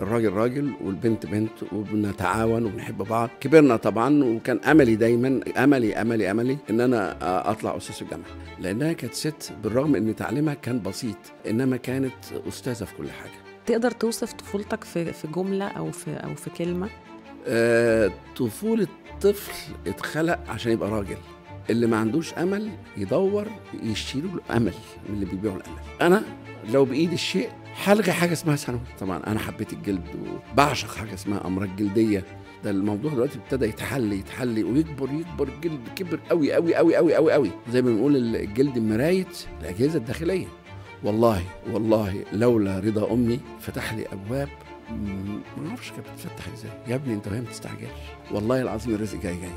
الراجل راجل والبنت بنت، وبنتعاون وبنحب بعض. كبرنا طبعا، وكان املي دايما، املي املي املي ان انا اطلع استاذ في الجامعة، لانها كانت ست بالرغم ان تعليمها كان بسيط، انما كانت استاذه في كل حاجة. تقدر توصف طفولتك في جملة او في كلمة؟ طفولة طفل اتخلق عشان يبقى راجل. اللي ما عندوش امل يدور يشيلوا الامل من اللي بيبيعوا الامل. انا لو بايدي الشيء هلغي حاجة اسمها ثانوي. طبعا انا حبيت الجلد وبعشق حاجة اسمها امراض جلدية. ده الموضوع دلوقتي ابتدى يتحل ويكبر يكبر. الجلد كبر قوي قوي قوي قوي قوي قوي. زي ما بنقول الجلد مراية الاجهزة الداخلية. والله والله لولا رضا امي فتح لي ابواب ما اعرفش كانت بتتفتح ازاي. يا ابني انت وهي ما تستعجلش، والله العظيم الرزق جاي جاي.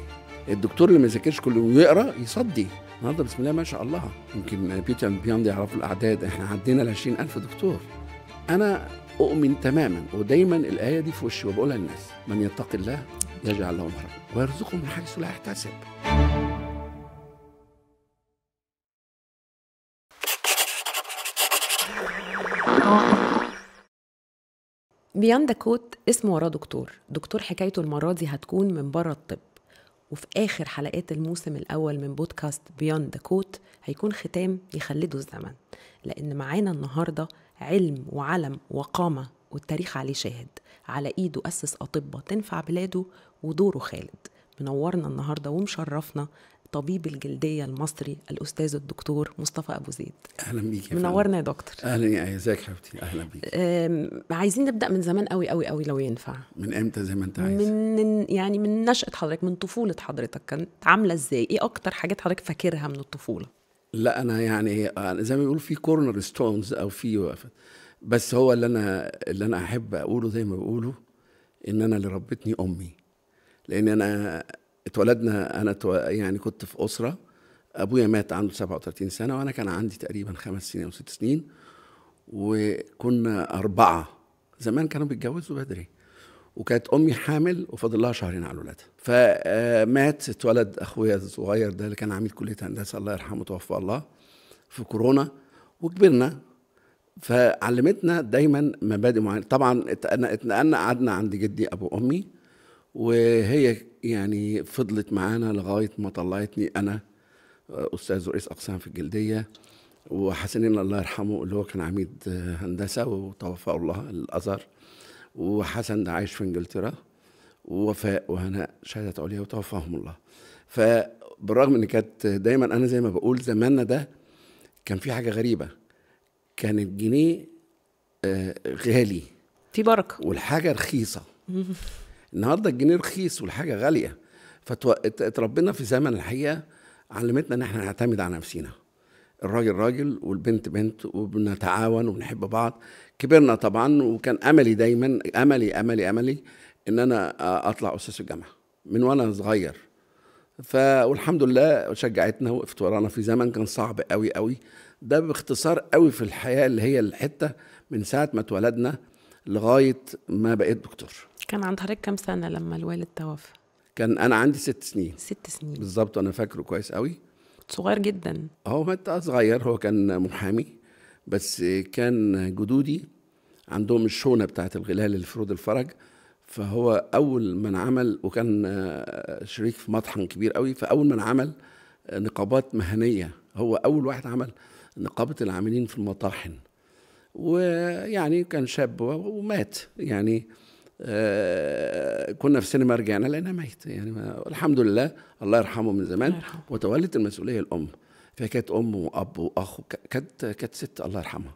الدكتور اللي ما يذاكرش كل يوم يقرا يصدي. النهارده بسم الله ما شاء الله، يمكن Beauty and Beyond يعرفوا الاعداد، احنا عدينا ال 20,000 دكتور. انا اؤمن تماما، ودايما الايه دي في وشي وبقولها للناس: من يتقي الله يجعل له مخرجا ويرزقه من حيث لا يحتسب. Beyond the Coat اسمه وراه دكتور. دكتور حكايته المرة دي هتكون من بره الطب. وفي آخر حلقات الموسم الأول من بودكاست Beyond the Coat هيكون ختام يخلده الزمن، لأن معانا النهاردة علم وعلم وقامة والتاريخ عليه شاهد. على إيده أسس أطباء تنفع بلاده ودوره خالد. منورنا النهاردة ومشرفنا طبيب الجلدية المصري الأستاذ الدكتور مصطفى أبو زيد. أهلا بيك. منورنا يا دكتور. أهلا يا ازيك حبيبتي. أهلا بيك. عايزين نبدأ من زمان قوي قوي قوي لو ينفع. من إمتى؟ زي ما أنت عايز. من يعني من نشأة حضرتك، من طفولة حضرتك كانت عاملة إزاي؟ إيه أكتر حاجات حضرتك فاكرها من الطفولة؟ لا أنا يعني زي ما بيقولوا في corner stones أو في، بس هو اللي أنا أحب أقوله زي ما بيقولوا إن أنا اللي ربتني أمي. لأن أنا اتولدنا، انا يعني كنت في اسره، ابويا مات عنده 37 سنة وانا كان عندي تقريبا 5 سنين او 6 سنين، وكنا 4. زمان كانوا بيتجوزوا بدري، وكانت امي حامل وفاضل لها شهرين على الولادة، فمات. اتولد اخويا الصغير ده اللي كان عميد كليه هندسة الله يرحمه توفى الله في كورونا، وكبرنا. فعلمتنا دايما مبادئ معينة. طبعا اتنقلنا قعدنا عند جدي ابو امي، وهي يعني فضلت معانا لغاية ما طلعتني أنا أستاذ رئيس أقسام في الجلدية، وحسنين الله يرحمه اللي هو كان عميد هندسة وتوفى الله الأزهر، وحسن ده عايش في إنجلترا، ووفاء وهناء شهادة عليا وتوفاهم الله. فبالرغم إن كانت دايما أنا زي ما بقول زماننا ده كان في حاجة غريبة، كان الجنيه غالي في بركة والحاجة رخيصة. النهارده الجنيه رخيص والحاجة غالية. فتربينا في زمن الحقيقة علمتنا ان احنا نعتمد على نفسينا. الراجل راجل والبنت بنت، وبنتعاون وبنحب بعض. كبرنا طبعا، وكان املي دايما، املي املي املي ان انا اطلع استاذ في الجامعة من وانا صغير. والحمد لله شجعتنا وقفت ورانا في زمن كان صعب قوي قوي. ده باختصار قوي في الحياة اللي هي الحتة من ساعة ما اتولدنا لغاية ما بقيت دكتور. كان عند حضرتك كام سنة لما الوالد توفى؟ كان أنا عندي 6 سنين. 6 سنين بالظبط، أنا فاكره كويس قوي. كنت صغير جدا. هو مات صغير، هو كان محامي، بس كان جدودي عندهم الشونة بتاعت الغلال اللي في رود الفرج، فهو أول من عمل، وكان شريك في مطحن كبير قوي، فأول من عمل نقابات مهنية، هو أول واحد عمل نقابة العاملين في المطاحن. ويعني كان شاب ومات يعني. كنا في سينما رجعنا لقينا ميت يعني. الحمد لله الله يرحمه من زمان. وتولت المسؤولية الام، فكانت ام واب واخ، كانت ست الله يرحمها،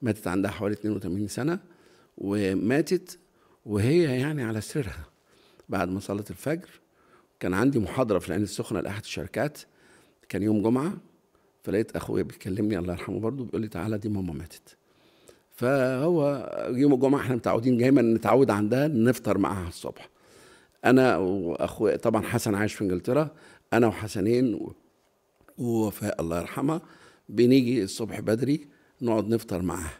ماتت عندها حوالي 82 سنة، وماتت وهي يعني على سريرها بعد ما صلت الفجر. كان عندي محاضرة في العين السخنة لاحد الشركات، كان يوم جمعه، فلقيت اخويا بيكلمني الله يرحمه برضه، بيقول لي تعالى دي ماما ماتت. فهو يوم الجمعة احنا متعودين دايما نتعود عندها نفطر معاها الصبح. انا واخويا طبعا حسن عايش في انجلترا، انا وحسنين ووفاء الله يرحمها بنيجي الصبح بدري نقعد نفطر معاها.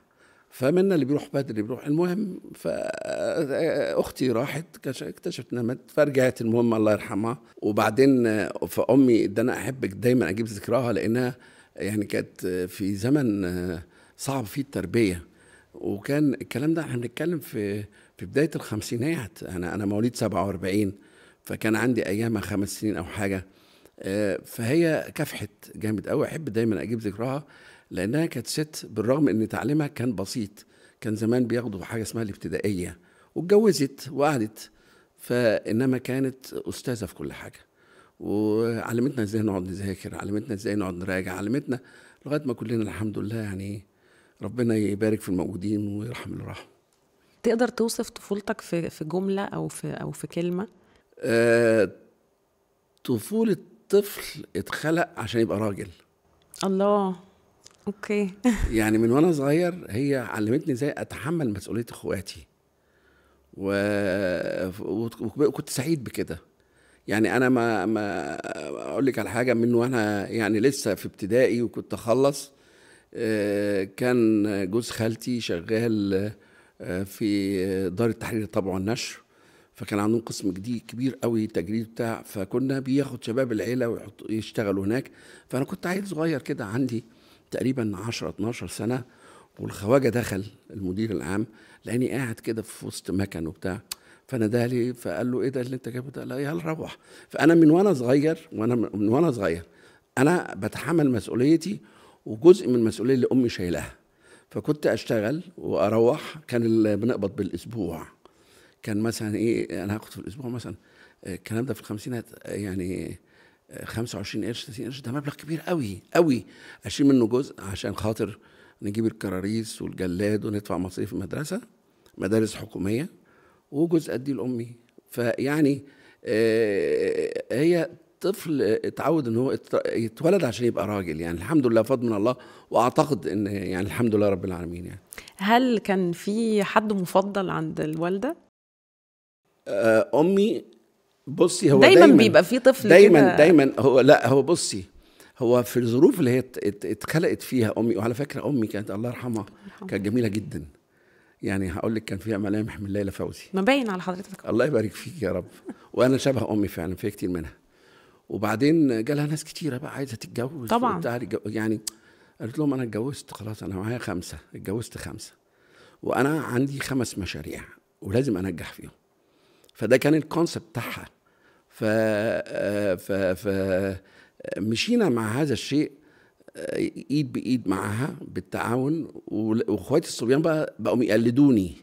فمنا اللي بيروح بدري بيروح. المهم فاختي راحت اكتشفت انها ماتت، فرجعت. المهم الله يرحمها. وبعدين فامي ده انا احب دايما اجيب ذكراها، لانها يعني كانت في زمن صعب فيه التربية، وكان الكلام ده احنا بنتكلم في في بداية الخمسينات. انا مواليد 47، فكان عندي ايامها 5 سنين او حاجة. فهي كافحت جامد قوي. احب دايما اجيب ذكرها لانها كانت ست، بالرغم ان تعليمها كان بسيط، كان زمان بياخدوا حاجة اسمها الابتدائية، واتجوزت وقعدت، فانما كانت استاذه في كل حاجة، وعلمتنا ازاي نقعد نذاكر، علمتنا ازاي نقعد نراجع، علمتنا لغاية ما كلنا الحمد لله، يعني ربنا يبارك في الموجودين ويرحم اللي راحوا. تقدر توصف طفولتك في جملة او في كلمة؟ طفولة طفل اتخلق عشان يبقى راجل. الله، okay. يعني من وانا صغير هي علمتني ازاي اتحمل مسؤولية اخواتي، وكنت سعيد بكده. يعني انا ما اقول لك على حاجة، من وانا يعني لسه في ابتدائي وكنت اخلص، كان جوز خالتي شغال في دار التحرير الطبع والنشر، فكان عندهم قسم جديد كبير قوي تجريد بتاع، فكنا بياخد شباب العيلة ويحط يشتغلوا هناك. فانا كنت عيل صغير كده، عندي تقريبا 10 12 سنة، والخواجه دخل المدير العام لاني قاعد كده في وسط مكان وبتاع، فنادى لي فقال له ايه ده اللي انت جايبه ده؟ لا يلا روح. فانا من وانا صغير، انا بتحمل مسؤوليتي، وجزء من المسؤولية اللي امي شايلاها. فكنت اشتغل واروح، كان بنقبض بالاسبوع، كان مثلا ايه، انا هاخد في الاسبوع مثلا، الكلام ده في الخمسينات، يعني 25 قرش 30 قرش، ده مبلغ كبير قوي قوي، اشيل منه جزء عشان خاطر نجيب الكراريس والجلاد وندفع مصاريف المدرسة، مدارس حكومية، وجزء اديه لامي. فيعني هي طفل اتعود ان هو يتولد عشان يبقى راجل، يعني الحمد لله فضل من الله، واعتقد ان يعني الحمد لله رب العالمين. يعني هل كان في حد مفضل عند الوالدة؟ امي بصي، هو دايما بيبقى في طفل دايما دايما هو، لا هو بصي، هو في الظروف اللي هي اتخلقت فيها امي، وعلى فكرة امي كانت الله يرحمها كانت جميلة جدا، يعني هقول لك كان فيها ملامح من ليلى فوزي. ما باين على حضرتك. الله يبارك فيك يا رب. وانا شبه امي فعلا في كتير منها. وبعدين جالها ناس كتيرة بقى عايزه تتجوز طبعا، يعني قالت لهم انا اتجوزت خلاص، انا معايا 5، اتجوزت 5، وانا عندي 5 مشاريع ولازم انجح فيهم. فده كان ال concept بتاعها. ف ف مشينا مع هذا الشيء ايد بايد معاها بالتعاون، واخواتي الصبيان بقى بقوا يقلدوني،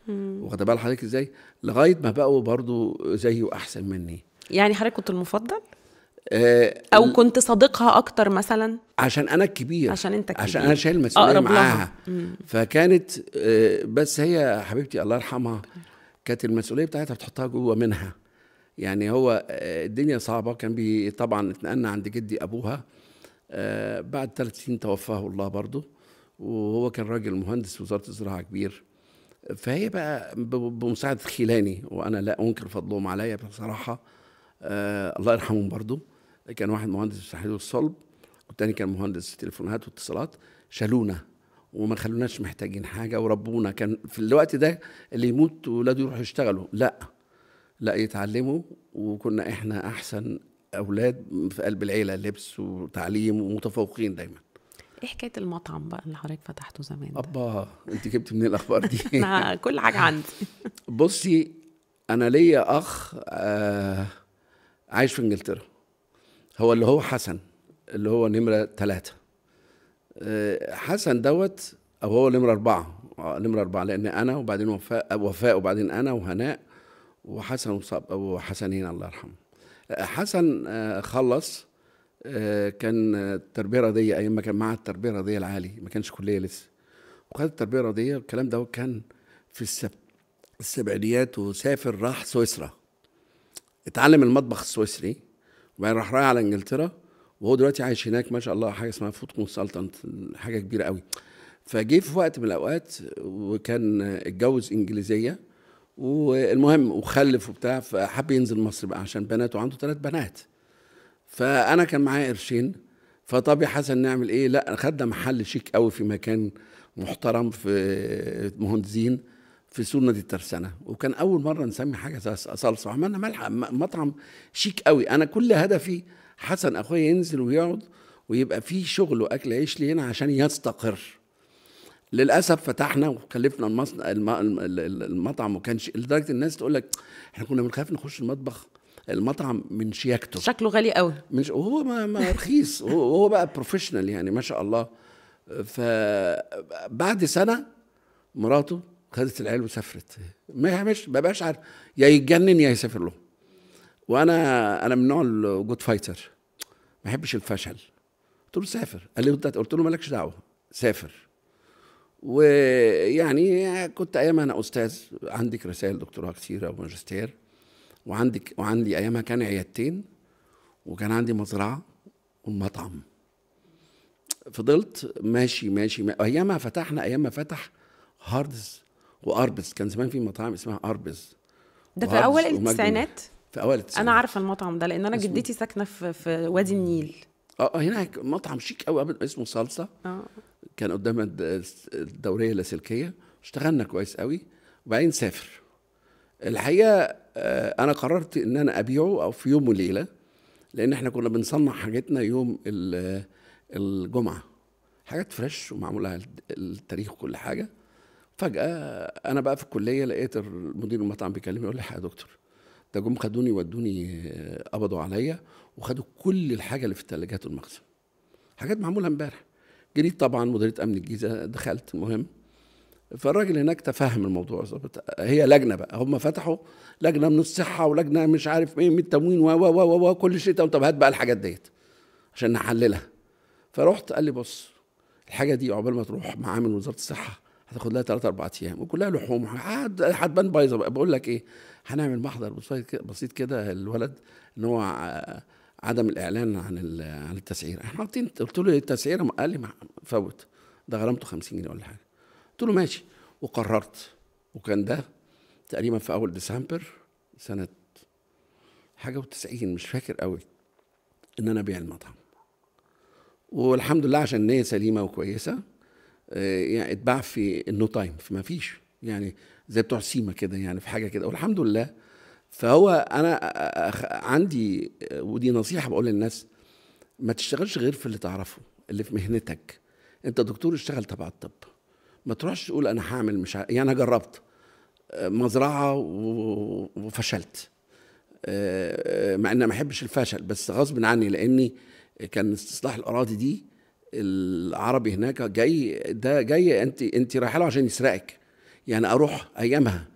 واخده بال حضرتك ازاي، لغاية ما بقوا برضو زيي واحسن مني. يعني حضرتك كنت المفضل؟ او كنت صديقها اكتر مثلا؟ عشان انا الكبير، عشان انت الكبير، عشان انا شايل المسؤولية معاها. فكانت بس هي حبيبتي الله يرحمها كانت المسؤولية بتاعتها بتحطها جوه منها. يعني هو الدنيا صعبة، كان طبعا اتنقلنا عند جدي ابوها، بعد 3 سنين توفاه الله برضه، وهو كان راجل مهندس وزارة الزراعة كبير. فهي بقى بمساعدة خلاني، وانا لا انكر فضلهم عليا بصراحة، الله يرحمهم برضه، كان واحد مهندس في الحديد والصلب، والتاني كان مهندس تليفونات واتصالات، شالونا وما خلوناش محتاجين حاجة وربونا. كان في الوقت ده اللي يموت ولاده يروحوا يشتغلوا، لا يتعلموا، وكنا احنا احسن اولاد في قلب العيلة، لبس وتعليم ومتفوقين دايما. ايه حكاية المطعم بقى اللي حضرتك فتحته زمان ده؟ ابا انت جبت منين الاخبار دي؟ انا كل حاجة عندي. بصي، انا ليا اخ عايش في انجلترا، هو اللي هو حسن، اللي هو نمره 3. حسن دوت، او هو نمره 4، نمره 4 لان انا وبعدين وفاء وبعدين انا وهناء وحسن وحسنين الله يرحمه. حسن خلص، كان تربيه رياضية ايام ما كان معاه التربية الرياضية العالي، ما كانش كليه لسه، وخد التربية الرياضية. الكلام ده كان في السبعينيات، وسافر راح سويسرا، اتعلم المطبخ السويسري، وبعدين راح رايح على انجلترا، وهو دلوقتي عايش هناك ما شاء الله، حاجة اسمها food consultant، حاجة كبيرة قوي. فجه في وقت من الاوقات وكان اتجوز انجليزية، والمهم وخلف وبتاع، فحب ينزل مصر بقى عشان بناته، عنده 3 بنات. فانا كان معايا قرشين، فطب يا حسن نعمل ايه؟ لا، خدنا محل شيك قوي في مكان محترم في مهندسين في سور نادي الترسانة، وكان اول مرة نسمي حاجة صلصه، وعملنا مطعم شيك قوي. انا كل هدفي حسن اخويا ينزل ويقعد ويبقى فيه شغل واكل عيش لي هنا عشان يستقر. للاسف فتحنا وكلفنا المصنع المطعم، وكانش لدرجة الناس تقول لك احنا كنا بنخاف نخش المطبخ المطعم من شياكته، شكله غالي قوي، مش وهو ما رخيص، وهو بقى professional يعني ما شاء الله. فبعد سنة مراته خدت العيال وسافرت، ما مش ما بقاش عارف يا يتجنن يا يسافر له. وانا من نوع ال good fighter، ما بحبش الفشل. قلت له سافر، قال لي قلت له مالكش دعوه سافر. ويعني كنت ايامها انا استاذ، عندك رسائل دكتوراه كتيرة وماجستير، وعندي ايامها كان عيادتين، وكان عندي مزرعة والمطعم. فضلت ماشي ماشي. ايامها فتحنا، ايامها فتح هاردز واربز، كان زمان في مطاعم اسمها اربز. ده في اول التسعينات. في اول التسعينات انا عارفه المطعم ده لان انا جدتي ساكنة في وادي النيل. هناك مطعم شيك قوي اسمه صلصه. كان قدام الدورية اللاسلكية. اشتغلنا كويس قوي، وبعدين سافر. الحقيقة انا قررت ان انا ابيعه او في يوم وليلة، لان احنا كنا بنصنع حاجتنا يوم الجمعة، حاجات فريش ومعموله على التاريخ وكل حاجة. فجاة انا بقى في الكلية لقيت مدير المطعم بيكلمني يقول لي يا دكتور ده جم خدوني ودوني قبضوا عليا وخدوا كل الحاجة اللي في الثلاجات والمخزن، حاجات معمولة امبارح. جريت طبعا مديرية امن الجيزة، دخلت. المهم فالراجل هناك تفهم الموضوع ظبط. هي لجنة بقى، هم فتحوا لجنة من الصحة ولجنه مش عارف ايه من التموين و و و كل شيء. طب هات بقى الحاجات ديت عشان نحللها. فرحت قال لي بص الحاجة دي عقبال ما تروح معامل وزارة الصحة هتاخد لها 3 4 ايام، وكلها لحوم هتبان بايظة. بقول لك ايه، هنعمل محضر بسيط كده الولد ان هو عدم الاعلان عن التسعيره. احنا حاطين، قلت له التسعيره، قال لي فوت ده غرامته 50 جنيه ولا حاجة. قلت له ماشي، وقررت. وكان ده تقريبا في اول ديسمبر سنة حاجة و90 مش فاكر قوي، ان انا ابيع المطعم. والحمد لله عشان النية سليمة وكويسة، يعني اتباع في ال no time، فما فيش يعني زي بتوع سيما كده، يعني في حاجة كده، والحمد لله. فهو انا عندي، ودي نصيحة بقول للناس، ما تشتغلش غير في اللي تعرفه، اللي في مهنتك. انت دكتور اشتغل تبع الطب، ما تروحش تقول انا هعمل مش يعني انا جربت مزرعة وفشلت، مع ان ما احبش الفشل، بس غصب عني، لاني كان استصلاح الاراضي دي العربي هناك جاي، ده جاي انت رايحة له عشان يسرقك. يعني اروح ايامها،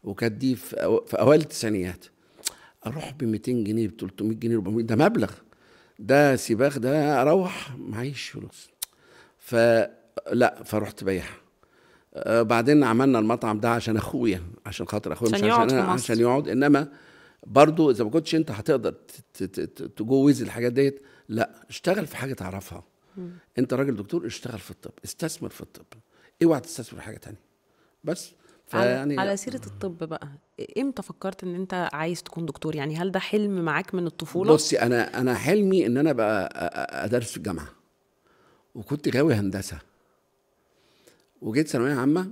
وكانت دي في اوائل التسعينيات، اروح ب 200 جنيه ب 300 جنيه 400، ده مبلغ، ده سباخ، ده اروح معيش فلوس. فلا، فرحت بيعها. بعدين عملنا المطعم ده عشان اخويا، عشان خاطر اخويا، مش عشان انا، عشان يقعد. انما برضو اذا ما كنتش انت هتقدر تجوز الحاجات ديت، لا اشتغل في حاجة تعرفها. انت راجل دكتور، اشتغل في الطب، استثمر في الطب، اوعى تستثمر في حاجة تانية. بس فيعني على سيره الطب بقى، امتى فكرت ان انت عايز تكون دكتور؟ يعني هل ده حلم معاك من الطفولة؟ بصي، انا حلمي ان انا بقى ادرس في الجامعة، وكنت غاوي هندسة، وجيت ثانوية عامة.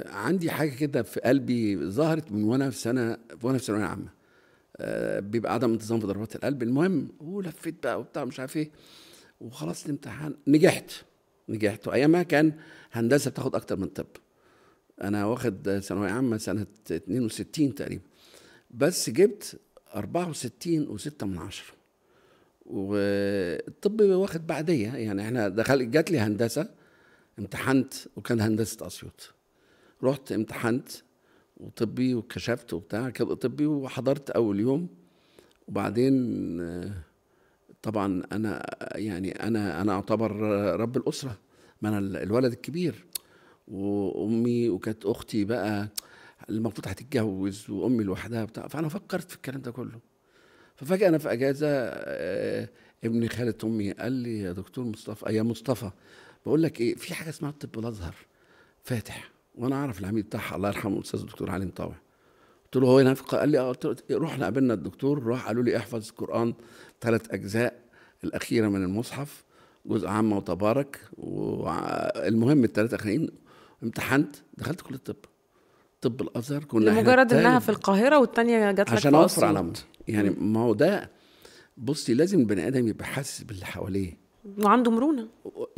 عندي حاجة كده في قلبي ظهرت من وانا في سنة، وانا في ثانوية عامة، بيبقى عدم انتظام في ضربات القلب. المهم ولفيت بقى وبتاع مش عارف ايه، وخلصت الامتحان، نجحت. وايامها كان هندسة بتاخد اكتر من طب. انا واخد ثانوية عامة سنة 62 تقريبا، بس جبت 64.6. والطب واخد بعديه، يعني احنا دخل جات لي هندسة، امتحنت، وكان هندسة اسيوط، رحت امتحنت وطبي وكشفت وبتاع كده طبي، وحضرت اول يوم. وبعدين طبعا انا يعني انا اعتبر رب الاسرة، ما انا الولد الكبير، وامي وكانت اختي بقى المفروض هتتجوز، وامي لوحدها بتاع. فانا فكرت في الكلام ده كله. ففجاه انا في اجازه، ابن خالة امي قال لي يا دكتور مصطفى، يا مصطفى بقول لك ايه، في حاجة اسمها الطب الازهر فاتح، وانا اعرف العميد بتاعها الله يرحمه الاستاذ الدكتور علي مطاوع. قلت له هو هنا؟ قال لي اه. قلت له رحنا قابلنا الدكتور، راح قالوا لي احفظ القران 3 اجزاء الاخيرة من المصحف، جزء عامة وتبارك، والمهم ال3 اخرين. امتحنت، دخلت كليه الطب، طب الازهر. كنا لمجرد انها في القاهرة والثانية جات لك عشان اوفر على يعني ما هو ده. بصي، لازم البني ادم يبقى حاسس باللي حواليه. وعنده مرونة،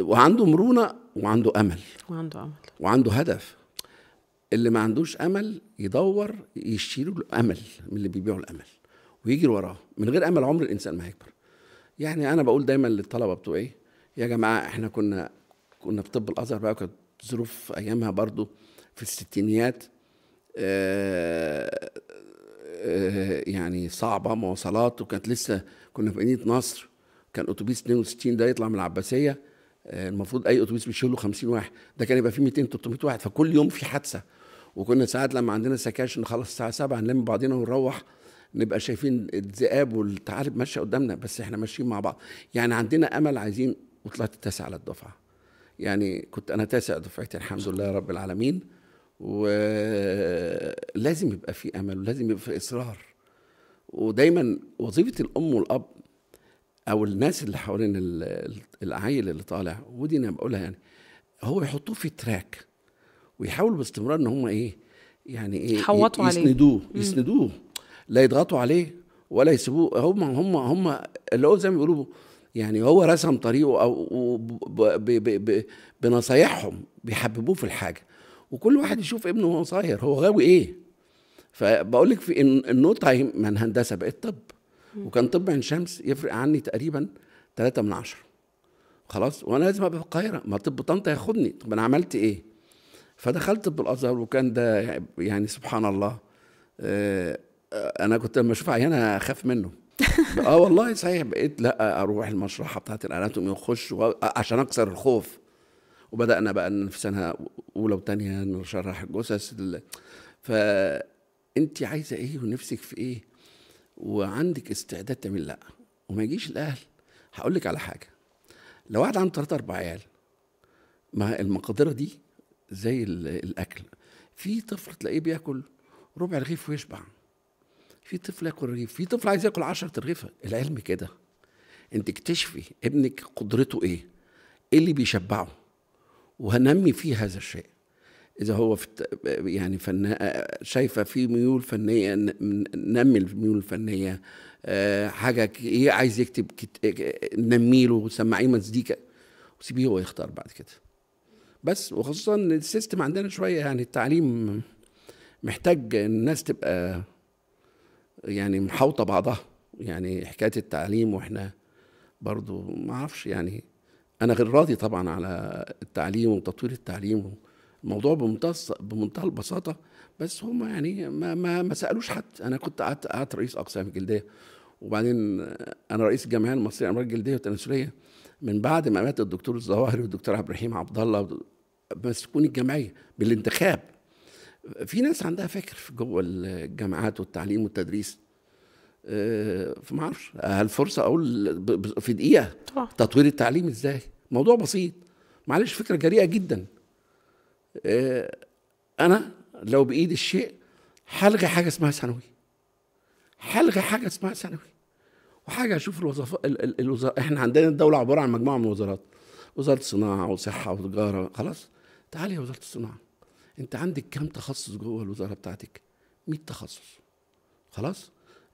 وعنده مرونة، وعنده امل، وعنده هدف. اللي ما عندوش امل يدور يشيلوا الامل من اللي بيبيعوا الامل ويجري وراه. من غير امل عمر الانسان ما هيكبر. يعني انا بقول دايما للطلبة بتوعي، يا جماعة احنا كنا في طب الازهر بقى، وكانت ظروف ايامها برضو في الستينيات يعني صعبة، مواصلات، وكانت لسه كنا في مدينة نصر، كان اتوبيس 62 ده يطلع من العباسية، المفروض اي اتوبيس بيشيل له 50 واحد، ده كان يبقى فيه 200 300 واحد، فكل يوم في حادثه. وكنا ساعات لما عندنا سكاشن نخلص الساعة 7 نلم بعضنا ونروح، نبقى شايفين الذئاب والثعالب ماشية قدامنا، بس احنا ماشيين مع بعض، يعني عندنا امل، عايزين. وطلعت التاسع على الدفعة، يعني كنت انا تاسع دفعتي الحمد لله رب العالمين. ولازم يبقى في امل، ولازم يبقى في اصرار. ودايما وظيفة الام والاب او الناس اللي حوالين العيل اللي طالع، ودي انا بقولها، يعني هو يحطوه في track ويحاولوا باستمرار ان هم ايه، يعني ايه، يحوطوا عليه، يسندوه، لا يضغطوا عليه ولا يسيبوه. هم اللي هو زي ما بيقولوا، يعني هو رسم طريقه، او بنصايحهم بيحببوه في الحاجة. وكل واحد يشوف ابنه وهو صغير هو غاوي ايه. فبقول لك في ال no time من هندسة بقت طب، وكان طب عين شمس يفرق عني تقريبا 3 من 10 خلاص، وانا لازم ابقى في القاهرة، ما طب طنطا ياخدني، طب انا عملت ايه؟ فدخلت طب الازهر، وكان ده يعني سبحان الله. انا كنت لما اشوف عيانه اخاف منه. والله صحيح، بقيت لا اروح المشرحه بتاعت ال anatomy واخش عشان اكسر الخوف. وبدانا بقى في سنة اولى وثانيه نشرح الجثث. فانت عايزه ايه ونفسك في ايه وعندك استعداد تعمل؟ لا، وما يجيش الاهل. هقول لك على حاجة، لو واحد عنده 3 4 عيال، ما المقدرة دي زي الاكل، في طفل تلاقيه بياكل ربع رغيف ويشبع، في طفل ياكل رغيف، في طفل عايز ياكل 10 رغيفه. العلم كده، انت اكتشفي ابنك قدرته ايه، ايه اللي بيشبعه، وهنمي فيه هذا الشيء. اذا هو في يعني فن، شايفه في ميول فنية، نمي الميول الفنية، حاجة ايه عايز يكتب، نمي له، سمعية مزيكا، وسيبيه هو يختار بعد كده. بس وخصوصا ال system عندنا شوية، يعني التعليم محتاج الناس تبقى يعني محاوطه بعضها، يعني حكاية التعليم. واحنا برضو ما اعرفش، يعني انا غير راضي طبعا على التعليم وتطوير التعليم، الموضوع بمنتهى البساطة، بس هم يعني ما سالوش حد. انا كنت قعدت رئيس اقسام الجلدية، وبعدين انا رئيس الجمعية المصرية للامراض الجلدية والتناسليه من بعد ما مات الدكتور الظواهري والدكتور عبد الرحيم عبد الله، مسكوني الجمعية بالانتخاب. في ناس عندها فكر في جوه الجامعات والتعليم والتدريس، فما اعرفش هل فرصة اقول في دقيقة طبعا. تطوير التعليم ازاي؟ موضوع بسيط، معلش، فكرة جريئة جدا. انا لو بايدي الشيء هلغي حاجة اسمها ثانوي، هلغي حاجة اسمها ثانوي، وحاجه اشوف الوظائف. احنا عندنا الدولة عبارة عن مجموعة من الوزارات، وزارة صناعة وصحة وتجارة. خلاص، تعالي يا وزارة الصناعة، انت عندك كام تخصص جوه الوزارة بتاعتك؟ 100 تخصص. خلاص،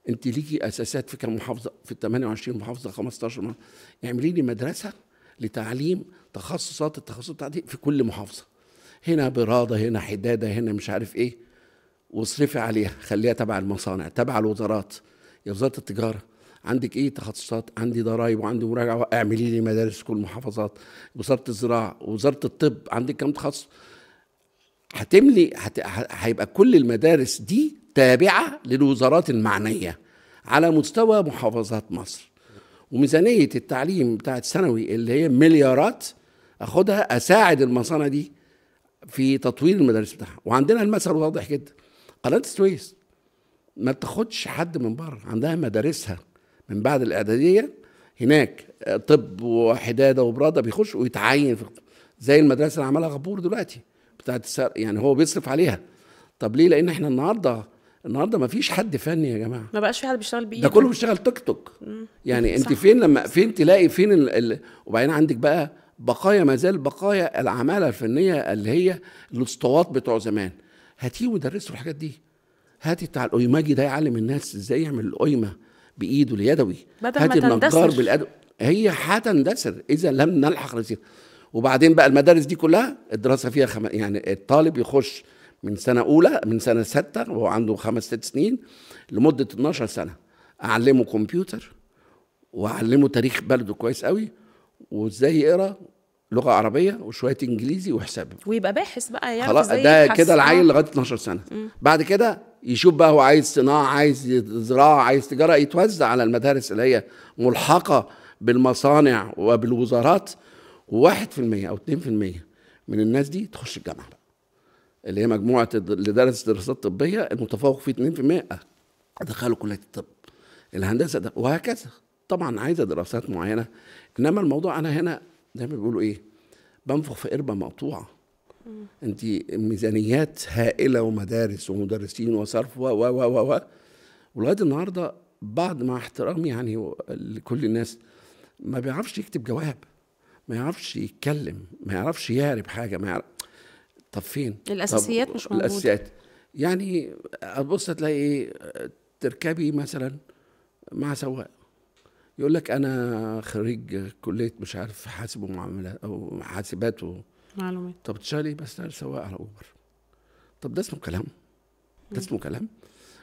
انت ليكي اساسات في كام محافظة؟ في 28 محافظة، 15 محافظة. اعملي لي مدرسه لتعليم تخصصات التخصص بتاعتي في كل محافظة، هنا براده، هنا حداده، هنا مش عارف ايه، واصرفي عليها، خليها تبع المصانع، تبع الوزارات. يا وزارة التجارة عندك ايه تخصصات؟ عندي ضرايب وعندي مراجعه، اعملي لي مدارس في كل المحافظات. وزارة الزراعة، وزارة الطب، عندك كام تخصص؟ هتملي هيبقى كل المدارس دي تابعه للوزارات المعنية على مستوى محافظات مصر. وميزانيه التعليم بتاعت الثانوي اللي هي مليارات اخدها اساعد المصانع دي في تطوير المدارس بتاعها. وعندنا المثل واضح جدا، قناة السويس ما بتاخدش حد من بره، عندها مدارسها من بعد الاعدادية هناك، طب وحداده وبراده، بيخش ويتعين في زي المدرسة اللي عملها غبور دلوقتي بتاعت، يعني هو بيصرف عليها. طب ليه؟ لان احنا النهارده ما فيش حد فني يا جماعة، ما بقاش في حد بيشتغل بايده، ده كله بيشتغل توك توك. يعني انت فين لما فين تلاقي فين وبعدين عندك بقى بقايا، ما زال بقايا العمالة الفنية اللي هي الاسطوات بتوع زمان. هاتيه ودرسوا الحاجات دي، هاتي بتاع القيماجي ده يعلم الناس ازاي يعمل القيمة بايده اليدوي، بدل هاتي ما النجار تندثر. بالادو. هي هتندثر اذا لم نلحق نسير. وبعدين بقى المدارس دي كلها الدراسة فيها يعني الطالب يخش من سنة اولى، من سنة 6 وهو عنده 5 6 سنين لمدة 12 سنة، اعلمه كمبيوتر واعلمه تاريخ بلده كويس قوي، وازاي يقرا لغة عربية وشوية انجليزي وحساب، ويبقى باحث بقى يعرف خلاص. ده كده العيل لغاية 12 سنة. بعد كده يشوف بقى هو عايز صناعة، عايز زراعة، عايز تجارة، يتوزع على المدارس اللي هي ملحقه بالمصانع وبالوزارات. و1% او 2% من الناس دي تخش الجامعة بقى، اللي هي مجموعة اللي درس دراسات طبية المتفوق فيه 2% ادخله كليه الطب، الهندسة ده، وهكذا. طبعا عايزه دراسات معينة، انما الموضوع انا هنا زي ما بيقولوا ايه، بنفخ في قربه مقطوعة. انت ميزانيات هائلة ومدارس ومدرسين وصرف و و و و ولغاية النهارده بعض، مع احترامي يعني لكل الناس، ما بيعرفش يكتب جواب، ما يعرفش يتكلم، ما يعرفش يعرب حاجة، ما يعرف. طب فين الاساسيات؟ مش موجودة الاساسيات. يعني هتبص تلاقي ايه، تركبي مثلا مع سواق يقول لك انا خريج كليه مش عارف حاسب ومعاملات او حاسبات معلومات. طب تشتغلي؟ بشتغل سواق على اوبر. طب ده اسمه كلام؟ ده اسمه كلام؟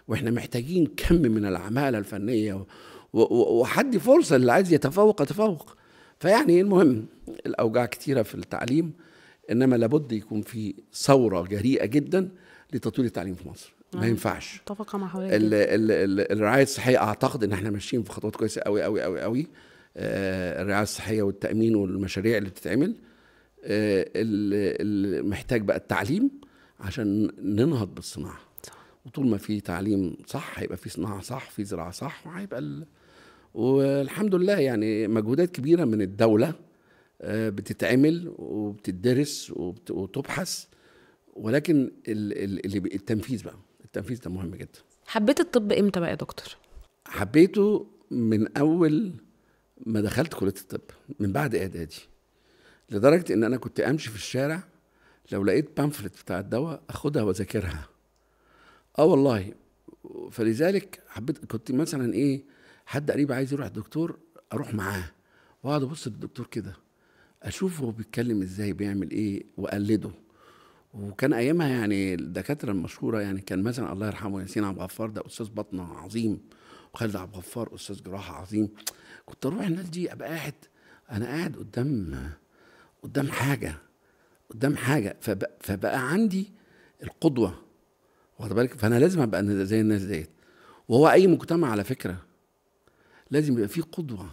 واحنا محتاجين كم من العمالة الفنية وحد فرصة اللي عايز يتفوق يتفوق. فيعني المهم الاوجاع كتيرة في التعليم، انما لابد يكون في ثورة جريئة جدا لتطوير التعليم في مصر. ما ينفعش. متفقه مع حضرتك. الرعاية الصحية اعتقد ان احنا ماشيين في خطوات كويسة قوي قوي قوي قوي. الرعاية الصحية والتامين والمشاريع اللي بتتعمل، محتاج بقى التعليم عشان ننهض بالصناعة. وطول ما في تعليم صح هيبقى في صناعة صح، في زراعة صح، وهيبقى والحمد لله يعني مجهودات كبيرة من الدولة بتتعمل وبتدرس وتبحث، ولكن التنفيذ بقى، التنفيذ ده مهم جدا. حبيت الطب امتى بقى يا دكتور؟ حبيته من اول ما دخلت كلية الطب، من بعد اعدادي، لدرجة ان انا كنت امشي في الشارع لو لقيت بامفلت بتاع الدواء اخدها واذاكرها. والله. فلذلك حبيت. كنت مثلا ايه، حد قريب عايز يروح الدكتور اروح معاه واقعد ابص للدكتور كده، اشوفه هو بيتكلم ازاي، بيعمل ايه، واقلده. وكان ايامها يعني الدكاترة المشهورة، يعني كان مثلا الله يرحمه ياسين عبد الغفار، ده استاذ بطنه عظيم، وخالد عبد الغفار استاذ جراحه عظيم. كنت اروح الناس دي ابقى قاعد، انا قاعد قدام حاجة، قدام حاجة، فبقى عندي القدوة، واخد بالك؟ فانا لازم ابقى زي الناس ديت. وهو اي مجتمع على فكرة لازم يبقى فيه قدوة،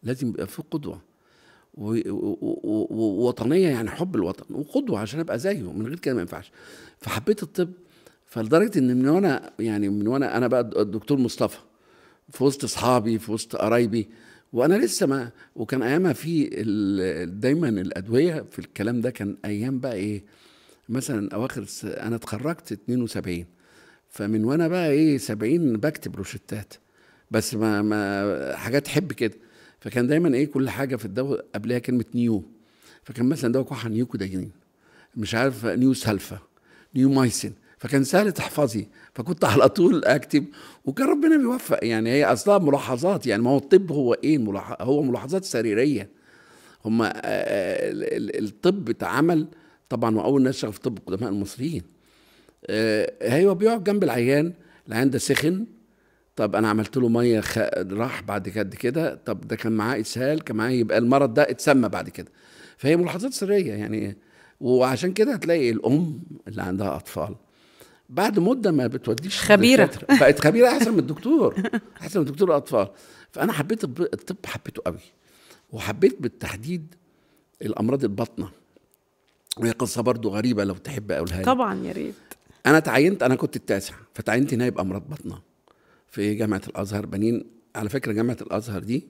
لازم يبقى فيه قدوة ووطنيه، يعني حب الوطن وقدوه عشان ابقى زيه، من غير كده ما ينفعش. فحبيت الطب، فلدرجه ان من وانا يعني من وانا انا بقى الدكتور مصطفى في وسط اصحابي، في وسط قرايبي، وانا لسه ما، وكان ايامها في دايما الادوية في الكلام ده، كان ايام بقى ايه مثلا اواخر، انا اتخرجت 72، فمن وانا بقى ايه 70 بكتب روشتات، بس ما حاجات حب كده. فكان دايما ايه كل حاجة في الدواء قبلها كلمة neo، فكان مثلا دواء كحه neocodeine، مش عارف neo sulfa، neomycin، فكان سهل تحفظي، فكنت على طول اكتب، وكان ربنا بيوفق. يعني هي اصلا ملاحظات، يعني ما هو الطب هو ايه، هو ملاحظات سريرية. هم الطب اتعمل طبعا، واول ناس شغل في الطب القدماء المصريين. هو بيقعد جنب العيان، العيان ده سخن، طب انا عملت له مية راح بعد كده، طب ده كان معاه اسهال، كان معاه، يبقى المرض ده اتسمى بعد كده. فهي ملاحظات سرية يعني. وعشان كده هتلاقي الام اللي عندها اطفال بعد مده ما بتوديش خبيرة، بقت خبيرة احسن من الدكتور، احسن من دكتور الاطفال. فانا حبيت الطب، حبيته قوي، وحبيت بالتحديد الامراض الباطنة. وهي قصة برضو غريبة لو تحب اقولها لك. طبعا يا ريت. انا تعينت، انا كنت التاسع، فتعينت نائب امراض باطنه في جامعه الازهر بنين. على فكرة جامعه الازهر دي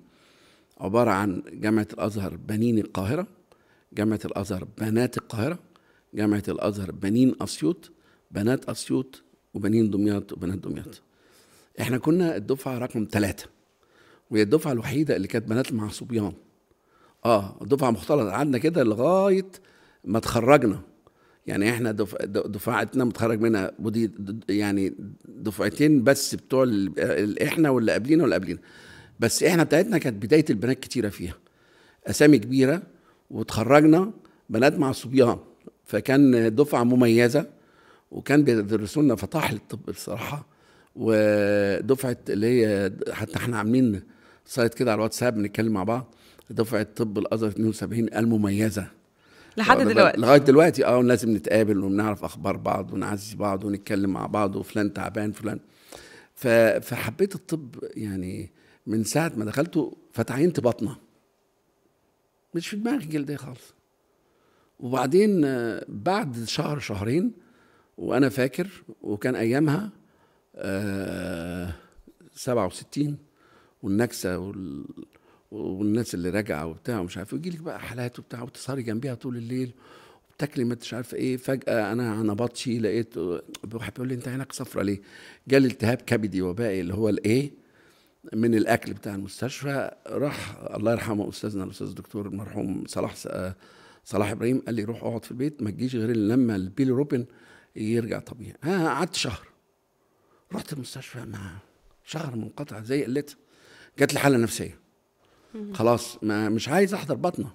عبارة عن جامعه الازهر بنين القاهرة، جامعه الازهر بنات القاهرة، جامعه الازهر بنين اسيوط، بنات اسيوط، وبنين دمياط، وبنات دمياط. احنا كنا الدفعة رقم 3، وهي الدفعة الوحيدة اللي كانت بنات مع صبيان. الدفعة مختلطة قعدنا كده لغاية ما اتخرجنا. يعني احنا دفعتنا متخرج منها ودي يعني دفعتين بس بتوع احنا واللي قبلينا واللي قبلينا. بس احنا بتاعتنا كانت بداية البنات كتيرة فيها، اسامي كبيرة، وتخرجنا بنات مع صبيان، فكان دفعه مميزة، وكان بيدرسوا لنا فطاحل الطب بصراحة. ودفعه اللي هي حتى احنا عاملين site كده على الواتساب بنتكلم مع بعض، دفعه طب الازهر 72 المميزة لحد دلوقتي، لغاية دلوقتي لازم نتقابل وبنعرف اخبار بعض ونعزي بعض ونتكلم مع بعض، وفلان تعبان فلان. فحبيت الطب يعني من ساعة ما دخلته. فتعينت بطنه، مش في دماغي جلدية خالص. وبعدين بعد شهر شهرين وانا فاكر، وكان ايامها 67 والنكسه والناس اللي راجعه وبتاع ومش عارف، ويجي لك بقى حالات وبتاع، وتسهري جنبيها طول الليل وبتاكلي ما انتش عارفه ايه. فجاة انا بطشي لقيت واحد بيقول لي انت عينك صفرة ليه؟ جالي التهاب كبدي وبائي اللي هو الايه من الاكل بتاع المستشفى. راح الله يرحمه استاذنا الاستاذ الدكتور المرحوم صلاح ابراهيم، قال لي روح اقعد في البيت ما تجيش غير لما البيلي روبين يرجع طبيعي. قعدت شهر، رحت المستشفى مع شهر منقطع زي قلتها، جات لي حاله نفسية خلاص، ما مش عايز احضر بطنه.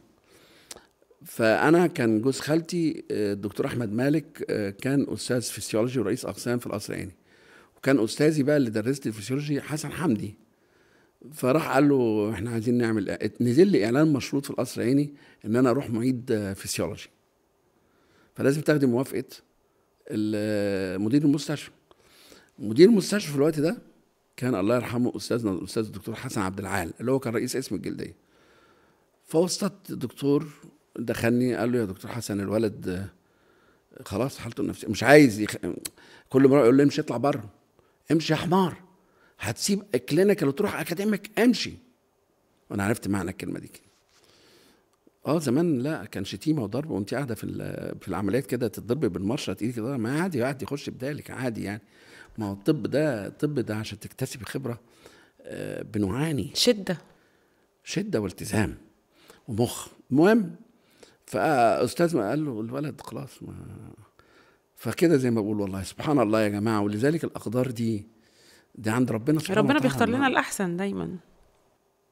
فانا كان جوز خالتي الدكتور احمد مالك، كان استاذ فسيولوجي ورئيس اقسام في القصر العيني، وكان استاذي بقى اللي درست الفسيولوجي حسن حمدي. فراح قال له احنا عايزين نعمل، نزل لي اعلان مشروط في القصر العيني ان انا اروح معيد فسيولوجي، فلازم تاخدي موافقة مدير المستشفى. مدير المستشفى في الوقت ده كان الله يرحمه استاذنا الاستاذ الدكتور حسن عبد العال، اللي هو كان رئيس قسم الجلدية. فوسطت الدكتور دخلني، قال له يا دكتور حسن الولد خلاص حالته النفسية مش عايز كل مرة يقول له امشي اطلع بره، امشي يا حمار، هتسيب clinical وتروح academic، امشي. وانا عرفت معنى الكلمة دي. زمان لا كان شتيمه وضرب، وانت قاعدة في العمليات كده تتضربي بالمشرط ايدك كده، ما عادي قاعد يخش بدالك عادي يعني. ما هو الطب ده، الطب ده عشان تكتسبي خبره بنعاني شده والتزام ومخ. المهم فاستاذ ما قال له الولد خلاص ما، فكده زي ما بقول والله سبحان الله يا جماعة. ولذلك الاقدار دي عند ربنا سبحانه ربنا بيختار لنا الاحسن دايما.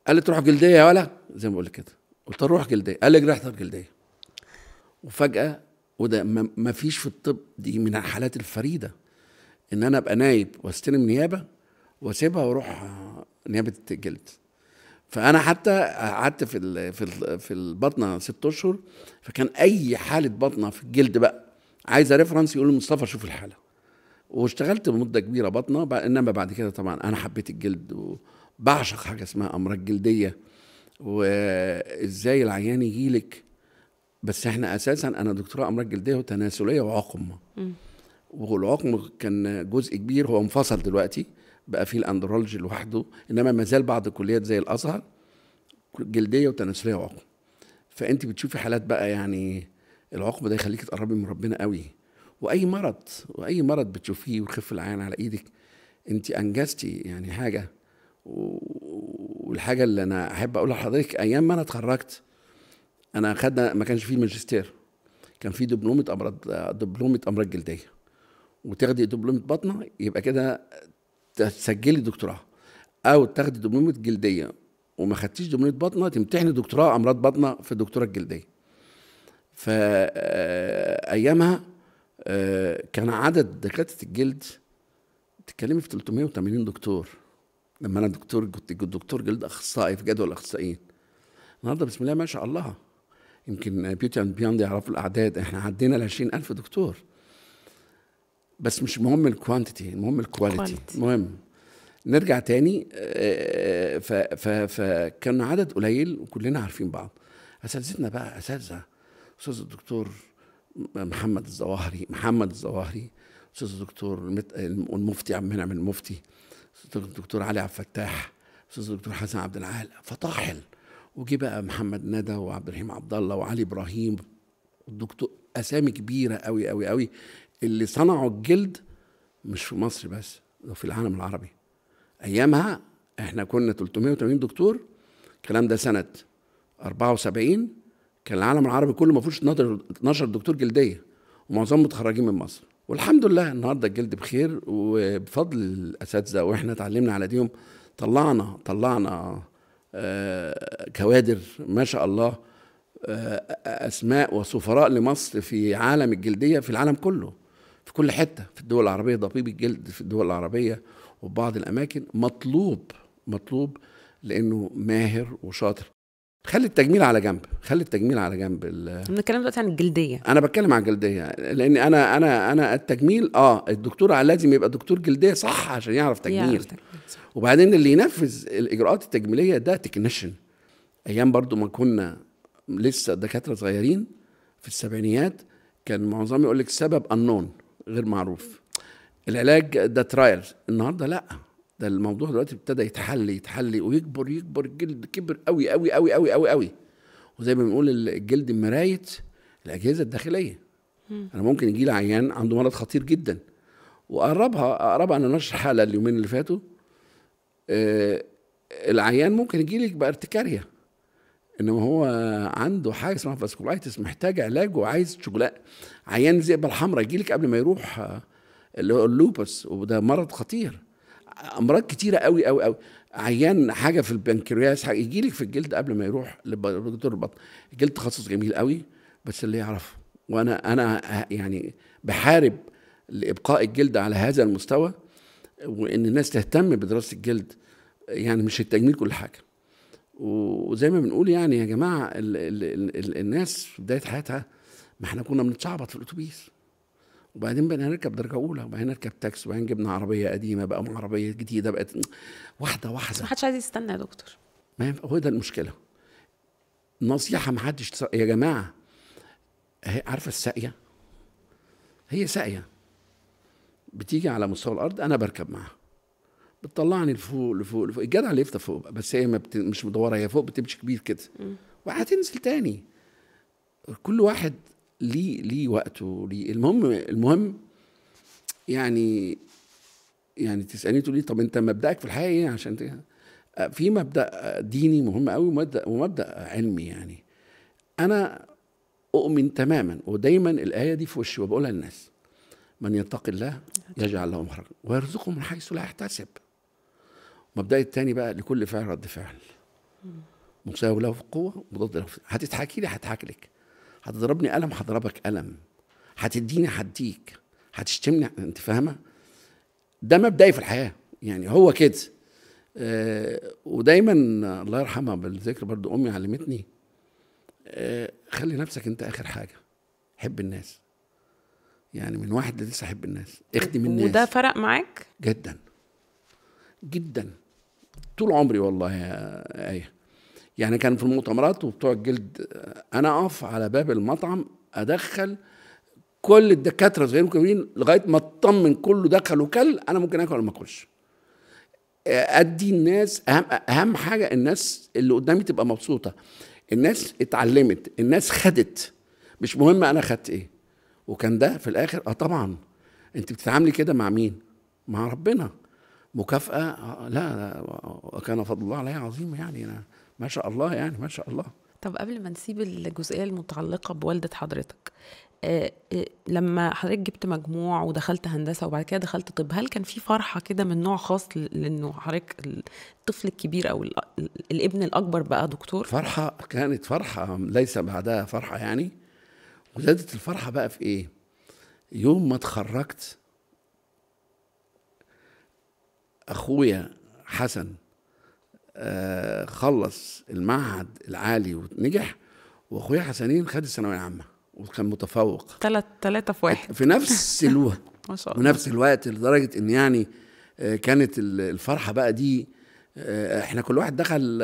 قال لي تروح جلدية يا ولا، زي ما بقول كده، قلت له روح جلدية، قال لي اجري احضر جلدية. وفجاة، وده ما فيش في الطب، دي من الحالات الفريدة ان انا ابقى نايب واستلم نيابة واسيبها واروح نيابة الجلد. فانا حتى قعدت في البطنه 6 اشهر، فكان اي حاله بطنه في الجلد بقى عايزه reference يقول مصطفى شوف الحالة. واشتغلت مده كبيرة بطنه، انما بعد كده طبعا انا حبيت الجلد وبعشق حاجة اسمها امراض جلدية، وازاي العيان يجيلك. بس احنا اساسا انا دكتوراه امراض جلدية وتناسليه وعقم، والعقم كان جزء كبير، هو انفصل دلوقتي بقى فيه ال andrology لوحده، انما ما زال بعض الكليات زي الازهر جلدية وتناسليه وعقم. فانت بتشوفي حالات بقى يعني العقم ده يخليك تقربي من ربنا قوي. واي مرض، واي مرض بتشوفيه ويخف العيان على ايدك، انت انجزتي يعني حاجة. والحاجة اللي انا احب اقولها لحضرتك، ايام ما انا اتخرجت انا خدنا، ما كانش فيه ماجستير، كان فيه دبلومه امراض جلدية، وتاخدي دبلومه بطنه يبقى كده تسجلي دكتوراه، او تاخدي دبلومه جلدية وما خدتيش دبلومه بطنه تمتحني دكتوراه امراض بطنه في الدكتوراه الجلدية. فايامها كان عدد دكاترة الجلد تتكلمي في 380 دكتور. لما انا دكتور كنت دكتور جلد اخصائي في جدول الاخصائيين. النهارده بسم الله ما شاء الله، يمكن Beauty and Beyond يعرفوا الاعداد، احنا عدينا ال 20,000 دكتور. بس مش مهم ال quantity، المهم ال quality. المهم نرجع تاني، فكان عدد قليل وكلنا عارفين بعض. اساتذتنا بقى اساتذة، استاذ الدكتور محمد الظواهري، استاذ الدكتور المفتي عبد المنعم المفتي، استاذ الدكتور علي عبد الفتاح، استاذ الدكتور حسن عبد العال، فطاحل. وجي بقى محمد ندى وعبد الرحيم عبد الله وعلي ابراهيم، الدكتور، اسامي كبيرة قوي قوي قوي اللي صنعوا الجلد مش في مصر بس، ده في العالم العربي. ايامها احنا كنا 380 دكتور، الكلام ده سنة 74، كان العالم العربي كله ما فيهوش 12 دكتور جلدية، ومعظمهم متخرجين من مصر. والحمد لله النهارده الجلد بخير وبفضل الاساتذة، واحنا اتعلمنا على ديهم. طلعنا كوادر ما شاء الله، اسماء وسفراء لمصر في عالم الجلدية، في العالم كله، في كل حتة، في الدول العربية. طبيب الجلد في الدول العربية وبعض الاماكن مطلوب لانه ماهر وشاطر. خلي التجميل على جنب، خلي التجميل على جنب. بنتكلم دلوقتي عن الجلدية. انا بتكلم عن الجلدية لان انا انا انا التجميل الدكتور لازم يبقى دكتور جلدية صح عشان يعرف تجميل. وبعدين اللي ينفذ الاجراءات التجميلية ده technician. ايام برضو ما كنا لسه دكاترة صغيرين في السبعينيات، كان معظم يقول لك سبب unknown، غير معروف، العلاج ده trials. النهارده لا، ده الموضوع دلوقتي ابتدى يتحل ويكبر يكبر. الجلد كبر قوي قوي قوي قوي قوي قوي. وزي ما بنقول الجلد مراية الاجهزة الداخلية. انا ممكن يجي لي عيان عنده مرض خطير جدا، واقربها انا نشر حاله اليومين اللي فاتوا. العيان ممكن يجي لك بارتكاريا، انما هو عنده حاجة اسمها vasculitis، محتاج علاج وعايز شغلاء. عيان الذئبه الحمراء يجي لك قبل ما يروح اللي هو ال lupus، وده مرض خطير. امراض كتيرة قوي قوي قوي. عيان حاجة في البنكرياس يجي لك في الجلد قبل ما يروح لدكتور البطن. الجلد تخصص جميل قوي، بس اللي يعرفه. وانا يعني بحارب لابقاء الجلد على هذا المستوى، وان الناس تهتم بدراسة الجلد. يعني مش التجميل كل حاجة. وزي ما بنقول يعني يا جماعة، ال ال ال الناس في بداية حياتها، ما احنا كنا بنتشعبط في الاتوبيس، وبعدين بقينا نركب درجه اولى، وبعدين نركب تاكسي، وبعدين جبنا عربية قديمة، بقى عربية جديدة، بقت واحدة واحدة. ما حدش عايز يستنى يا دكتور. ما هو ده المشكلة. نصيحة، ما حدش يا جماعة، هي عارفه الساقيه، هي ساقيه بتيجي على مستوى الارض، انا بركب معاها، بتطلعني لفوق لفوق لفوق. الجدع اللي يفضل فوق، بس هي ما مش مدورة، هي فوق بتمشي كبير كده وهتنزل تاني. كل واحد ليه وقته، ليه المهم يعني تسالني تقولي طب انت مبدأك في الحياة ايه؟ عشان في مبدأ ديني مهم قوي ومبدأ علمي. يعني انا اؤمن تماما، ودايما الايه دي في وشي وبقولها للناس: من يتق الله يجعل له مخرجا ويرزقه من حيث لا يحتسب. مبدأ التاني بقى، لكل فعل رد فعل، مساوي له في القوة مضاد له في. هتضحكي لي هضحك لك، هتضربني قلم هضربك قلم، هتديني هديك، هتشتمني، انت فاهمه؟ ده مبدئي في الحياة، يعني هو كده. ودايما الله يرحمها بالذكر برضو، امي علمتني خلي نفسك انت اخر حاجة، حب الناس. يعني من 1 ل 9 حب الناس، اخدم الناس. وده فرق معاك جدا جدا طول عمري والله يا آية. يعني كان في المؤتمرات وبتوع الجلد، انا اقف على باب المطعم ادخل كل الدكاترة صغيرين وكبيرين لغاية ما اطمن كله دخل وكل، انا ممكن اكل ولا ما اكلش. ادي الناس اهم حاجة، الناس اللي قدامي تبقى مبسوطة، الناس اتعلمت، الناس خدت، مش مهم انا خدت ايه. وكان ده في الاخر طبعا انت بتتعاملي كده مع مين؟ مع ربنا. مكافأة لا، وكان فضل الله عليا عظيم، يعني أنا ما شاء الله، يعني ما شاء الله. طب قبل ما نسيب الجزئية المتعلقة بوالدة حضرتك، لما حضرتك جبت مجموع ودخلت هندسة وبعد كده دخلت طب، هل كان في فرحة كده من نوع خاص لأنه حضرتك الطفل الكبير أو الابن الأكبر بقى دكتور؟ فرحة، كانت فرحة ليس بعدها فرحة يعني. وزادت الفرحة بقى في إيه؟ يوم ما اتخرجت، أخويا حسن خلص المعهد العالي ونجح، وأخويا حسنين خد الثانوية العامة وكان متفوق. 3 في 1 في نفس الوقت. ما شاء الله، ونفس الوقت، لدرجة إن يعني كانت الفرحة بقى دي، إحنا كل واحد دخل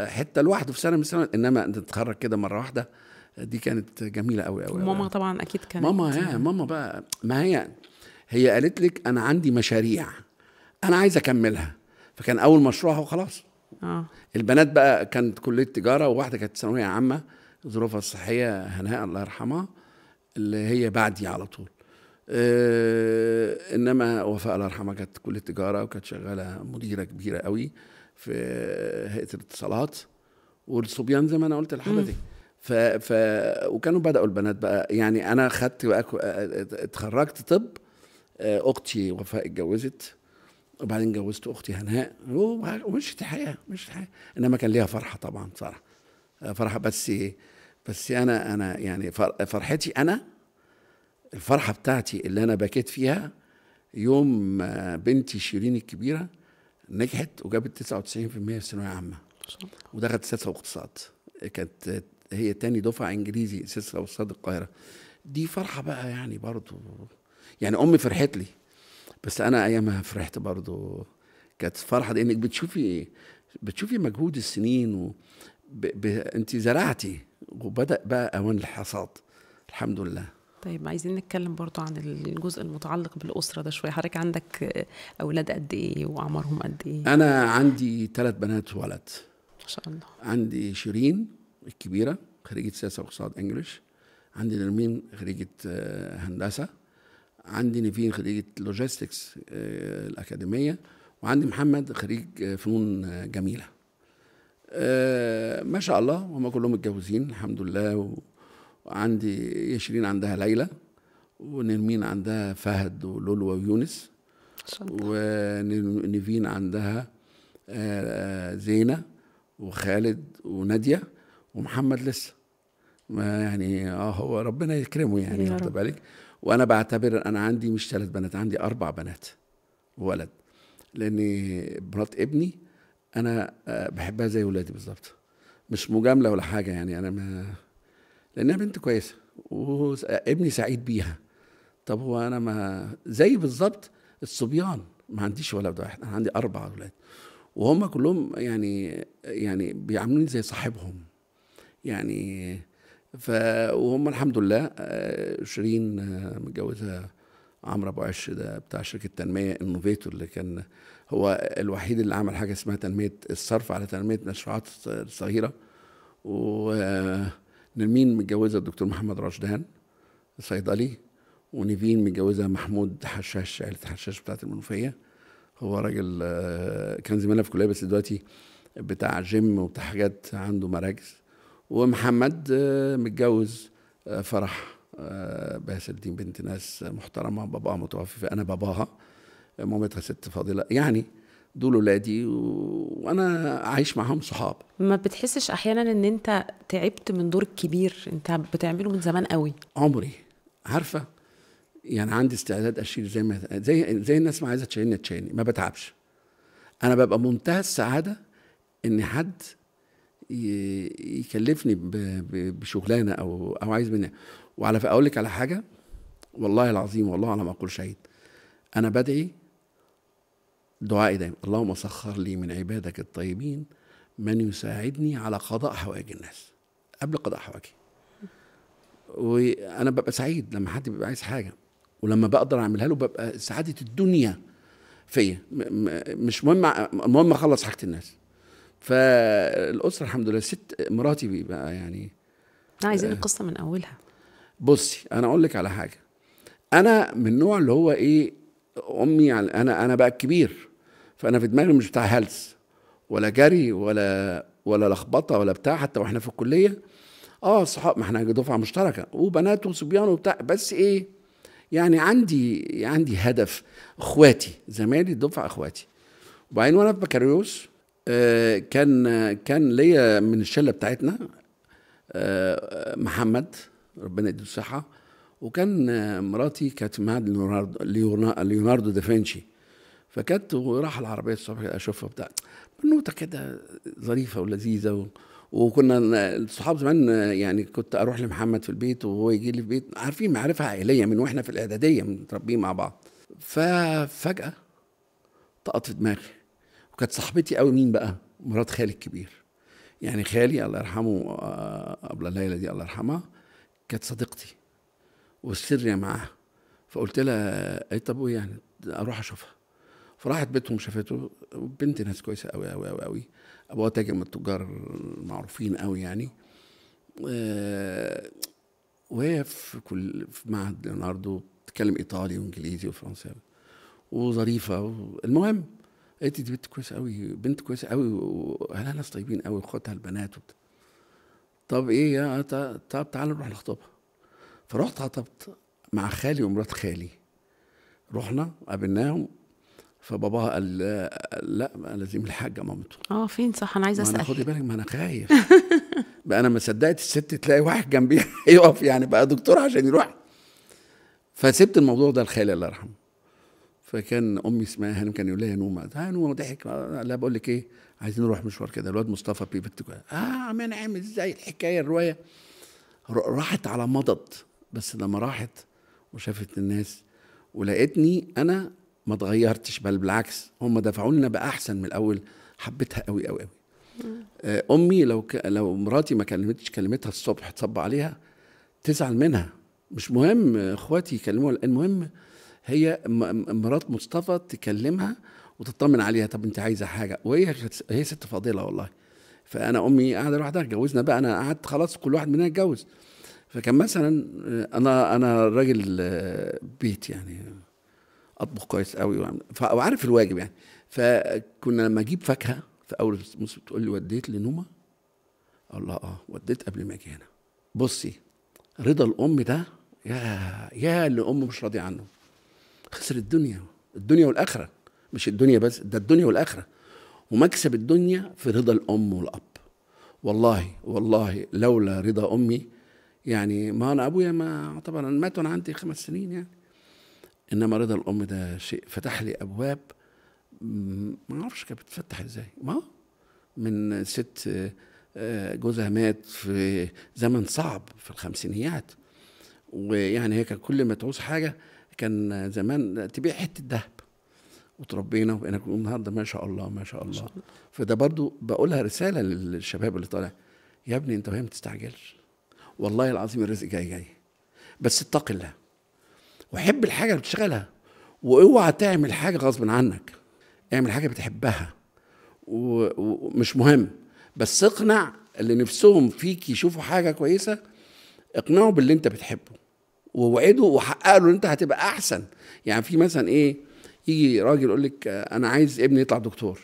حتة لوحده في سنة من السنة، إنما أنت تتخرج كده مرة واحدة، دي كانت جميلة أوي أوي. ماما طبعا أكيد كانت ماما بقى، ما هي قالت لك أنا عندي مشاريع أنا عايز أكملها، فكان أول مشروعها وخلاص. البنات بقى كانت كلية تجارة، وواحدة كانت ثانوية عامة ظروفها الصحية، هناء الله يرحمها اللي هي بعدي على طول. إنما وفاء الله يرحمها كانت كلية تجارة، وكانت شغالة مديرة كبيرة قوي في هيئة الاتصالات، والصبيان زي ما أنا قلت لحضرتك. وكانوا بدأوا البنات بقى، يعني أنا خدت بقى، اتخرجت طب، أختي وفاء اتجوزت، وبعدين جوزت اختي هناء، ومشيت الحياة، مشيت الحياة. انما كان ليها فرحه طبعا صراحة، فرحه. بس انا يعني فرحتي انا، الفرحة بتاعتي اللي انا بكيت فيها يوم بنتي شيرين الكبيرة نجحت وجابت 99% في الثانوية العامة ودخلت سياسة واقتصاد، كانت هي تاني دفعه انجليزي سياسة واقتصاد القاهرة. دي فرحه بقى يعني برضو، يعني امي فرحت لي، بس انا ايامها فرحت برضو. كانت فرحه لانك بتشوفي مجهود السنين انت زرعتي وبدا بقى اوان الحصاد، الحمد لله. طيب عايزين نتكلم برضو عن الجزء المتعلق بالأسرة ده شوية. حضرتك عندك أولاد قد إيه وأعمارهم قد إيه؟ أنا عندي 3 بنات وولد. ما شاء الله. عندي شيرين الكبيرة خريجة سياسة واقتصاد English، عندي نرمين خريجة هندسة، عندي نيفين خريجة logistics الأكاديمية، وعندي محمد خريج فنون جميلة. ما شاء الله هم كلهم متجوزين الحمد لله. وعندي شيرين عندها ليلى، ونرمين عندها فهد ولولو ويونس، ونيفين عندها زينة وخالد ونادية، ومحمد لسه ما يعني هو ربنا يكرمه يعني، واخد بالك. وانا بعتبر انا عندي مش 3 بنات، عندي 4 بنات وولد، لان مرات ابني انا بحبها زي ولادي بالظبط، مش مجاملة ولا حاجة يعني، انا ما لانها بنت كويسة وابني سعيد بيها. طب هو انا ما زي بالظبط الصبيان، ما عنديش ولد واحد، انا عندي 4 اولاد، وهم كلهم يعني بيعاملوني زي صاحبهم يعني. وهم الحمد لله. شيرين متجوزة عمرو ابو عش، ده بتاع شركة تنمية انوفيتور، اللي كان هو الوحيد اللي عمل حاجة اسمها تنمية الصرف على تنمية المشروعات الصغيرة. ونرمين متجوزة الدكتور محمد رشدان صيدلي، ونيفين متجوزة محمود حشاش، عيله حشاش بتاعت المنوفية، هو راجل كان زميلنا في الكلية بس دلوقتي بتاع جيم وبتاع حاجات، عنده مراكز. ومحمد متجوز فرح باسل الدين، بنت ناس محترمه، باباها متوفي فانا باباها، مامتها ست فاضلة يعني. دول ولادي وانا عايش معاهم صحاب. ما بتحسش احيانا ان انت تعبت من دور الكبير انت بتعمله من زمان قوي؟ عمري، عارفه يعني عندي استعداد اشيل زي ما زي الناس ما عايزه تشيلني تشيلني، ما بتعبش. انا ببقى منتهى السعادة ان حد يكلفني بشغلانه او عايز مني. وعلى اقول لك على حاجة، والله العظيم والله على ما اقول شهيد، انا بدعي دعائي دايما، اللهم سخر لي من عبادك الطيبين من يساعدني على قضاء حوائج الناس قبل قضاء حوائجي. وانا ببقى سعيد لما حد بيبقى عايز حاجة، ولما بقدر اعملها له ببقى سعادة الدنيا فيا. مش مهم، المهم اخلص حاجة الناس. فالاسره الحمد لله، ست مراتي بيبقى يعني عايزين القصة من اولها. بصي انا اقول لك على حاجة، انا من النوع اللي هو ايه، امي يعني انا بقى الكبير، فانا في دماغي مش بتاع هلس ولا جري ولا لخبطة ولا بتاع. حتى واحنا في الكلية صحاب، ما احنا دفعه مشتركة وبنات وصبيان وبتاع، بس ايه يعني عندي هدف. اخواتي زمايلي الدفعة اخواتي. وبعدين وانا في بكالوريوس كان ليا من الشلة بتاعتنا محمد ربنا يديله الصحة، وكان مراتي كانت معهد ليوناردو دافنشي، فكانت وراح العربية الصبح اشوفها بتاع بنوته كده ظريفة ولذيذه وكنا الصحاب زمان يعني، كنت اروح لمحمد في البيت وهو يجي لي في البيت، عارفين معرفة عائلية من واحنا في الاعدادية متربيين مع بعض. ففجاه طقت في دماغي، وكانت صاحبتي قوي مين بقى؟ مرات خالي الكبير، يعني خالي الله يرحمه قبل ليلى دي الله يرحمها كانت صديقتي والسر معاها. فقلت لها ايه طب وايه يعني اروح اشوفها؟ فراحت بيتهم شافته، بنت ناس كويسة قوي قوي قوي قوي، ابوها تاجر من التجار المعروفين قوي يعني. وهي في معهد ليوناردو بتتكلم ايطالي وانجليزي وفرنساوي وظريفه. المهم قالت دي بنت كويسة قوي، بنت كويسة قوي، واهلها ناس طيبين قوي، اخواتها البنات وبتاع. طب ايه يا طب تعالى نروح نخطبها. فرحت خطبت مع خالي ومرات خالي، رحنا قابلناهم، فباباها قال لا لازم الحاجة مامته. فين صح، انا عايزه اسال. خدي بالك، ما انا خايف بقى، انا ما صدقت الست تلاقي واحد جنبيها يقف يعني بقى دكتور عشان يروح. فسبت الموضوع ده لخالي الله يرحمه. فكان امي اسمها هانم، كان يقول لها يا نومه، ها نومه، ضحك. لا بقول لك ايه، عايزين نروح مشوار كده، الواد مصطفى بيبت عم نعمل ازاي الحكاية. الرواية راحت على مضض، بس لما راحت وشافت الناس ولقيتني انا ما اتغيرتش، بل بالعكس هم دفعوا لنا بقى احسن من الاول. حبيتها قوي قوي قوي. امي لو مراتي ما كلمتش كلمتها الصبح تصب عليها تزعل منها، مش مهم اخواتي يكلموها، المهم هي مرات مصطفى تكلمها وتطمن عليها، طب انت عايزه حاجة. وهي هي ست فاضلة والله. فانا امي قاعدة لوحدها، اتجوزنا بقى، انا قعدت خلاص كل واحد مننا اتجوز. فكان مثلا انا راجل بيت يعني، اطبخ كويس قوي وعارف الواجب يعني. فكنا لما اجيب فاكهة في اول موسم تقول لي وديت لنومه، اقول لها وديت قبل ما اجي هنا. بصي رضا الام ده يا اللي امه مش راضية عنه خسر الدنيا، الدنيا والاخرة، مش الدنيا بس، ده الدنيا والاخرة. ومكسب الدنيا في رضا الام والاب. والله والله لولا رضا امي يعني، ما انا ابويا ما طبعا مات وانا عندي 5 سنين يعني، انما رضا الام ده شيء فتح لي ابواب ما اعرفش كانت بتفتح ازاي. ما من ست جوزها مات في زمن صعب في الخمسينيات، ويعني هي كان كل ما تعوز حاجة كان زمان تبيع حتة ذهب، وتربينا وبقينا النهارده ما شاء الله ما شاء الله. فده برضو بقولها رسالة للشباب اللي طالع، يا ابني انت وهي ما تستعجلش، والله العظيم الرزق جاي جاي، بس اتق الله وحب الحاجة اللي بتشتغلها، واوعى تعمل حاجة غصب عنك، اعمل حاجة بتحبها ومش مهم، بس اقنع اللي نفسهم فيك يشوفوا حاجة كويسة، اقنعه باللي انت بتحبه ووعده وحقق له ان انت هتبقى احسن. يعني في مثلا ايه، يجي راجل يقول لك انا عايز ابني يطلع دكتور،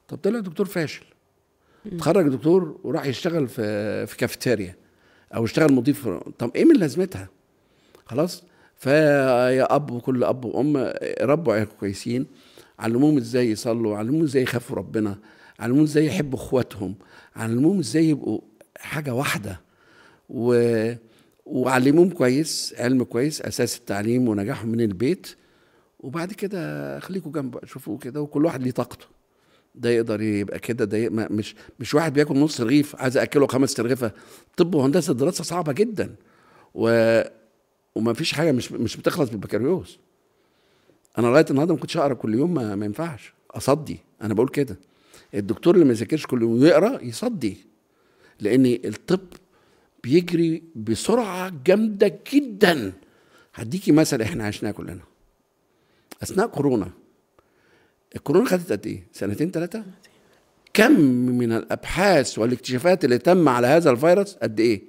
طب طلع دكتور فاشل، اتخرج دكتور وراح يشتغل في كافيتيريا او اشتغل مضيف، طب ايه من لازمتها؟ خلاص. فيا اب وكل اب وام ربوا عيالكم كويسين، علموهم ازاي يصلوا، علموهم ازاي يخافوا ربنا، علموهم ازاي يحبوا اخواتهم، علموهم ازاي يبقوا حاجة واحدة، وعلموهم كويس، علم كويس، اساس التعليم ونجاحهم من البيت. وبعد كده خليكوا جنب شوفوا كده، وكل واحد ليه طاقته، ده يقدر يبقى كده، ده مش واحد بياكل نص رغيف عايز اكله 5 رغيفه. طب وهندسة دراسة صعبة جدا، وما فيش حاجة مش بتخلص بالبكالوريوس. انا لغاية النهارده ما كنتش اقرا كل يوم، ما ينفعش اصدي. انا بقول كده، الدكتور اللي ما يذاكرش كل يوم ويقرا يصدي، لان الطب بيجري بسرعة جامدة جدا. هديكي مثل احنا عشناه كلنا اثناء كورونا. الكورونا خدت قد ايه؟ 2 3 كم من الابحاث والاكتشافات اللي تم على هذا الفيروس قد ايه؟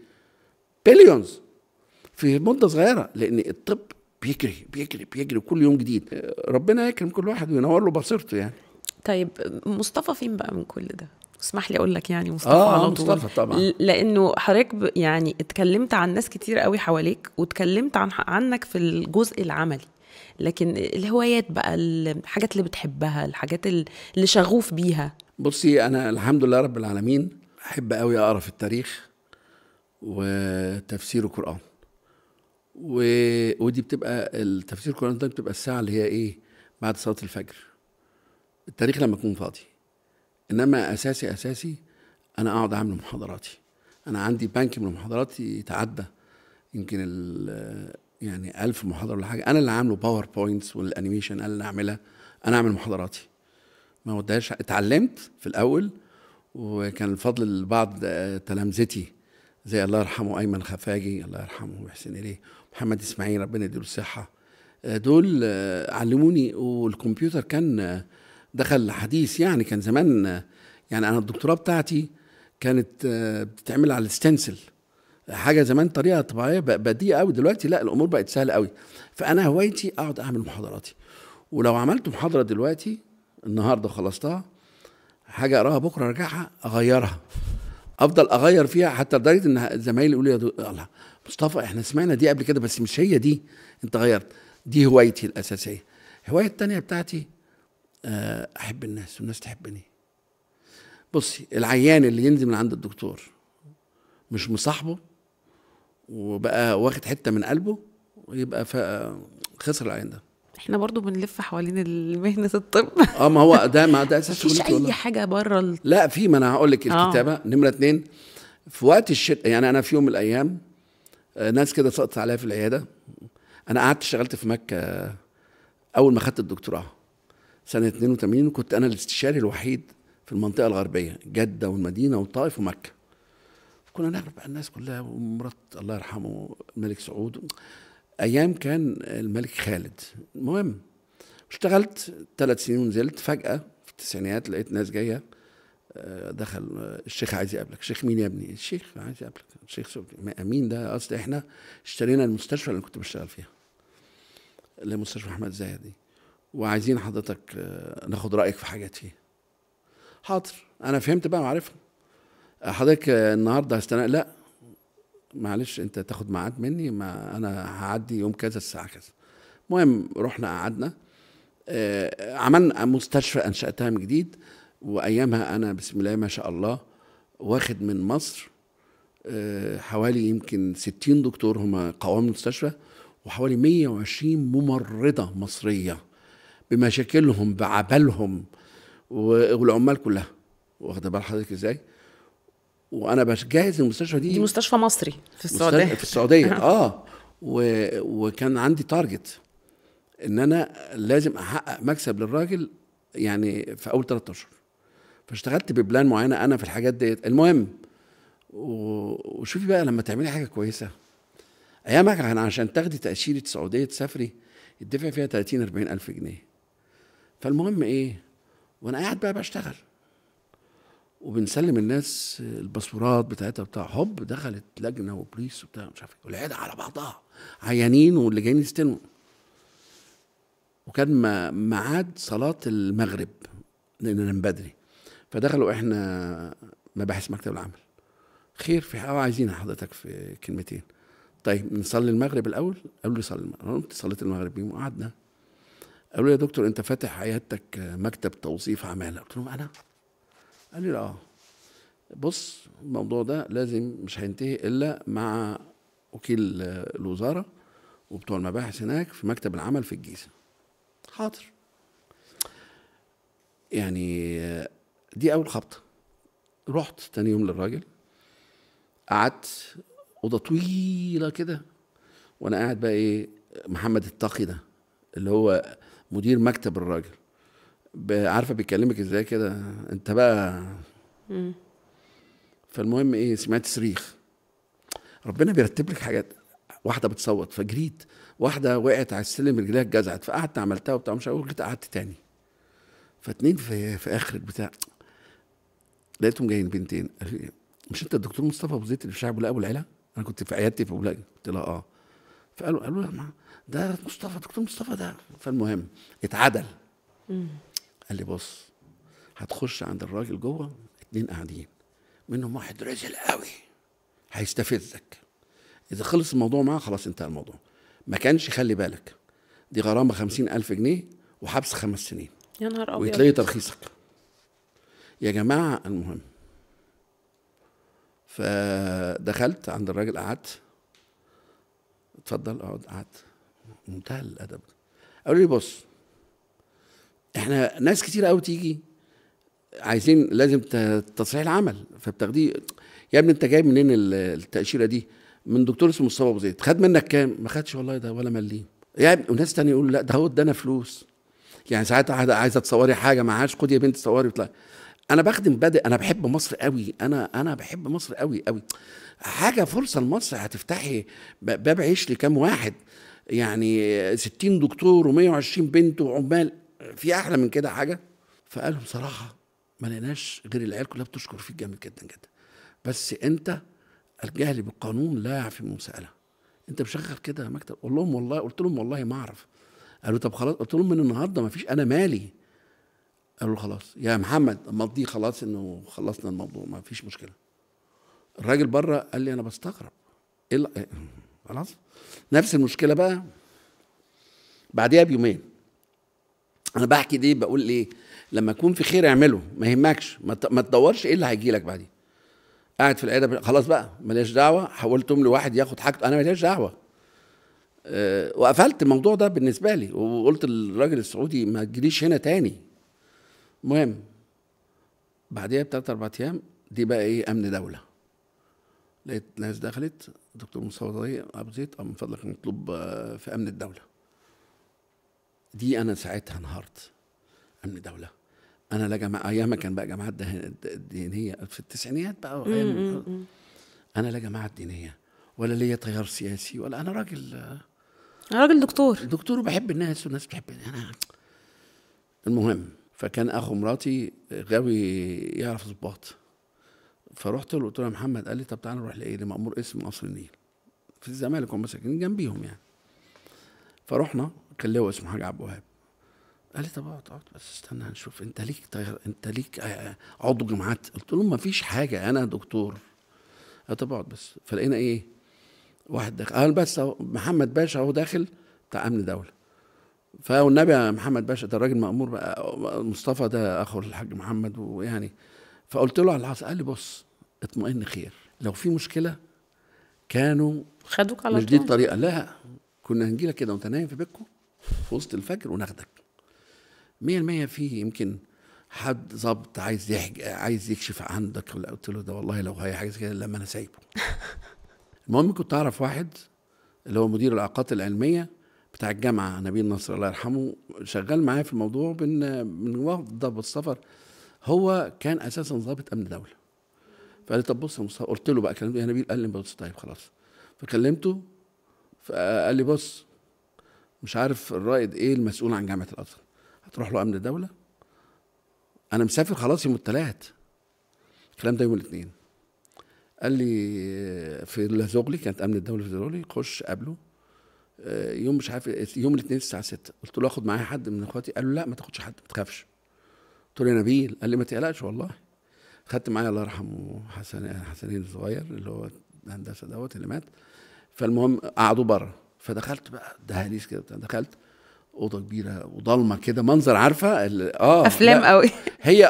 billions في مده صغيرة، لان الطب بيجري بيجري بيجري كل يوم جديد. ربنا يكرم كل واحد وينور له بصيرته يعني. طيب مصطفى فين بقى من كل ده؟ اسمح لي اقول لك يعني مصطفى على طول. مصطفى طبعا، لانه حضرتك يعني اتكلمت عن ناس كتير قوي حواليك، واتكلمت عنك في الجزء العملي، لكن الهوايات بقى، الحاجات اللي بتحبها، الحاجات اللي شغوف بيها. بصي انا الحمد لله رب العالمين احب قوي اقرا في التاريخ وتفسير القران، ودي بتبقى التفسير القران ده بتبقى الساعة اللي هي ايه، بعد صلاة الفجر، التاريخ لما اكون فاضي. انما اساسي انا اقعد اعمل محاضراتي. انا عندي بنك من المحاضرات يتعدى يمكن يعني 1000 محاضرة ولا حاجة، انا اللي عامله PowerPoints وال animation انا اللي اعملها، انا اعمل محاضراتي ما وديهاش. اتعلمت في الاول، وكان الفضل لبعض تلامذتي زي الله يرحمه ايمن خفاجي الله يرحمه ويحسن اليه، محمد اسماعيل ربنا يديله الصحة، دول علموني. والكمبيوتر كان دخل حديث يعني، كان زمان يعني انا الدكتوراه بتاعتي كانت بتتعمل على ال stencil، حاجة زمان طريقه طبيعية بديهة قوي، دلوقتي لا الامور بقت سهلة قوي. فانا هوايتي اقعد اعمل محاضراتي، ولو عملت محاضرة دلوقتي النهارده خلصتها، حاجة اقراها بكره ارجعها اغيرها، افضل اغير فيها، حتى لدرجة ان زمايلي يقولوا لي يا الله مصطفى احنا سمعنا دي قبل كده بس مش هي دي، انت غيرت. دي هوايتي الاساسية. الهواية الثانية بتاعتي احب الناس والناس تحبني. بصي، العيان اللي ينزل من عند الدكتور مش مصاحبه وبقى واخد حتة من قلبه، يبقى خسر العيان ده. احنا برضو بنلف حوالين مهنة الطب. ما هو ده، ما ده اساس مفيش اي حاجة بره. لا في، ما انا هقول لك الكتابة. نمره 2، في وقت الشتاء، يعني انا في يوم من الايام ناس كده سقطت عليا في العيادة. انا قعدت اشتغلت في مكة اول ما خدت الدكتوراه سنة 82، وكنت انا الاستشاري الوحيد في المنطقة الغربية، جده والمدينة والطائف ومكة. كنا نعرف بقى الناس كلها، ومرات الله يرحمه الملك سعود، ايام كان الملك خالد. المهم اشتغلت 3 سنين ونزلت. فجاة في التسعينيات لقيت ناس جاية، دخل الشيخ عايز يقابلك. الشيخ مين يا ابني؟ الشيخ عايز يقابلك. الشيخ سعود مين ده؟ اصل احنا اشترينا المستشفى اللي كنت بشتغل فيها، اللي مستشفى احمد زاهد دي، وعايزين حضرتك ناخد رايك في حاجات فيها. حاضر، انا فهمت بقى وعارفها. حضرتك النهارده هستنى؟ لا معلش، انت تاخد ميعاد مني، ما انا هعدي يوم كذا الساعة كذا. المهم رحنا قعدنا، عملنا مستشفى انشاتها من جديد. وايامها انا بسم الله ما شاء الله واخد من مصر حوالي يمكن 60 دكتور هم قوام المستشفى، وحوالي 120 ممرضة مصرية بمشاكلهم بعبالهم والعمال كلها، واخده بال حضرتك ازاي؟ وانا بجهز المستشفى دي. دي مستشفى مصري في السعودية. في السعودية وكان عندي target ان انا لازم احقق مكسب للراجل يعني في اول 3 اشهر. فاشتغلت ب plan معينة انا في الحاجات ديت. المهم وشوفي بقى لما تعملي حاجة كويسة، ايامها كان عشان تاخدي تاشيرة السعودية تسافري يدفع فيها 30 40 الف جنيه. فالمهم ايه، وانا قاعد بقى بشتغل وبنسلم الناس الباسبورات بتاعتها بتاع، هوب دخلت لجنة وبوليس وبتاع مش عارف ايه، والعياده على بعضها عيانين واللي جايين يستلموا. وكان ميعاد صلاة المغرب لان من بدري، فدخلوا احنا مباحث مكتب العمل. خير في حاجة عايزين حضرتك في كلمتين. طيب نصلي المغرب الاول؟ قالوا لي صلي المغرب. قمت صليت المغرب بيهم وقعدنا. قالوا لي يا دكتور انت فاتح عيادتك مكتب توظيف عماله. قلت لهم انا؟ قال لي اه. بص الموضوع ده لازم مش هينتهي الا مع وكيل الوزارة وبتوع المباحث هناك في مكتب العمل في الجيزة. حاضر. يعني دي اول خبطه. رحت تاني يوم للراجل، قعدت اوضة طويلة كده، وانا قاعد بقى ايه، محمد التقي ده اللي هو مدير مكتب الراجل، عارفه بيكلمك ازاي كده انت بقى. فالمهم ايه، سمعت صريخ. ربنا بيرتب لك حاجات. واحدة بتصوت فجريت، واحدة وقعت على السلم رجليها اتجزعت، فقعدت عملتها وبتاع مش عارف، جيت قعدت تاني. فاتنين في اخر البتاع لقيتهم جايين بنتين. مش انت الدكتور مصطفى ابو زيد اللي في شعب بولاق ابو العلا؟ انا كنت في عيادتي في بولاق. قلت لها اه. فقالوا ده مصطفى، دكتور مصطفى ده. فالمهم اتعدل. قال لي بص هتخش عند الراجل جوه، 2 قاعدين منهم واحد رزل قوي هيستفزك، اذا خلص الموضوع معاه خلاص انتهى الموضوع. ما كانش خلي بالك دي غرامة 50,000 جنيه وحبس 5 سنين. يا نهار ابيض. ويتلغي ترخيصك يا جماعة. المهم فدخلت عند الراجل، قعدت، اتفضل اقعد. قعدت منتهى الادب. قالوا لي بص احنا ناس كتير قوي تيجي عايزين لازم تصريح العمل، فبتاخديه. يا ابني انت جايب منين التاشيره دي؟ من دكتور اسمه مصطفى ابو زيد. خد منك كام؟ ما خدش والله ده ولا مليم. يا ابني. وناس تانية يقولوا لا ده هو ادانا فلوس. يعني ساعات عايزه تصوري حاجة معهاش، خدي يا بنت تصوري وطلعي. انا بخدم بادئ، انا بحب مصر قوي، انا بحب مصر قوي قوي. حاجة فرصة لمصر، هتفتحي باب عيش لكام واحد، يعني 60 دكتور و120 بنت وعمال، في احلى من كده حاجة؟ فقالوا بصراحة ما لقيناش غير العيال كلها بتشكر فيك جامد جدا جدا، بس انت الجهل بالقانون لا يعفي من مساءله، انت مشغل كده مكتب. قول لهم والله، قلت لهم والله ما اعرف. قالوا طب خلاص. قلت لهم من النهارده ما فيش، انا مالي. قالوا خلاص يا محمد مضي خلاص انه خلصنا الموضوع ما فيش مشكلة. الراجل بره قال لي انا بستغرب ايه خلاص. نفس المشكلة بقى بعديها بيومين، انا بحكي دي بقول ليه، لما يكون في خير اعمله، ما يهمكش، ما تدورش ايه اللي هيجي لك بعدين. قاعد في العيادة خلاص بقى ماليش دعوه، حولتهم لواحد ياخد حاجته، انا ماليش دعوه. وقفلت الموضوع ده بالنسبة لي، وقلت للراجل السعودي ما تجيليش هنا تاني. المهم بعديها بثلاث اربع ايام دي بقى ايه، امن دولة. لقيت ناس دخلت، دكتور مصطفى ابو زيد، من فضلك مطلوب في امن الدولة. دي انا ساعتها انهارت. امن دولة، انا لا جماعة، ايام كان بقى جماعات دينية في التسعينيات بقى، أيام انا لا جماعات دينية ولا ليا تيار سياسي، ولا انا راجل، انا راجل دكتور، دكتور وبحب الناس والناس بتحبني انا. المهم فكان اخو مراتي غاوي يعرف ظباط، فرحت له قلت له يا محمد، قال لي طب تعالى نروح لايه، لمأمور اسم قصر النيل في الزمالك، هم ساكنين جنبيهم يعني. فرحنا، كان له اسمه حاج عبد الوهاب. قال لي طب اقعد اقعد بس استنى هنشوف، انت ليك طير، انت ليك عضو جماعات؟ قلت له ما فيش حاجة، انا دكتور. قال طب اقعد بس. فلقينا ايه، واحد داخل، قال بس اهو محمد باشا اهو داخل بتاع امن دولة. فالنبي يا محمد باشا، ده الراجل مأمور بقى، مصطفى ده اخو الحاج محمد ويعني. فقلت له على العصر، قال لي بص اطمئن خير، لو في مشكلة كانوا خدوك على طول، مش دي الطريقة، لا كنا هنجيلك كده وانت نايم في بيتكم في وسط الفجر وناخدك 100%. في يمكن حد ظبط عايز عايز يكشف عندك. قلت له ده والله لو هي حاجة كده لما انا سايبه. المهم كنت اعرف واحد اللي هو مدير العلاقات العلمية بتاع الجامعة، نبيل نصر الله يرحمه، شغال معايا في الموضوع بنوضب السفر. هو كان اساسا ضابط امن دولة. فقال لي طب بص يا مصطفى، قلت له بقى كلمته يا نبيل، قال لي بص طيب خلاص. فكلمته فقال لي بص مش عارف الرائد ايه المسؤول عن جامعه الازهر، هتروح له امن الدولة، انا مسافر خلاص يوم الثلاث، الكلام ده يوم الاثنين. قال لي في لاظوغلي، كانت امن الدولة في لاظوغلي، خش قابله يوم مش عارف يوم الاثنين الساعة 6. قلت له اخد معايا حد من اخواتي؟ قال له لا ما تاخدش حد، ما تخافش. قلت له يا نبيل، قال لي ما تقلقش والله. خدت معايا الله يرحمه حسنين الصغير اللي هو الهندسة دوت اللي مات. فالمهم قعدوا بره، فدخلت بقى دهاليز كده، دخلت اوضة كبيرة وضلمه كده، منظر عارفه افلام قوي هي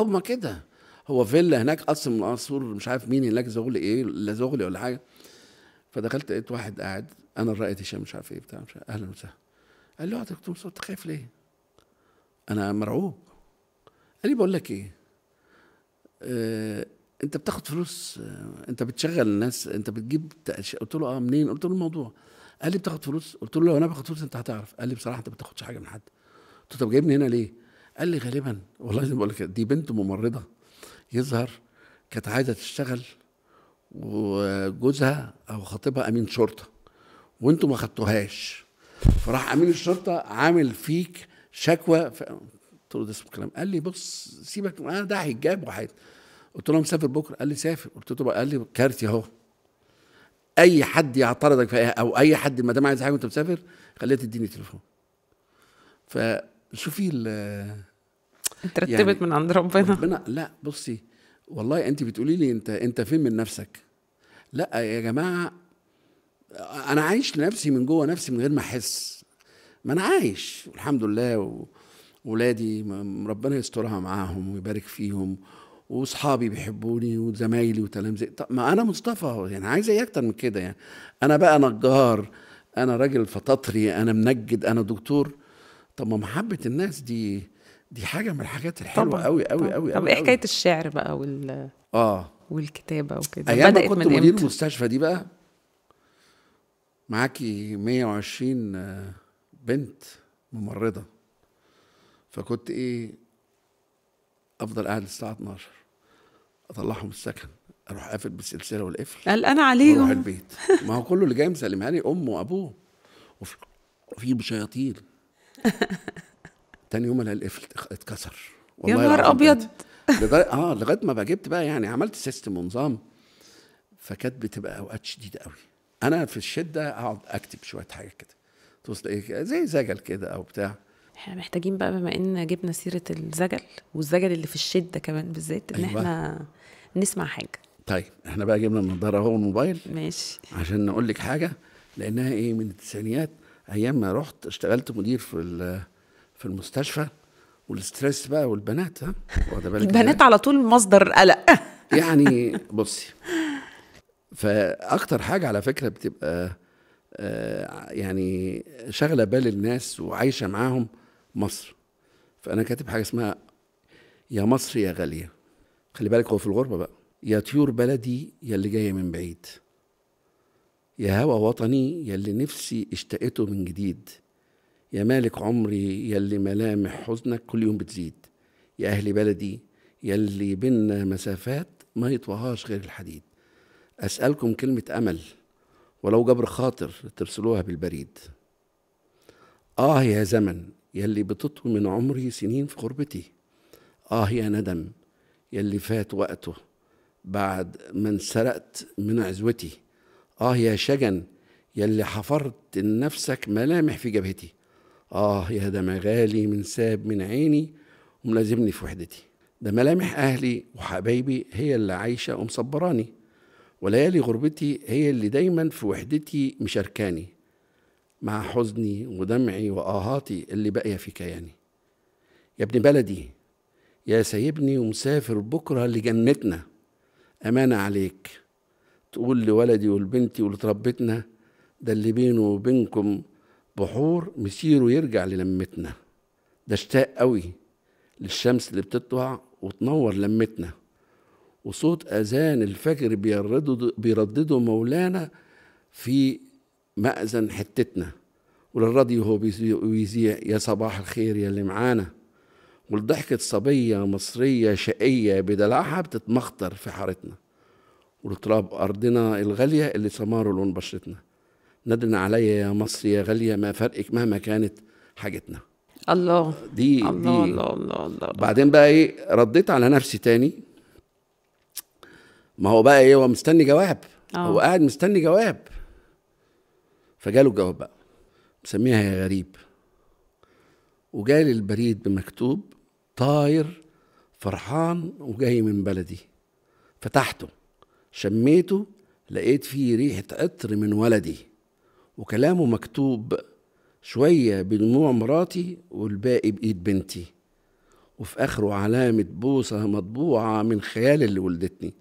هم كده، هو فيلا هناك قصر من قصور مش عارف مين هناك، زغلي ايه لا زغلي ولا حاجة. فدخلت لقيت واحد قاعد، انا الرائد هشام مش عارف ايه بتاع مش عارف. اهلا وسهلا. قال لي اقعد يا دكتور مصطفى، انت خايف ليه؟ انا مرعوب. قال لي بقول لك ايه، انت بتاخد فلوس، انت بتشغل الناس، انت بتجيب. قلت له منين؟ قلت له الموضوع. قال لي بتاخد فلوس؟ قلت له لو انا باخد فلوس انت هتعرف. قال لي بصراحة انت ما بتاخدش حاجة من حد. قلت له طب جايبني هنا ليه؟ قال لي غالبا والله زي ما بقول لك، دي بنت ممرضة يظهر كانت عايزه تشتغل، وجوزها او خطيبها امين شرطه، وانتوا ما خدتوهاش، فراح امين الشرطة عامل فيك شكوى. قلت له ده اسمه كلام؟ قال لي بص سيبك، انا ده هيتجاب وحيد. قلت له مسافر بكره؟ قال لي سافر. قلت له قال لي كارتي اهو، اي حد يعترضك في او اي حد ما دام عايز حاجة وانت مسافر خليها تديني تليفون. فشوفي اترتبت يعني من عند ربنا. ربنا. لا بصي والله انت بتقولي لي انت فين من نفسك؟ لا يا جماعة، انا عايش لنفسي من جوه نفسي من غير ما احس، ما انا عايش والحمد لله، وولادي ربنا يسترها معاهم ويبارك فيهم، واصحابي بيحبوني وزمايلي وتلامذتي. طب ما انا مصطفى يعني عايز ايه اكتر من كده يعني؟ انا بقى نجار، انا راجل فطاطري، انا منجد، انا دكتور. طب ما محبة الناس دي حاجة من الحاجات الحلوة قوي قوي قوي. طب ايه حكاية الشعر بقى والكتابة وكده؟ ايام ما كنت مدير المستشفى دي بقى، معاكي 120 بنت ممرضة، فكنت ايه افضل قاعد للساعة 12، اطلعهم السكن، اروح قافل بالسلسلة والقفل، قلقان عليهم، اروح البيت. ما هو كله اللي جاي مسلمها لي امه وابوه، وفي شياطين. تاني يوم الاقي القفل اتكسر، والله يا نهار ابيض. لغاية ما بقى جبت بقى يعني عملت system ونظام. فكانت بتبقى اوقات شديدة قوي. انا في الشدة اقعد اكتب شوية حاجة كده، توصل ايه زي زجل كده او بتاع. احنا محتاجين بقى، بما ان جبنا سيره الزجل والزجل اللي في الشدة كمان بالذات، ان أيوة. احنا نسمع حاجة. طيب احنا بقى جبنا النضارة اهو والموبايل، ماشي، عشان نقول لك حاجة، لانها ايه من التسعينيات، ايام ما رحت اشتغلت مدير في في المستشفى وال stress بقى والبنات، ها واخده بالك، البنات على طول مصدر قلق. يعني بصي، فاكتر حاجة على فكرة بتبقى يعني شغله بال الناس وعايشة معاهم مصر. فانا كاتب حاجة اسمها يا مصر يا غالية. خلي بالك هو في الغربة بقى. يا طيور بلدي يا اللي جاية من بعيد، يا هوى وطني يا اللي نفسي اشتقته من جديد، يا مالك عمري يا اللي ملامح حزنك كل يوم بتزيد، يا أهل بلدي يا اللي بينا مسافات ما يطوهاش غير الحديد. أسألكم كلمة أمل ولو جبر خاطر ترسلوها بالبريد. آه يا زمن يا اللي بتطوي من عمري سنين في غربتي، آه يا ندم يا اللي فات وقته بعد ما انسرقت من عزوتي، آه يا شجن يا اللي حفرت لنفسك ملامح في جبهتي، آه يا دمع غالي من ساب من عيني وملازمني في وحدتي. ده ملامح أهلي وحبايبي هي اللي عايشة ومصبراني، وليالي غربتي هي اللي دايما في وحدتي مشاركاني، مع حزني ودمعي وآهاتي اللي باقية في كياني. يا ابن بلدي يا سايبني ومسافر بكرة لجنتنا، أمانة عليك تقول لولدي ولبنتي ولتربتنا، ده اللي بينه وبينكم بحور مسيره يرجع للمتنا. ده اشتاق قوي للشمس اللي بتطلع وتنور لمتنا، وصوت أذان الفجر بيردده مولانا في مأذن حتتنا، وللراديو هو بيذيع يا صباح الخير يا اللي معانا، والضحكة صبية مصرية شقية بدلعها بتتمخطر في حارتنا، ولتراب أرضنا الغالية اللي سماره لون بشرتنا. ندنا عليا يا مصر يا غالية ما فرقك مهما كانت حاجتنا. الله، دي الله دي. الله الله الله. بعدين بقى ايه، رديت على نفسي تاني. ما هو بقى ايه، هو مستني جواب. هو قاعد مستني جواب، فجاله الجواب بقى، مسميها يا غريب. وجالي البريد بمكتوب طاير فرحان وجاي من بلدي. فتحته شميته لقيت فيه ريحة عطر من ولدي، وكلامه مكتوب شوية بدموع مراتي والباقي بإيد بنتي، وفي آخره علامة بوسة مطبوعة من خيال اللي ولدتني،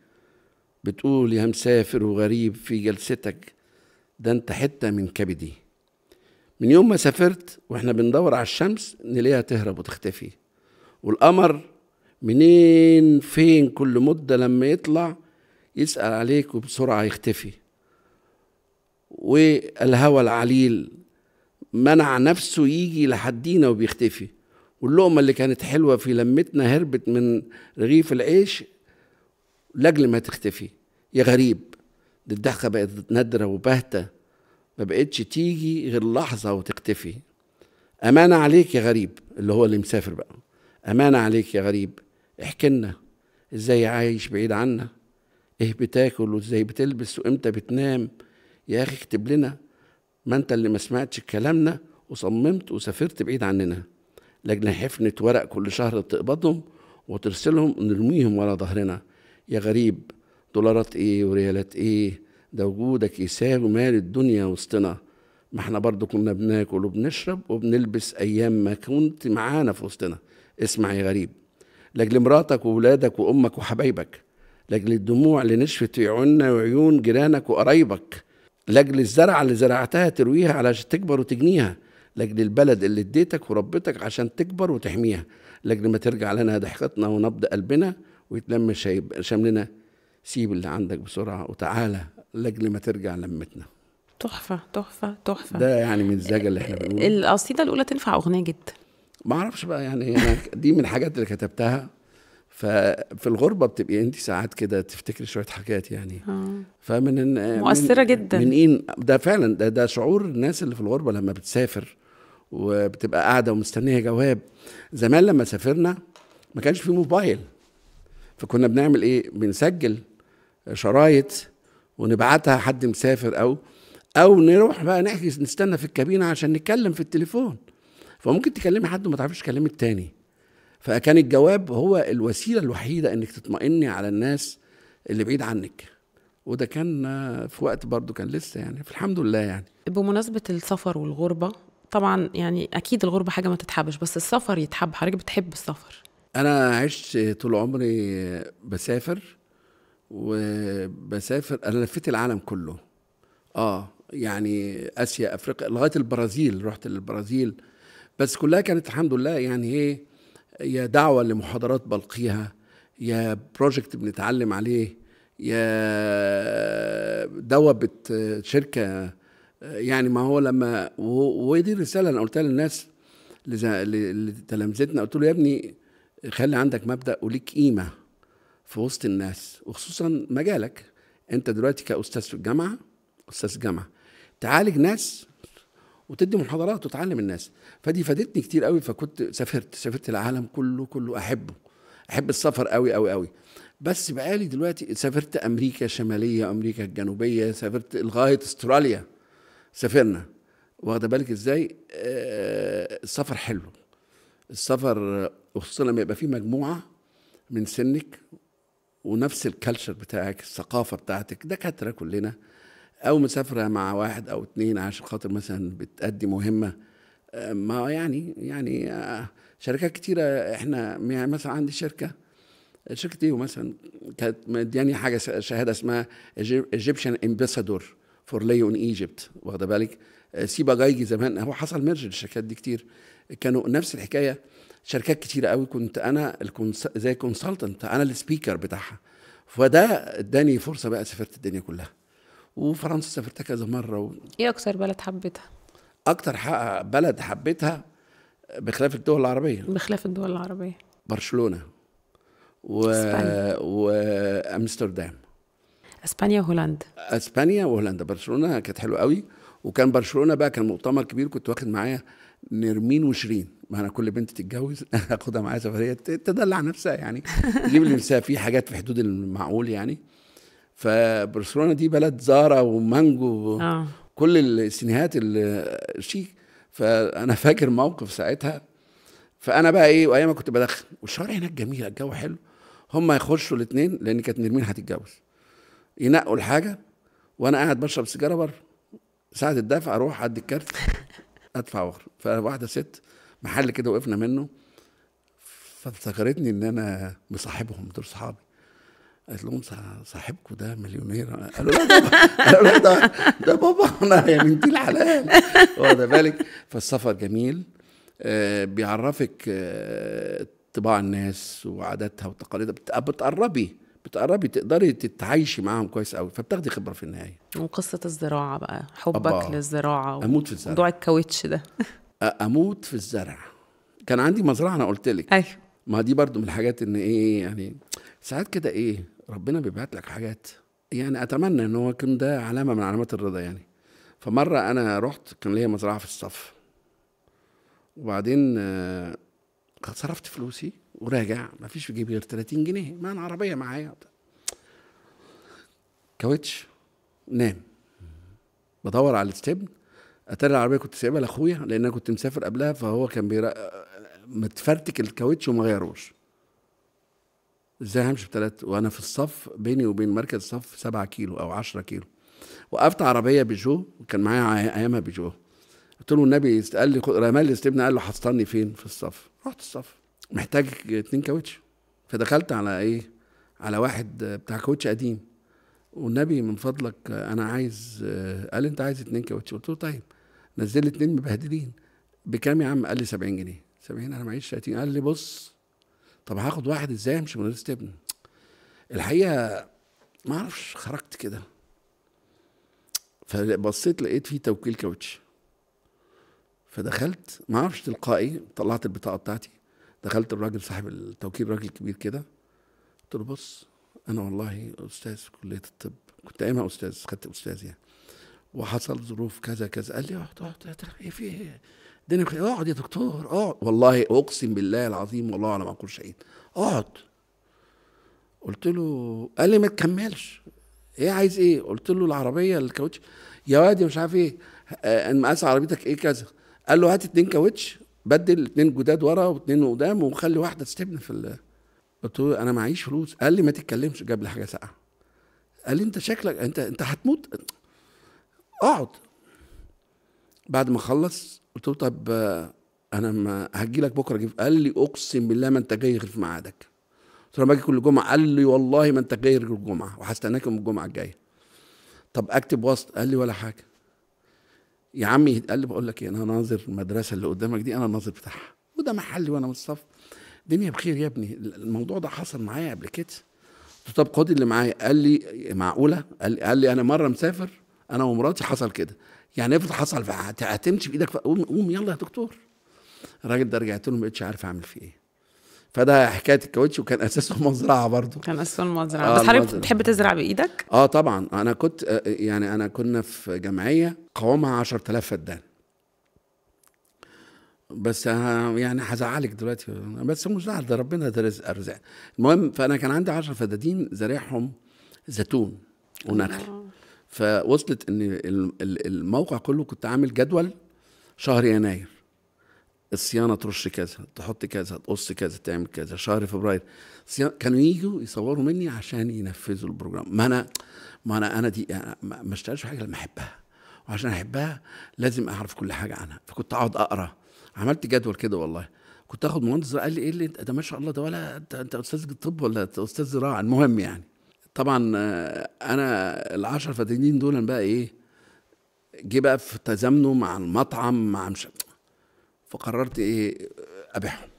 بتقول يا مسافر وغريب في جلستك ده انت حتة من كبدي. من يوم ما سافرت واحنا بندور على الشمس نلاقيها تهرب وتختفي، والقمر منين فين كل مدة لما يطلع يسأل عليك وبسرعة يختفي، والهوى العليل منع نفسه يجي لحدينا وبيختفي، واللقمة اللي كانت حلوة في لمتنا هربت من رغيف العيش لأجل ما تختفي. يا غريب دي الضحكة بقت نادرة وباهتة، ما بقتش تيجي غير لحظة وتختفي. أمانة عليك يا غريب، اللي هو اللي مسافر بقى، أمانة عليك يا غريب احكي لنا ازاي عايش بعيد عنا، ايه بتاكل وازاي بتلبس وامتى بتنام. يا اخي اكتب لنا، ما انت اللي ما سمعتش كلامنا وصممت وسافرت بعيد عننا، لاجل حفنة ورق كل شهر تقبضهم وترسلهم ونرميهم ورا ظهرنا. يا غريب دولارات ايه وريالات ايه، ده وجودك يساوي مال الدنيا وسطنا، ما احنا برضو كنا بناكل وبنشرب وبنلبس ايام ما كنت معانا في وسطنا. اسمع يا غريب، لاجل مراتك وولادك وامك وحبايبك، لاجل الدموع اللي نشفت في عيوننا وعيون جيرانك وقرايبك، لاجل الزرعه اللي زرعتها ترويها علشان تكبر وتجنيها، لاجل البلد اللي اديتك وربتك عشان تكبر وتحميها، لاجل ما ترجع لنا ضحكتنا ونبض قلبنا ويتلم شملنا. سيب اللي عندك بسرعة وتعالى لاجل ما ترجع لمتنا. تحفة تحفة تحفة. ده يعني من الزجل اللي احنا بنقوله. القصيدة الاولى تنفع اغنية جدا. ما اعرفش بقى يعني أنا دي من الحاجات اللي كتبتها. ففي الغربة بتبقي انت ساعات كده تفتكري شوية حاجات يعني. فمن مؤثرة جدا. من ايه ده فعلا، ده شعور الناس اللي في الغربة لما بتسافر وبتبقى قاعدة ومستنيه جواب. زمان لما سافرنا ما كانش في موبايل، فكنا بنعمل ايه؟ بنسجل شرايط ونبعتها حد مسافر، او نروح بقى نحجز نستنى في الكابينه عشان نتكلم في التليفون. فممكن تكلمي حد وما تعرفيش تكلمي التاني. فكان الجواب هو الوسيلة الوحيدة انك تطمئني على الناس اللي بعيد عنك، وده كان في وقت برضو كان لسه يعني، فالحمد لله يعني. بمناسبة السفر والغربة، طبعا يعني اكيد الغربة حاجة ما تتحبش، بس السفر يتحب. حضرتك بتحب السفر؟ انا عشت طول عمري بسافر وبسافر، انا لفيت العالم كله، يعني اسيا، افريقيا، لغاية البرازيل، رحت للبرازيل، بس كلها كانت الحمد لله يعني ايه، يا دعوه لمحاضرات بلقيها، يا project بنتعلم عليه، يا دواء شركة. يعني ما هو لما ودي الرسالة انا قلتها للناس لتلامذتنا، قلت له يا ابني خلي عندك مبدا وليك قيمة في وسط الناس، وخصوصا مجالك انت دلوقتي كاستاذ في الجامعة، استاذ جامعه تعالج ناس وتدي محاضرات وتعلم الناس. فدي فادتني كتير قوي. فكنت سافرت العالم كله كله، احبه، احب السفر قوي قوي قوي. بس بقالي دلوقتي سافرت امريكا الشمالية، امريكا الجنوبية، سافرت لغاية استراليا، سافرنا، واخده بالك ازاي. السفر حلو، السفر وخصوصا لما يبقى فيه مجموعة من سنك ونفس ال culture بتاعك، الثقافة بتاعتك، دكاترة كلنا، او مسافرة مع واحد او اتنين عشان خاطر مثلا بتأدي مهمة. ما يعني شركات كتيرة، احنا مثلا عندي شركة ايه مثلا كانت مدياني حاجة، شهادة اسمها Egyptian Ambassador for Leo in Egypt، واخده بالك. سيبا جايجي زمان، هو حصل merge للشركات دي كتير، كانوا نفس الحكاية، شركات كتيرة قوي كنت انا زي consultant، انا ال speaker بتاعها. فده اداني فرصة بقى، سافرت الدنيا كلها، وفرنسا سافرتها كذا مرة. ايه اكتر بلد حبيتها؟ اكتر بلد حبيتها بخلاف الدول العربية، بخلاف الدول العربية، برشلونة وامستردام. اسبانيا وهولندا. اسبانيا وهولندا. برشلونة كانت حلوة قوي، وكان برشلونة بقى كان مؤتمر كبير، كنت واخد معايا نرمين وشيرين، ما انا كل بنت تتجوز اخدها معايا سفرية تدلع نفسها يعني، تجيب اللي نفسها في حاجات في حدود المعقول يعني. فبرشلونه دي بلد زارا ومانجو كل السينيهات الشيك. فانا فاكر موقف ساعتها، فانا بقى ايه، وايام كنت بدخن، والشوارع هناك جميلة، الجو حلو، هم يخشوا الاثنين لان كانت نرمين هتتجوز، ينقوا الحاجة وانا قاعد بشرب سيجارة بره، ساعة الدفع اروح ادي الكارت ادفع واخرج. فواحدة ست محل كده وقفنا منه، فافتكرتني ان انا مصاحبهم، دول صحابي. قالت لهم صاحبكم ده مليونير؟ قالوا لا ده، قالوا لا ده بابا، انا يا بنتي الحلال، واخده بالك. فالسفر جميل، بيعرفك طباع الناس وعاداتها وتقاليدها، بتقربي تقدري تتعايشي معاهم كويس قوي، فبتاخدي خبره في النهاية. وقصة الزراعة بقى، حبك للزراعة، اموت في الزرع، موضوع الكاوتش ده. اموت في الزرع. كان عندي مزرعة، انا قلت لك. ايوه، ما دي برضو من الحاجات ان ايه يعني، ساعات كده ايه ربنا بيبعت لك حاجات، يعني اتمنى ان هو يكون ده علامة من علامات الرضا يعني. فمره انا رحت، كان ليا مزرعة في الصف، وبعدين صرفت فلوسي وراجع، ما فيش في جيبي غير 30 جنيه، ما انا عربية معايا، كاوتش نام، بدور على الاستبن، اتاري العربية كنت سايبها لاخويا لان انا كنت مسافر قبلها، فهو كان متفرتك الكاوتش وما غيروش. ازاي همشي بثلاث وانا في الصف، بيني وبين مركز الصف 7 كيلو او 10 كيلو. وقفت عربية بيجو، كان معايا ايامها بيجو، قلت له النبي، قال لي رمى لي استبنى، قال له حصلني فين؟ في الصف. رحت الصف محتاج 2 كاوتش، فدخلت على ايه، على واحد بتاع كاوتش قديم، والنبي من فضلك انا عايز، قال لي انت عايز 2 كاوتش؟ قلت له طيب، نزل لي 2 مبهدلين. بكام يا عم؟ قال لي 70 جنيه. 70؟ انا معيش 30. قال لي بص، طب هاخد واحد ازاي امشي من غير استبن؟ الحقيقة ما اعرفش، خرجت كده فبصيت لقيت فيه توكيل كاوتش، فدخلت ما اعرفش تلقائي، طلعت البطاقة بتاعتي، دخلت الراجل صاحب التوكيل، راجل كبير كده، قلت له بص انا والله استاذ في كليه الطب، كنت ايامها استاذ، خدت استاذ يعني، وحصل ظروف كذا كذا. قال لي اقعد اقعد، ايه في ايه الدنيا، اقعد يا دكتور اقعد، والله اقسم بالله العظيم والله على ما اقول شهيد، اقعد. قلت له، قال لي ما تكملش، ايه عايز ايه؟ قلت له العربية الكاوتش يا واد مش عارف ايه، مقاس عربيتك ايه كذا. قال له هات 2 كاوتش، بدل 2 جداد ورا و2 قدام، وخلي واحدة تستبن في قلت له انا معيش فلوس. قال لي ما تتكلمش، جاب لي حاجة ساقعه. قال لي انت شكلك انت هتموت، اقعد. بعد ما خلص قلت له طب انا ما هجي لك بكره جيب. قال لي اقسم بالله ما انت جاي غير في ميعادك. قلت له باجي كل جمعه. قال لي والله ما انت جاي غير الجمعة، وهستناك يوم الجمعة الجاية. طب اكتب وسط؟ قال لي ولا حاجة يا عمي. قال لي بقول لك ايه، انا ناظر المدرسة اللي قدامك دي، انا الناظر بتاعها، وده محلي وانا من الصف. الدنيا بخير يا ابني، الموضوع ده حصل معايا قبل كده. قلت طب خد اللي معايا. قال لي معقولة؟ قال لي انا مرة مسافر انا ومراتي حصل كده، يعني افرض حصل هتمشي بايدك، قوم قوم يلا يا دكتور. الراجل ده رجعت له ما بقتش عارف اعمل فيه ايه. فده حكاية الكاوتش، وكان اساسه مزرعة برضه. كان اساسه المزرعة. بس حضرتك بتحب تزرع بايدك؟ اه طبعا. انا كنت يعني انا كنا في جمعية قوامها 10000 فدان. بس يعني هزعلك دلوقتي، بس مش زعل، ده ربنا ده رزق ارزاق. المهم فانا كان عندي 10 فدادين زارعهم زيتون ونخل. فوصلت ان الموقع كله كنت عامل جدول شهر يناير الصيانة ترش كذا، تحط كذا، تقص كذا، تعمل كذا. شهر فبراير كانوا يجوا يصوروا مني عشان ينفذوا ال program. ما انا دي ما اشتغلش حاجة لما احبها، وعشان احبها لازم اعرف كل حاجة عنها. فكنت اقعد اقرا، عملت جدول كده والله. كنت اخد مهندس قال لي ايه اللي انت ده ما شاء الله ده، ولا انت استاذ طب ولا انت استاذ زراعة. المهم يعني طبعا انا ال10 فدانين دول بقى ايه، جه بقى في تزامنه مع المطعم مع مش، فقررت ايه ابيعهم.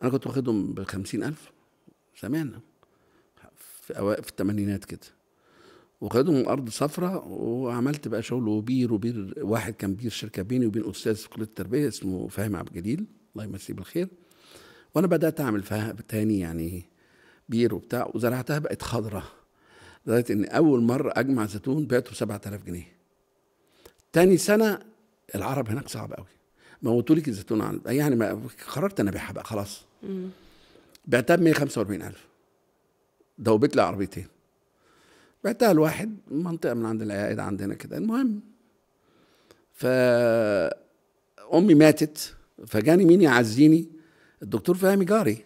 انا كنت واخدهم ب50,000 زمان في اوائل في الثمانينات كده، وخدهم من ارض صفراء، وعملت بقى شغل وبير وبير. واحد كان بير شركة بيني وبين استاذ في كليه التربية اسمه فهمي عبد الجليل الله يمسيه بالخير، وانا بدات اعمل فيها تاني يعني بير وبتاع، وزرعتها بقت خضراء لدرجة ان اول مرة اجمع زيتون بعته ب 7000 جنيه. تاني سنة العرب هناك صعب قوي، موتوا لك الزيتون عن يعني ما قررت انا ابيعها بقى خلاص. بعتها ب 145,000، دوبت لي عربيتين. بعتها لواحد منطقة من عند العائد عندنا كده. المهم فامي ماتت، فجاني مين يعزيني؟ الدكتور فهمي جاري.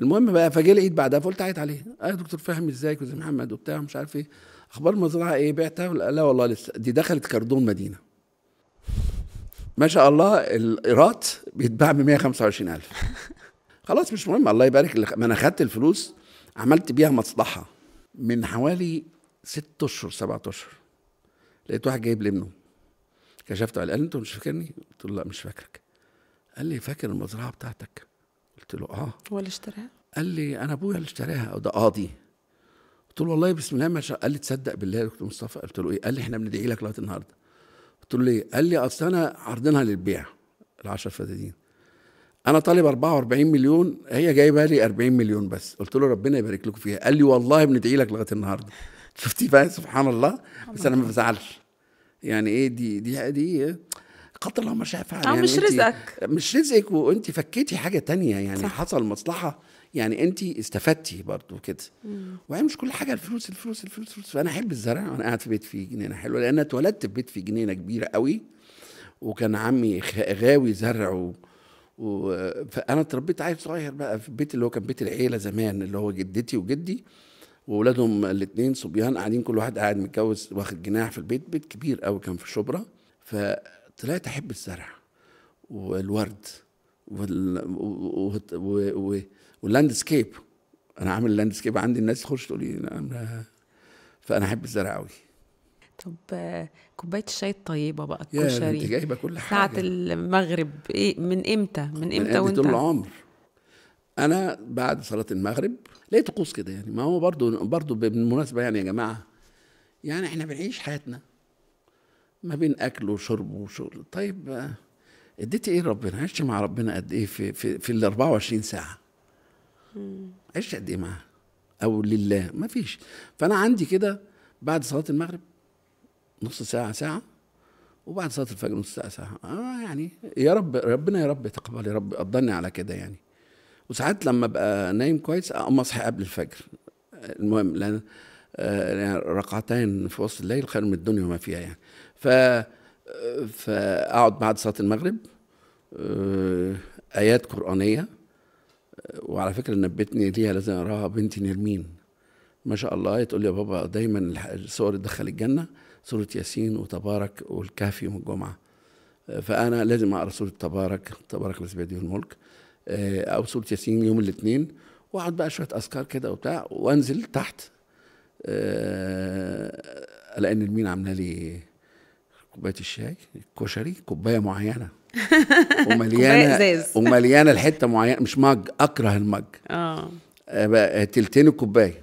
المهم بقى فجه العيد بعدها، فقلت عيط عليه، يا دكتور فهمي ازيك وزي محمد وبتاع مش عارف ايه، اخبار المزرعة ايه، بعتها؟ لا والله لسه، دي دخلت كردون مدينة ما شاء الله، الايراد بيتباع ب 125,000. خلاص مش مهم، الله يبارك. ما انا خدت الفلوس عملت بيها مصلحة. من حوالي 6 اشهر 7 اشهر لقيت واحد جايب لي ابنه، كشفته عليه، قال لي انت مش فاكرني؟ قلت له لا مش فاكرك. قال لي فاكر المزرعة بتاعتك؟ قلت له اه. هو اللي اشتراها؟ قال لي انا ابويا اللي اشتراها، ده قاضي. قلت له والله بسم الله ما شاء. قال لي تصدق بالله يا دكتور مصطفى؟ قلت له ايه؟ قال لي احنا بندعي لك لغاية النهارده. قلت له ليه؟ قال لي اصل انا عارضينها للبيع ال10 فدادين، انا طالب 44 مليون، هي جايبه لي 40 مليون بس. قلت له ربنا يبارك لكم فيها. قال لي والله بندعي لك لغاية النهارده. شفتي بقى سبحان الله. بس انا ما بزعلش يعني، ايه دي دي دي قدر الله ما شاء فعل، يعني مش رزقك، مش رزقك، وانت فكيتي حاجة تانية يعني صح. حصل مصلحة يعني، انت استفدتي برضو كده. وهي مش كل حاجة الفلوس الفلوس الفلوس الفلوس. فانا احب الزرع، وانا قاعد في بيت فيه جنينة حلوة، لان اتولدت في بيت فيه جنينة كبيرة قوي، وكان عمي غاوي زرع فانا اتربيت عيل صغير بقى في البيت اللي هو كان بيت العيلة زمان، اللي هو جدتي وجدي واولادهم الاثنين صبيان قاعدين، كل واحد قاعد متجوز واخد جناح في البيت، بيت كبير قوي كان في شبرا. فطلعت احب الزرع والورد وال landscape. انا عامل landscape عندي، الناس تخش تقول لي، فانا احب الزرع قوي. طب كوباية الشاي الطيبة بقى، الكشري، انت جايبه كل حاجة. ساعة المغرب ايه، من امتى؟ من امتى وانت؟ طول العمر. انا بعد صلاة المغرب لقيت طقوس كده يعني، ما هو برضو بالمناسبة يعني يا جماعة، يعني احنا بنعيش حياتنا ما بين اكل وشرب وشغل. طيب اديتي ايه لربنا؟ عشت مع ربنا قد ايه في ال 24 ساعة؟ عشت قد ايه معاه او لله؟ ما فيش. فانا عندي كده بعد صلاة المغرب نص ساعة ساعة، وبعد صلاة الفجر نص ساعة ساعة. يعني يا رب ربنا يا رب تقبل، يا رب قدرني على كده يعني. وساعات لما ابقى نايم كويس اقوم اصحى قبل الفجر. المهم لان ركعتين في وسط الليل خير من الدنيا وما فيها يعني. فاقعد بعد صلاة المغرب ايات قرانية، وعلى فكرة نبتني ليها لازم اقراها بنتي نرمين ما شاء الله، تقول لي يا بابا دايما الصور تدخل الجنة، سورة ياسين وتبارك والكهف يوم الجمعة. فانا لازم اقرا سورة تبارك، تبارك الذي بيده الملك، او سورة ياسين يوم الاثنين، واقعد بقى شوية اذكار كده وبتاع، وانزل تحت الاقي ان المين عامله لي كوباية الشاي الكشري، كوباية معينة ومليانة ومليانة الحتة معينة، مش مج، اكره المج. تلتين الكوباية،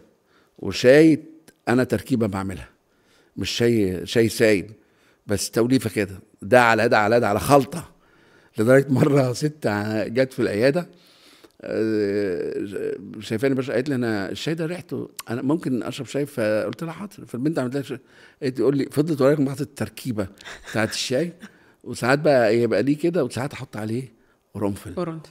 وشاي انا تركيبه بعملها، مش شاي سايب، بس توليفة كده، ده على ده على ده على خلطه. لدرجة مرة ست جت في العيادة شايفاني باشا، قالت لي انا الشاي ده ريحته، انا ممكن اشرب شاي؟ فقلت لها حاضر. فالبنت عملت لها شاي، قالت تقول لي، فضلت ورايا لما حطت التركيبة بتاعت الشاي. وساعات بقى يبقى ليه كده، وساعات احط عليه قرنفل. قرنفل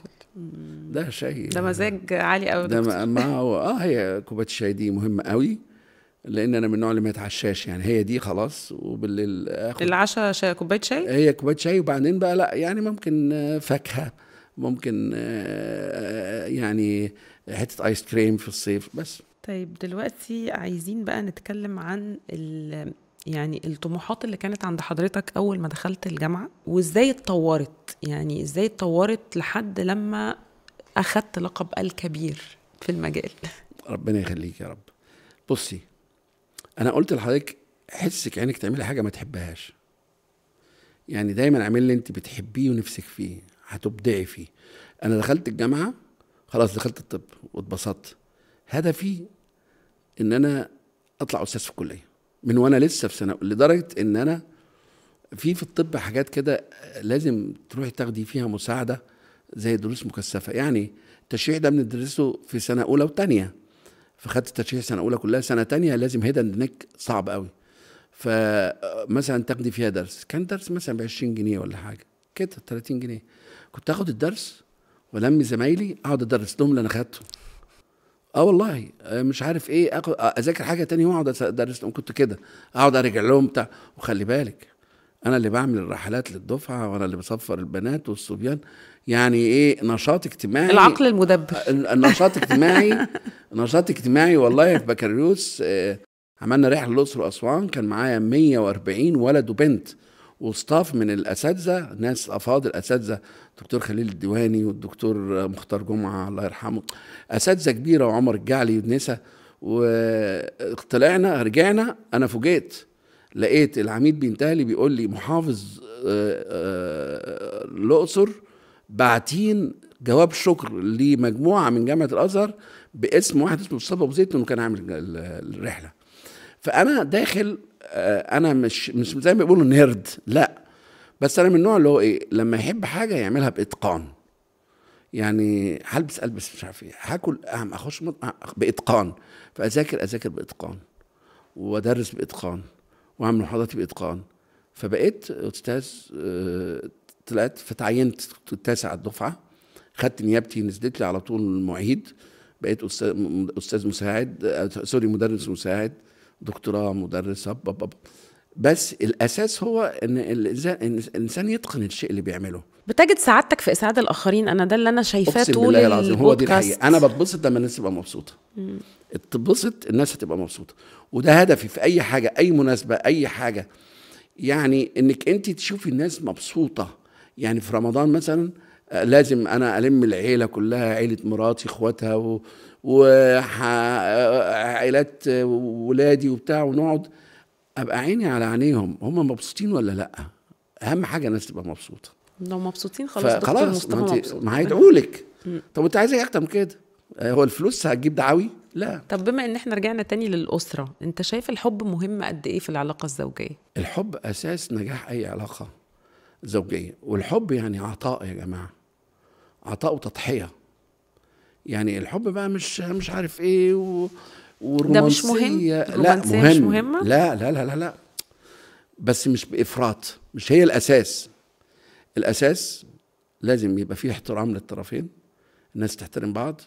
ده شاي، ده مزاج عالي قوي ده. ما هو هي كوباية الشاي دي مهمة قوي، لان انا من النوع اللي ما يتعشاش يعني، هي دي خلاص، وبالليل اخد العشاء كوباية شاي، هي كوباية شاي، وبعدين بقى لا يعني ممكن فاكهة، ممكن يعني حتة ايس كريم في الصيف بس. طيب دلوقتي عايزين بقى نتكلم عن يعني الطموحات اللي كانت عند حضرتك اول ما دخلت الجامعة، وازاي اتطورت، يعني ازاي اتطورت لحد لما اخدت لقب الكبير في المجال. ربنا يخليك يا رب. بصي، انا قلت لحضرتك حسك عينك تعملي حاجة ما تحبهاش، يعني دايما اعملي اللي انت بتحبيه ونفسك فيه، هتبدعي فيه. انا دخلت الجامعة خلاص، دخلت الطب واتبسطت. هدفي ان انا اطلع استاذ في الكلية من وانا لسه في سنة، لدرجة ان انا في الطب حاجات كده لازم تروحي تاخدي فيها مساعدة زي دروس مكثفة. يعني التشريح ده بندرسه في سنة اولى وثانيه، فخدت التشريح سنة اولى كلها، سنة تانية لازم head and neck صعب قوي، فمثلا تاخدي فيها درس، كان درس مثلا ب 20 جنيه ولا حاجة كده، 30 جنيه. كنت اخد الدرس ولم زمايلي اقعد ادرس لهم اللي انا خدته. والله مش عارف ايه، اخد اذاكر حاجة تانية واقعد ادرس لهم. كنت كده اقعد ارجع لهم بتاع. وخلي بالك انا اللي بعمل الرحلات للدفعه، وانا اللي بصفر البنات والصبيان، يعني ايه نشاط اجتماعي، العقل المدبر، النشاط اجتماعي، نشاط اجتماعي. والله في بكالوريوس عملنا رحله الاقصر واسوان، كان معايا 140 ولد وبنت، وستاف من الاساتذة، ناس افاضل اساتذة، دكتور خليل الديواني والدكتور مختار جمعه الله يرحمه، اساتذة كبيرة، وعمر الجعلي ونسا. وطلعنا رجعنا، انا فوجئت لقيت العميد بينتهلي بيقول لي محافظ الاقصر باعتين جواب شكر لمجموعة من جامعه الازهر باسم واحد اسمه مصطفى ابو زيد، انه كان عامل الرحلة. فانا داخل، انا مش زي ما بيقولوا nerd، لا، بس انا من النوع اللي هو ايه، لما يحب حاجة يعملها باتقان. يعني هلبس البس مش عارف ايه، هاكل اخش باتقان، فاذاكر اذاكر باتقان، وادرس باتقان، واعمل محاضراتي باتقان. فبقيت استاذ. طلعت فتعينت التاسع على الدفعة، خدت نيابتي، نزلت لي على طول المعيد، بقيت استاذ مساعد، sorry مدرس مساعد، دكتوراه مدرس، أب. بس الاساس هو ان الانسان يتقن الشيء اللي بيعمله. بتجد سعادتك في اسعاد الاخرين، انا ده اللي انا شايفاه طول العظيم، هو دي الحقيقة. انا بتبسط لما الناس تبقى مبسوطة. تتبسط الناس هتبقى مبسوطة، وده هدفي في اي حاجة، اي مناسبة، اي حاجة. يعني انك انت تشوفي الناس مبسوطة. يعني في رمضان مثلا لازم انا الم العيلة كلها، عيله مراتي، اخواتها، وعائلات ولادي وبتاع، ونقعد ابقى عيني على عينيهم، هم مبسوطين ولا لا. اهم حاجة الناس تبقى مبسوطة. لو مبسوطين خلاص، دكتور مصطفى مبسوط، ما هيدعوا لك. طب انت عايز ايه اكتر من كده؟ هو الفلوس هتجيب دعاوي؟ لا. طب بما ان احنا رجعنا تاني للاسرة، انت شايف الحب مهم قد ايه في العلاقة الزوجية؟ الحب اساس نجاح اي علاقة زوجيه، والحب يعني عطاء يا جماعة، عطاء وتضحية. يعني الحب بقى مش عارف ايه والرومانسيه، ده مش مهم. لا مهم، مش مهمة؟ لا لا لا لا لا، بس مش بافراط، مش هي الاساس. الاساس لازم يبقى فيه احترام للطرفين، الناس تحترم بعض.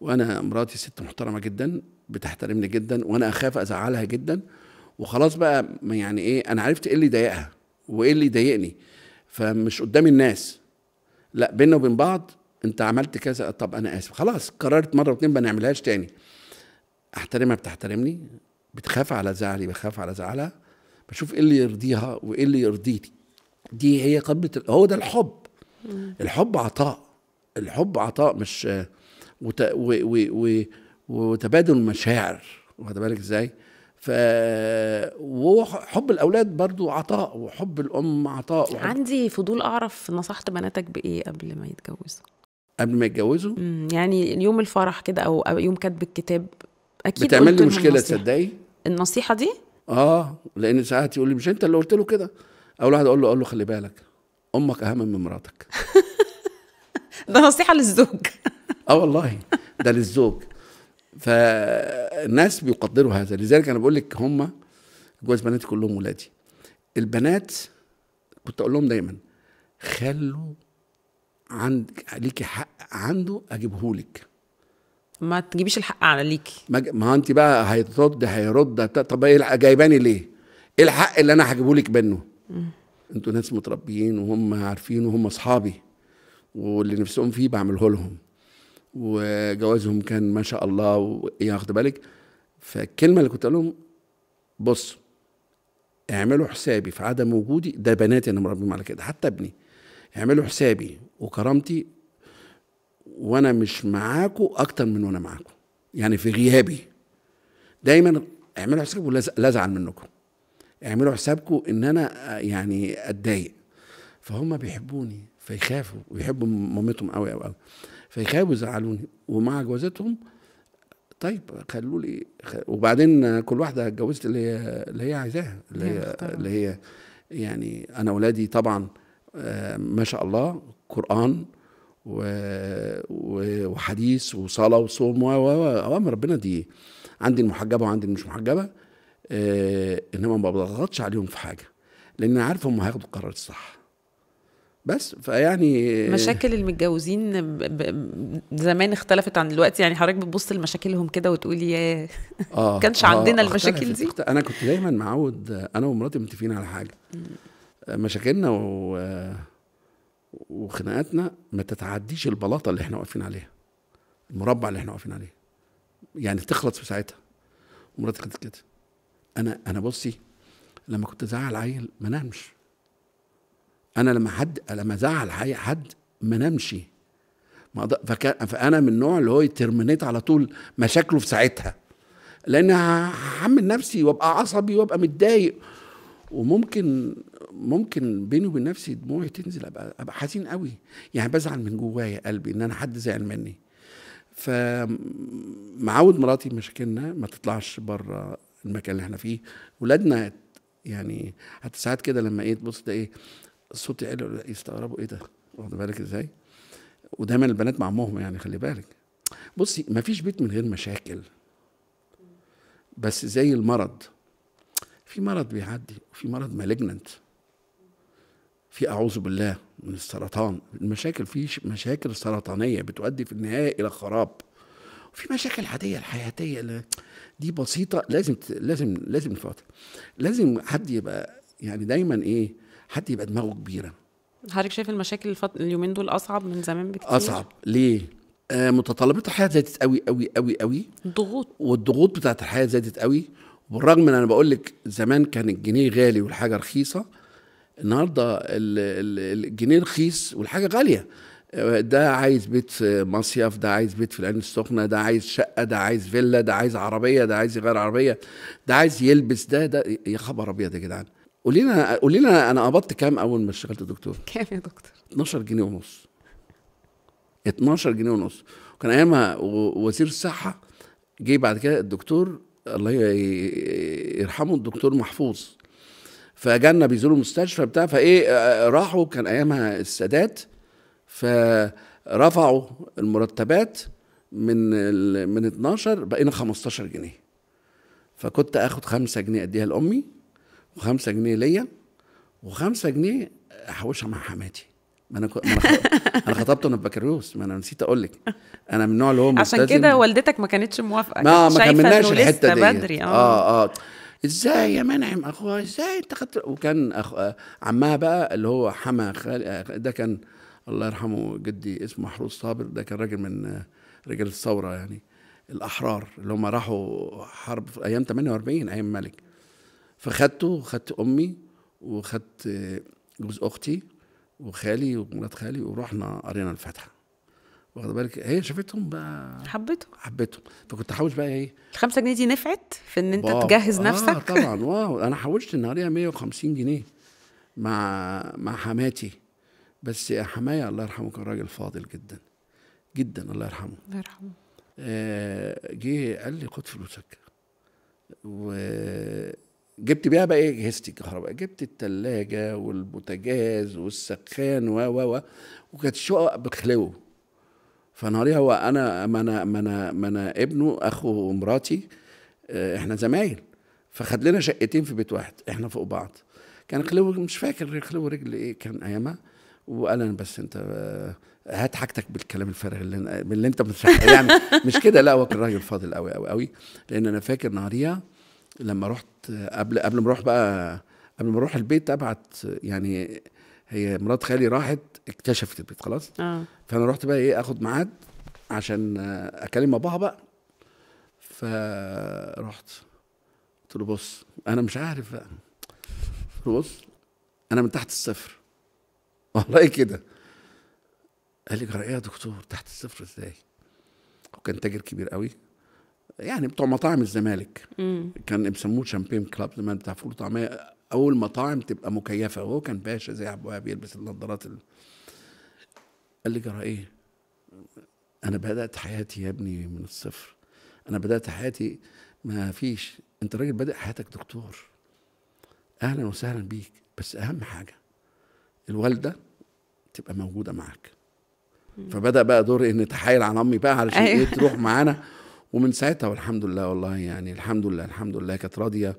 وانا مراتي ست محترمه جدا، بتحترمني جدا، وانا اخاف ازعلها جدا، وخلاص بقى يعني ايه، انا عرفت ايه اللي يضايقها وايه اللي يضايقني، فمش قدام الناس، لا بينا وبين بعض. انت عملت كذا، طب انا اسف، خلاص قررت مرة واتنين ما نعملهاش تاني. احترمها بتحترمني، بتخاف على زعلي بخاف على زعلها، بشوف ايه اللي يرضيها وايه اللي يرضيني. دي هي قمة، هو ده الحب. الحب عطاء، الحب عطاء، مش وتبادل مشاعر، واخد بالك ازاي؟ وحب الاولاد برضو عطاء، وحب الام عطاء. عندي فضول اعرف نصحت بناتك بايه قبل ما يتجوزوا؟ قبل ما يتجوزوا؟ يعني يوم الفرح كده او يوم كتب الكتاب اكيد بتعمل لي مشكلة، تصدقي النصيحة دي؟ لان ساعات يقول لي مش انت اللي قلت له كده. اول واحد اقول له خلي بالك، امك اهم من مراتك. ده نصيحة للزوج. والله ده للزوج. فالناس بيقدروا هذا، لذلك انا بقول لك هم جواز بناتي كلهم ولادي. البنات كنت اقول لهم دايما خلوا عندك ليكي حق عنده اجيبهولك، ما تجيبيش الحق على ليكي. ما انت بقى هيرد هيرد، طب ايه جايباني ليه؟ ايه الحق اللي انا هجيبهولك منه؟ انتوا ناس متربيين وهم عارفين وهم اصحابي، واللي نفسهم فيه بعمله لهم، وجوازهم كان ما شاء الله، ياخد بالك. فالكلمة اللي كنت اقول لهم بص، اعملوا حسابي في عدم وجودي، ده بناتي انا مربيهم على كده، حتى ابني، اعملوا حسابي وكرامتي وانا مش معاكم اكتر من وانا معاكم، يعني في غيابي دايما اعملوا حسابكم، لا ازعل منكم، اعملوا حسابكم ان انا يعني اتضايق. فهم بيحبوني فيخافوا، ويحبوا مامتهم قوي قوي قوي، فيخافوا يزعلوني. ومع جوازتهم طيب خلوا لي وبعدين كل واحدة اتجوزت اللي هي عايزاها، اللي هي يعني. انا اولادي طبعا ما شاء الله قرآن وحديث وصلاة وصوم واوامر ربنا، دي عندي المحجبه وعندي المش محجبة، انما ما بضغطش عليهم في حاجة، لان انا عارف هم هياخدوا القرار الصح. بس فيعني مشاكل المتجوزين زمان اختلفت عن دلوقتي، يعني حضرتك بتبص لمشاكلهم كده وتقولي يا كانش عندنا المشاكل دي. انا كنت دايما معود، انا ومراتي متفقين على حاجة، مشاكلنا وخناقاتنا ما تتعديش البلاطه اللي احنا واقفين عليها، المربع اللي احنا واقفين عليه، يعني تخلص في ساعتها. ومراتي كانت كده. انا بصي لما كنت ازعل عيل ما نامش، انا لما ازعل حد ما نامش، فانا من النوع اللي هو يترمينيت على طول مشاكله في ساعتها، لان هحمل نفسي وابقى عصبي وابقى متضايق، وممكن بيني وبين نفسي دموعي تنزل، ابقى حزين قوي، يعني بزعل من جوايا قلبي ان انا حد زعل مني. فمعود مراتي مشاكلنا ما تطلعش بره المكان اللي احنا فيه. ولادنا يعني حتى ساعات كده لما ايه تبص ده ايه الصوت يعلى يستغربوا ايه ده، واخد بالك ازاي؟ ودايما البنات مع امهم، يعني خلي بالك. بصي ما فيش بيت من غير مشاكل، بس زي المرض، في مرض بيعدي وفي مرض malignant، في اعوذ بالله من السرطان، المشاكل في مشاكل سرطانية بتؤدي في النهاية الى خراب، وفي مشاكل عادية الحياتية اللي دي بسيطة، لازم لازم لازم نفوتها. لازم حد يبقى يعني دايما ايه، حد يبقى دماغه كبيرة. حضرتك شايف المشاكل اليومين دول اصعب من زمان بكتير؟ اصعب ليه؟ متطلبات الحياة زادت قوي قوي قوي قوي، الضغوط والضغوط بتاعت الحياة زادت قوي. بالرغم ان انا بقول لك زمان كان الجنيه غالي والحاجة رخيصة، النهارده الجنيه رخيص والحاجة غالية. ده عايز بيت في مصيف، ده عايز بيت في العين السخنة، ده عايز شقه، ده عايز فيلا، ده عايز عربية، ده عايز يغير عربية، ده عايز يلبس، ده يا خبر ابيض يا جدعان. قولي لنا انا قبضت كام اول ما اشتغلت دكتور؟ كام يا دكتور؟ 12 جنيه ونص. 12 جنيه ونص. كان ايامها وزير الصحة جه بعد كده الدكتور الله يرحمه الدكتور محفوظ، فجالنا بيزوروا المستشفى بتاع، فايه راحوا، كان ايامها السادات، فرفعوا المرتبات من 12 بقينا 15 جنيه. فكنت اخد 5 جنيه اديها لامي، و5 جنيه ليا، و5 جنيه احوشها مع حماتي. ما انا انا خطبت وانا في بكالوريوس، ما انا نسيت اقول لك انا من النوع اللي هو عشان كده والدتك ما كانتش موافقة، ما كملناش الحتة دي بدري. ازاي يا منعم اخوها، ازاي انت خدت؟ وكان عمها بقى اللي هو حما خالي ده، كان الله يرحمه جدي اسمه محروس صابر، ده كان راجل من رجال الثورة يعني الاحرار اللي هم راحوا حرب في ايام 48 ايام الملك. فخدته، خدت امي وخدت جوز اختي وخالي ومرات خالي، ورحنا قرينا الفاتحة. واخد بالك؟ هي شافتهم بقى حبيتهم. فكنت احوش بقى ايه ال5 جنيه دي نفعت في ان انت تجهز نفسك. طبعا. wow، انا حوشت النهارده 150 جنيه مع حماتي. بس يا حماية الله يرحمه كان راجل فاضل جدا جدا، الله يرحمه. الله يرحمه. جه قال لي خد فلوسك، وجبت بيها بقى ايه اجهزتي الكهرباء، جبت الثلاجة والبوتاجاز والسخان و و و وكانت الشقق بخلوه. فنهاريها هو انا ما انا ما انا ما انا ابنه اخو مراتي، احنا زمايل، فخد لنا شقتين في بيت واحد، احنا فوق بعض. كان خلوه مش فاكر خلوه رجل ايه كان ايامها، وقال انا بس انت هات حاجتك بالكلام الفارغ اللي انت مش يعني مش كده. لا هو كان راجل فاضل قوي قوي قوي. لان انا فاكر نهاريها لما رحت قبل ما اروح بقى، قبل ما اروح البيت ابعت، يعني هي مرات خالي راحت اكتشفت البيت خلاص. فانا رحت بقى ايه اخد ميعاد عشان اكلم باباها بقى. فرحت قلت له بص انا مش عارف بقى، قلت له بص انا من تحت الصفر والله كده. قال لي جرى ايه يا دكتور تحت الصفر ازاي؟ وكان تاجر كبير قوي يعني بتوع مطاعم الزمالك. كان بيسموه Champagne Club زمان، بتاع فول وطعميه، اول مطاعم تبقى مكيفه، وهو كان باشا زي عبد الوهاب بيلبس النظارات. قال لي جرى ايه؟ انا بدات حياتي يا ابني من الصفر، انا بدات حياتي ما فيش، انت راجل بادئ حياتك دكتور، اهلا وسهلا بيك، بس اهم حاجة الوالدة تبقى موجودة معاك. فبدا بقى دور ان تحايل على امي بقى علشان ايه تروح معانا. ومن ساعتها والحمد لله والله يعني الحمد لله الحمد لله كانت راضية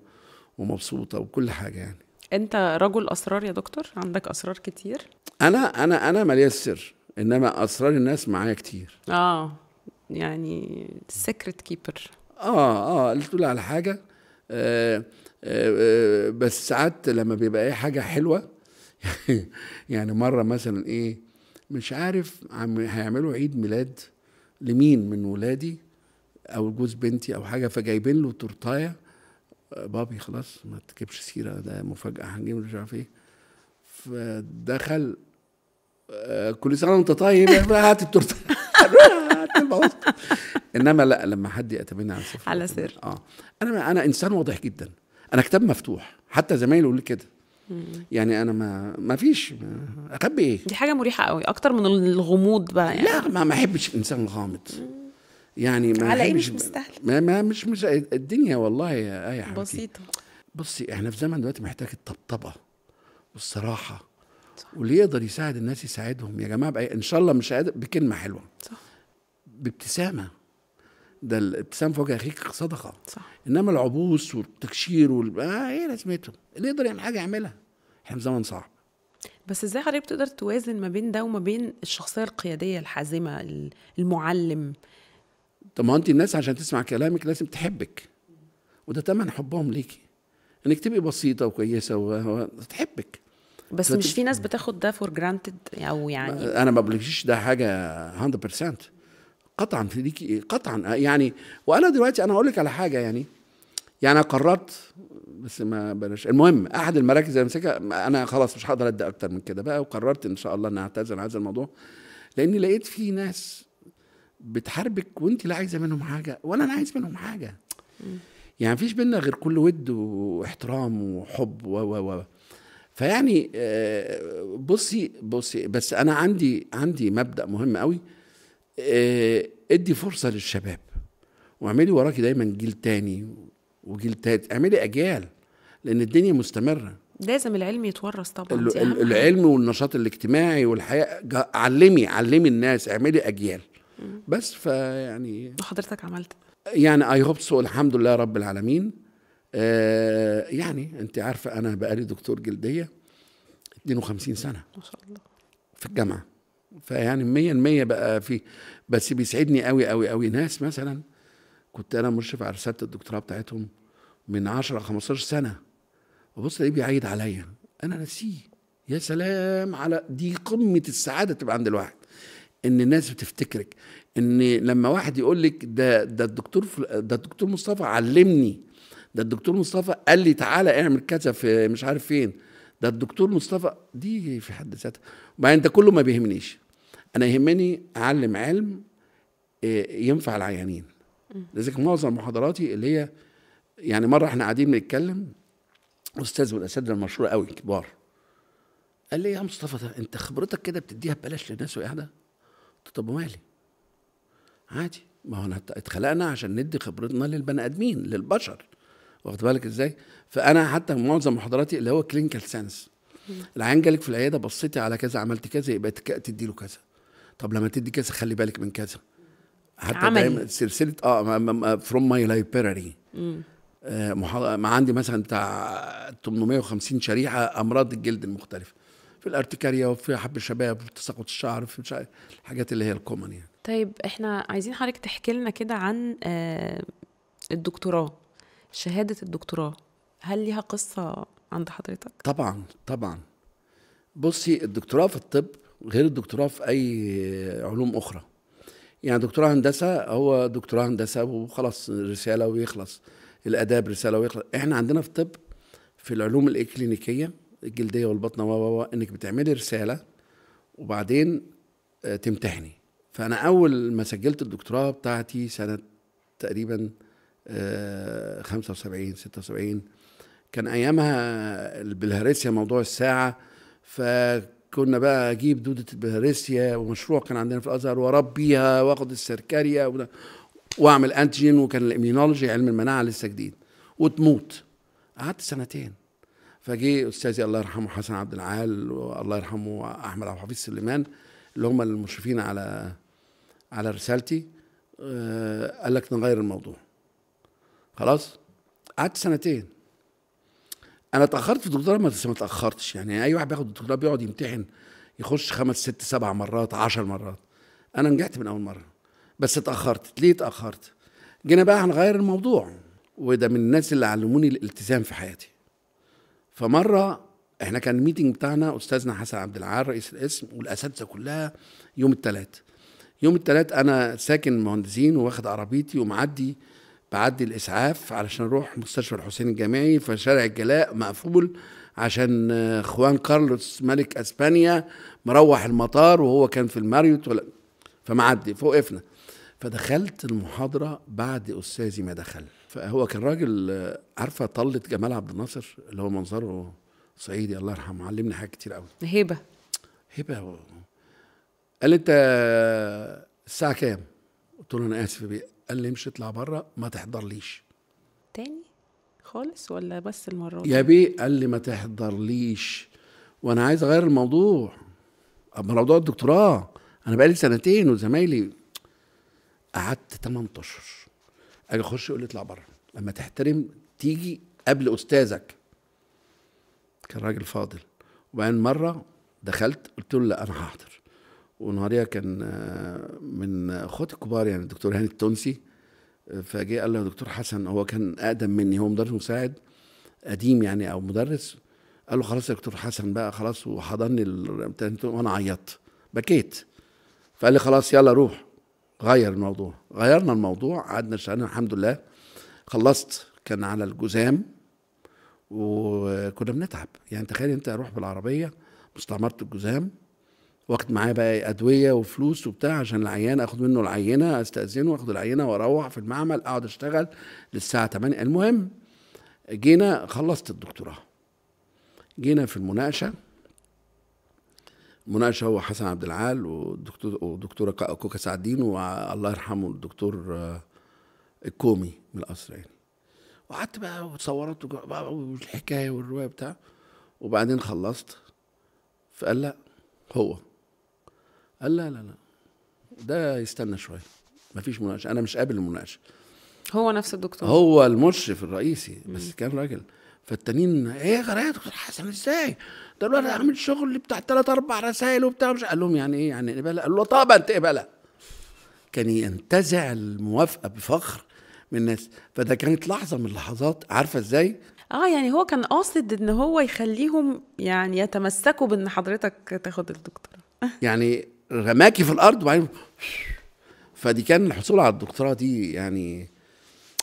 ومبسوطة وكل حاجة يعني. انت رجل اسرار يا دكتور، عندك اسرار كتير. انا انا انا ماليش سر، انما اسرار الناس معايا كتير. يعني secret keeper. اللي تقول على حاجة. بس ساعات لما بيبقى اي حاجة حلوة يعني مرة مثلا ايه مش عارف هيعملوا عيد ميلاد لمين من ولادي او جوز بنتي او حاجة، فجايبين له تورتايه. بابي خلاص ما تجيبش سيره، ده مفاجاة هنجيب مش عارف ايه. فدخل كل سنة وانت طيب، هات التورتة هات. انما لا، لما حد يأتمني على سر، على سر. انا انسان واضح جدا، انا كتاب مفتوح، حتى زمايلي يقولوا لي كده. يعني انا ما فيش اخبي ايه. دي حاجة مريحه قوي اكتر من الغموض بقى يعني. لا ما احبش الانسان الغامض يعني، ما على ايه مش مستاهل، ما مش الدنيا والله يا ايه حبيبتي بسيطة. بصي احنا في زمن دلوقتي محتاج الطبطبه والصراحة، صح. واللي يقدر يساعد الناس يساعدهم يا جماعة بقى، ان شاء الله مش قادر بكلمه حلوة، صح، بابتسامة، ده الابتسام في وجه اخيك صدقه، صح. انما العبوس والتكشير ايه لازمته؟ اللي يقدر يعمل حاجة يعملها. احنا في زمن صعب. بس ازاي حضرتك بتقدر توازن ما بين ده وما بين الشخصية القيادية الحازمه المعلم؟ طب ما انت الناس عشان تسمع كلامك لازم تحبك، وده تمن حبهم ليكي، انك تبقي بسيطة وكويسة وتحبك. بس مش في ناس بتاخد ده for granted او يعني انا ما بقولكش ده حاجة 100% قطعا في ليكي قطعا يعني. وانا دلوقتي انا هقول لك على حاجة يعني انا قررت بس ما بلاش. المهم احد المراكز اللي امسكها انا خلاص مش هقدر ادي اكتر من كده بقى، وقررت ان شاء الله ان اعتزل هذا الموضوع، لاني لقيت في ناس بتحاربك وانت لا عايزه منهم حاجة ولا انا عايز منهم حاجة. يعني مفيش بينا غير كل ود واحترام وحب و و و فيعني بصي بس انا عندي مبدأ مهم قوي، ادي فرصة للشباب واعملي وراكي دايما جيل تاني وجيل تالت، اعملي اجيال، لان الدنيا مستمرة. لازم العلم يتورث طبعا، العلم والنشاط الاجتماعي والحياة. علمي الناس، اعملي اجيال. بس فيعني وحضرتك عملت يعني I hope so، الحمد لله رب العالمين. يعني انت عارفه انا بقالي دكتور جلدية 52 سنة ما شاء الله في الجامعة، فيعني 100% بقى في. بس بيسعدني قوي قوي قوي ناس مثلا كنت انا مشرف على رسالة الدكتوراه بتاعتهم من 10 15 سنة، وبص الاقيه بيعيد عليا انا ناسيه. يا سلام على دي، قمة السعادة تبقى عند الواحد ان الناس بتفتكرك، ان لما واحد يقول لك ده الدكتور، ده الدكتور مصطفى علمني، ده الدكتور مصطفى قال لي تعالى اعمل كذا في مش عارف فين، ده ده الدكتور مصطفى، دي في حد ذاتها. وبعدين ده كله ما بيهمنيش، انا يهمني اعلم علم ينفع العيانين. لذلك معظم محاضراتي اللي هي يعني مرة احنا قاعدين بنتكلم، استاذ من الاساتذة المشهورة قوي كبار، قال لي يا مصطفى ده انت خبرتك كده بتديها ببلاش للناس وهي قاعدة. قلت طب ومالي، عادي، ما هو اتخلقنا عشان ندي خبرتنا للبني ادمين للبشر، واخد بالك ازاي؟ فانا حتى معظم محاضراتي اللي هو clinical sense، العيان جالك في العيادة بصيتي على كذا عملت كذا، يبقى تدي له كذا، طب لما تدي كذا خلي بالك من كذا. حتى دايما سلسلة from my library، ما عندي مثلا بتاع 850 شريحة امراض الجلد المختلفة، في الارتكاريا وفي حب الشباب وفي تساقط الشعر وفي الحاجات اللي هي ال common يعني. طيب احنا عايزين حضرتك تحكي لنا كده عن الدكتوراه، شهادة الدكتوراه، هل ليها قصة عند حضرتك؟ طبعا طبعا. بصي، الدكتوراه في الطب غير الدكتوراه في اي علوم اخرى. يعني دكتوراه هندسة هو دكتوراه هندسة وخلاص، رسالة ويخلص، الاداب رسالة ويخلص. احنا عندنا في الطب في العلوم الاكلينيكيه الجلدية والبطنه و انك بتعملي رسالة وبعدين تمتحني. فانا اول ما سجلت الدكتوراه بتاعتي سنة تقريبا 75 76، كان ايامها البلهارسيا موضوع الساعة، فكنا بقى اجيب دوده البلهارسيا، ومشروع كان عندنا في الازهر، واربيها واخد السركاريا واعمل antigen، وكان ال immunology علم المناعة لسه جديد، وتموت. قعدت سنتين. فجي استاذي الله يرحمه حسن عبد العال، والله يرحمه احمد عبد الحفيظ سليمان، اللي هم المشرفين على رسالتي، قال لك نغير الموضوع. خلاص قعدت سنتين. انا اتاخرت في الدكتوراه، بس ما اتاخرتش يعني. اي واحد بياخد الدكتوراه بيقعد يمتحن، يخش 5 6 7 مرات 10 مرات. انا نجحت من اول مرة، بس اتاخرت. ليه اتاخرت؟ جينا بقى هنغير الموضوع، وده من الناس اللي علموني الالتزام في حياتي. فمره احنا كان ال meeting بتاعنا استاذنا حسن عبد العال رئيس القسم والاساتذه كلها يوم الثلاث. يوم الثلاث انا ساكن مهندسين وواخد عربيتي ومعدي، بعدي الاسعاف علشان اروح مستشفى الحسين الجامعي، فشارع الجلاء مقفول عشان خوان كارلوس ملك اسبانيا مروح المطار وهو كان في الماريوت ولا، فمعدي فوقفنا. فدخلت المحاضرة بعد استاذي ما دخل. فهو كان راجل، عارفه طلة جمال عبد الناصر اللي هو منظره صعيدي الله يرحمه، علمني حاجات كتير قوي. هبه هبه. قال لي انت الساعة كام؟ قلت له انا اسف يا بيه. قال لي امشي اطلع بره ما تحضرليش تاني خالص، ولا بس المرة دي يا بيه؟ قال لي ما تحضرليش، وانا عايز اغير الموضوع، موضوع الدكتوراه انا بقالي سنتين وزمايلي. قعدت 8 اشهر اجي اخش يقول لي اطلع بره، لما تحترم تيجي قبل استاذك. كان راجل فاضل. وبعدين مرة دخلت قلت له لا انا هحضر. ونهاريها كان من اخواتي الكبار يعني الدكتور هاني التونسي، فجه قال له يا دكتور حسن، هو كان اقدم مني، هو مدرس مساعد قديم يعني او مدرس، قال له خلاص يا دكتور حسن بقى خلاص، وحضني وانا عيطت بكيت. فقال لي خلاص يلا روح غير الموضوع. غيرنا الموضوع، قعدنا اشتغلنا الحمد لله، خلصت. كان على الجزام وكنا بنتعب يعني. تخيل انت اروح بالعربية مستعمرة الجزام، واخد معايا بقى ادوية وفلوس وبتاع عشان العيان اخد منه العينة، استاذنه واخد العينة واروح في المعمل اقعد اشتغل للساعة 8. المهم جينا خلصت الدكتوراه، جينا في المناقشة. مناقشة هو حسن عبد العال والدكتورة كوكا سعد الدين والله يرحمه الدكتور الكومي من القصر يعني. وقعدت بقى وتصورت والحكاية والرواية بتاع، وبعدين خلصت. فقال لا، هو قال لا لا لا ده يستنى شوية، مفيش مناقشة، انا مش قابل المناقشة. هو نفس الدكتور، هو المشرف الرئيسي بس كان راجل. فالتانيين ايه غير يا دكتور حسن ازاي؟ ده الولد عامل شغل بتاع 3 4 رسائل وبتاع مش. قال لهم يعني ايه يعني نقبلها؟ قال له طبعا تقبلها. كان ينتزع الموافقة بفخر من الناس. فده كانت لحظة من اللحظات، عارفه ازاي؟ يعني هو كان قاصد ان هو يخليهم يعني يتمسكوا بان حضرتك تاخد الدكتوراه. يعني رماكي في الارض وبعدين. فدي كان الحصول على الدكتوراه دي يعني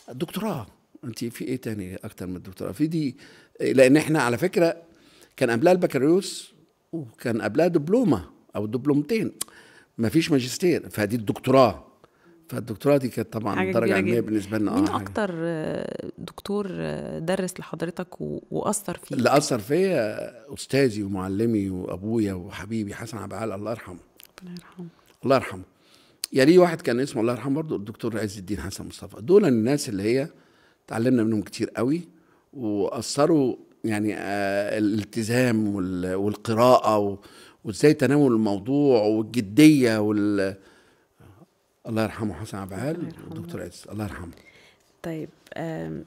الدكتوراه انت في ايه تاني اكتر من الدكتوراه في دي؟ لان احنا على فكرة كان قبلها البكالوريوس وكان قبلها دبلومه او دبلومتين، ما فيش ماجستير، فدي الدكتوراه. فالدكتوراه دي كانت طبعا درجه علمية بالنسبة لنا. مين اكتر دكتور درس لحضرتك واثر فيك؟ اللي اثر فيا استاذي ومعلمي وابويا وحبيبي حسن عبد العال، الله يرحمه. ربنا يرحمه. الله يرحمه. يعني واحد كان اسمه الله يرحمه برضه الدكتور عز الدين حسن مصطفى. دول الناس اللي هي اتعلمنا منهم كتير قوي واثروا، يعني الالتزام والقراءة وازاي تناول الموضوع والجديه الله يرحمه حسن عبد العال والدكتور عز الله يرحمه. طيب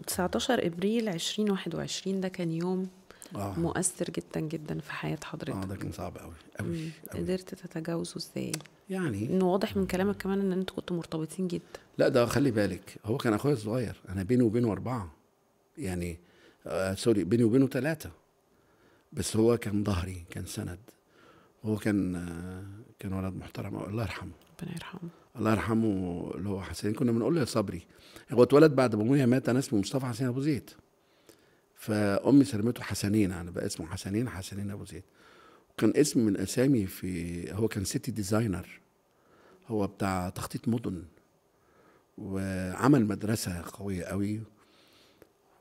19 ابريل 2021 ده كان يوم مؤثر جدا جدا في حياة حضرتك. ده كان صعب قوي قوي. قدرت تتجاوزه ازاي؟ يعني انه واضح من كلامك كمان ان انتوا كنتوا مرتبطين جدا. لا ده خلي بالك، هو كان اخويا الصغير، انا بيني وبينه 4، يعني sorry بيني وبينه 3، بس هو كان ظهري، كان سند، هو كان ولد محترم الله يرحمه. ربنا يرحمه. الله يرحمه اللي هو حسين، كنا بنقول له يا صبري. هو اتولد بعد ما ابويا مات، انا اسمي مصطفى حسين ابو زيد، فامي سلمته حسنين، يعني بقى اسمه حسنين، حسنين ابو زيد. وكان اسم من اسامي في، هو كان city designer، هو بتاع تخطيط مدن، وعمل مدرسه قوية قوي،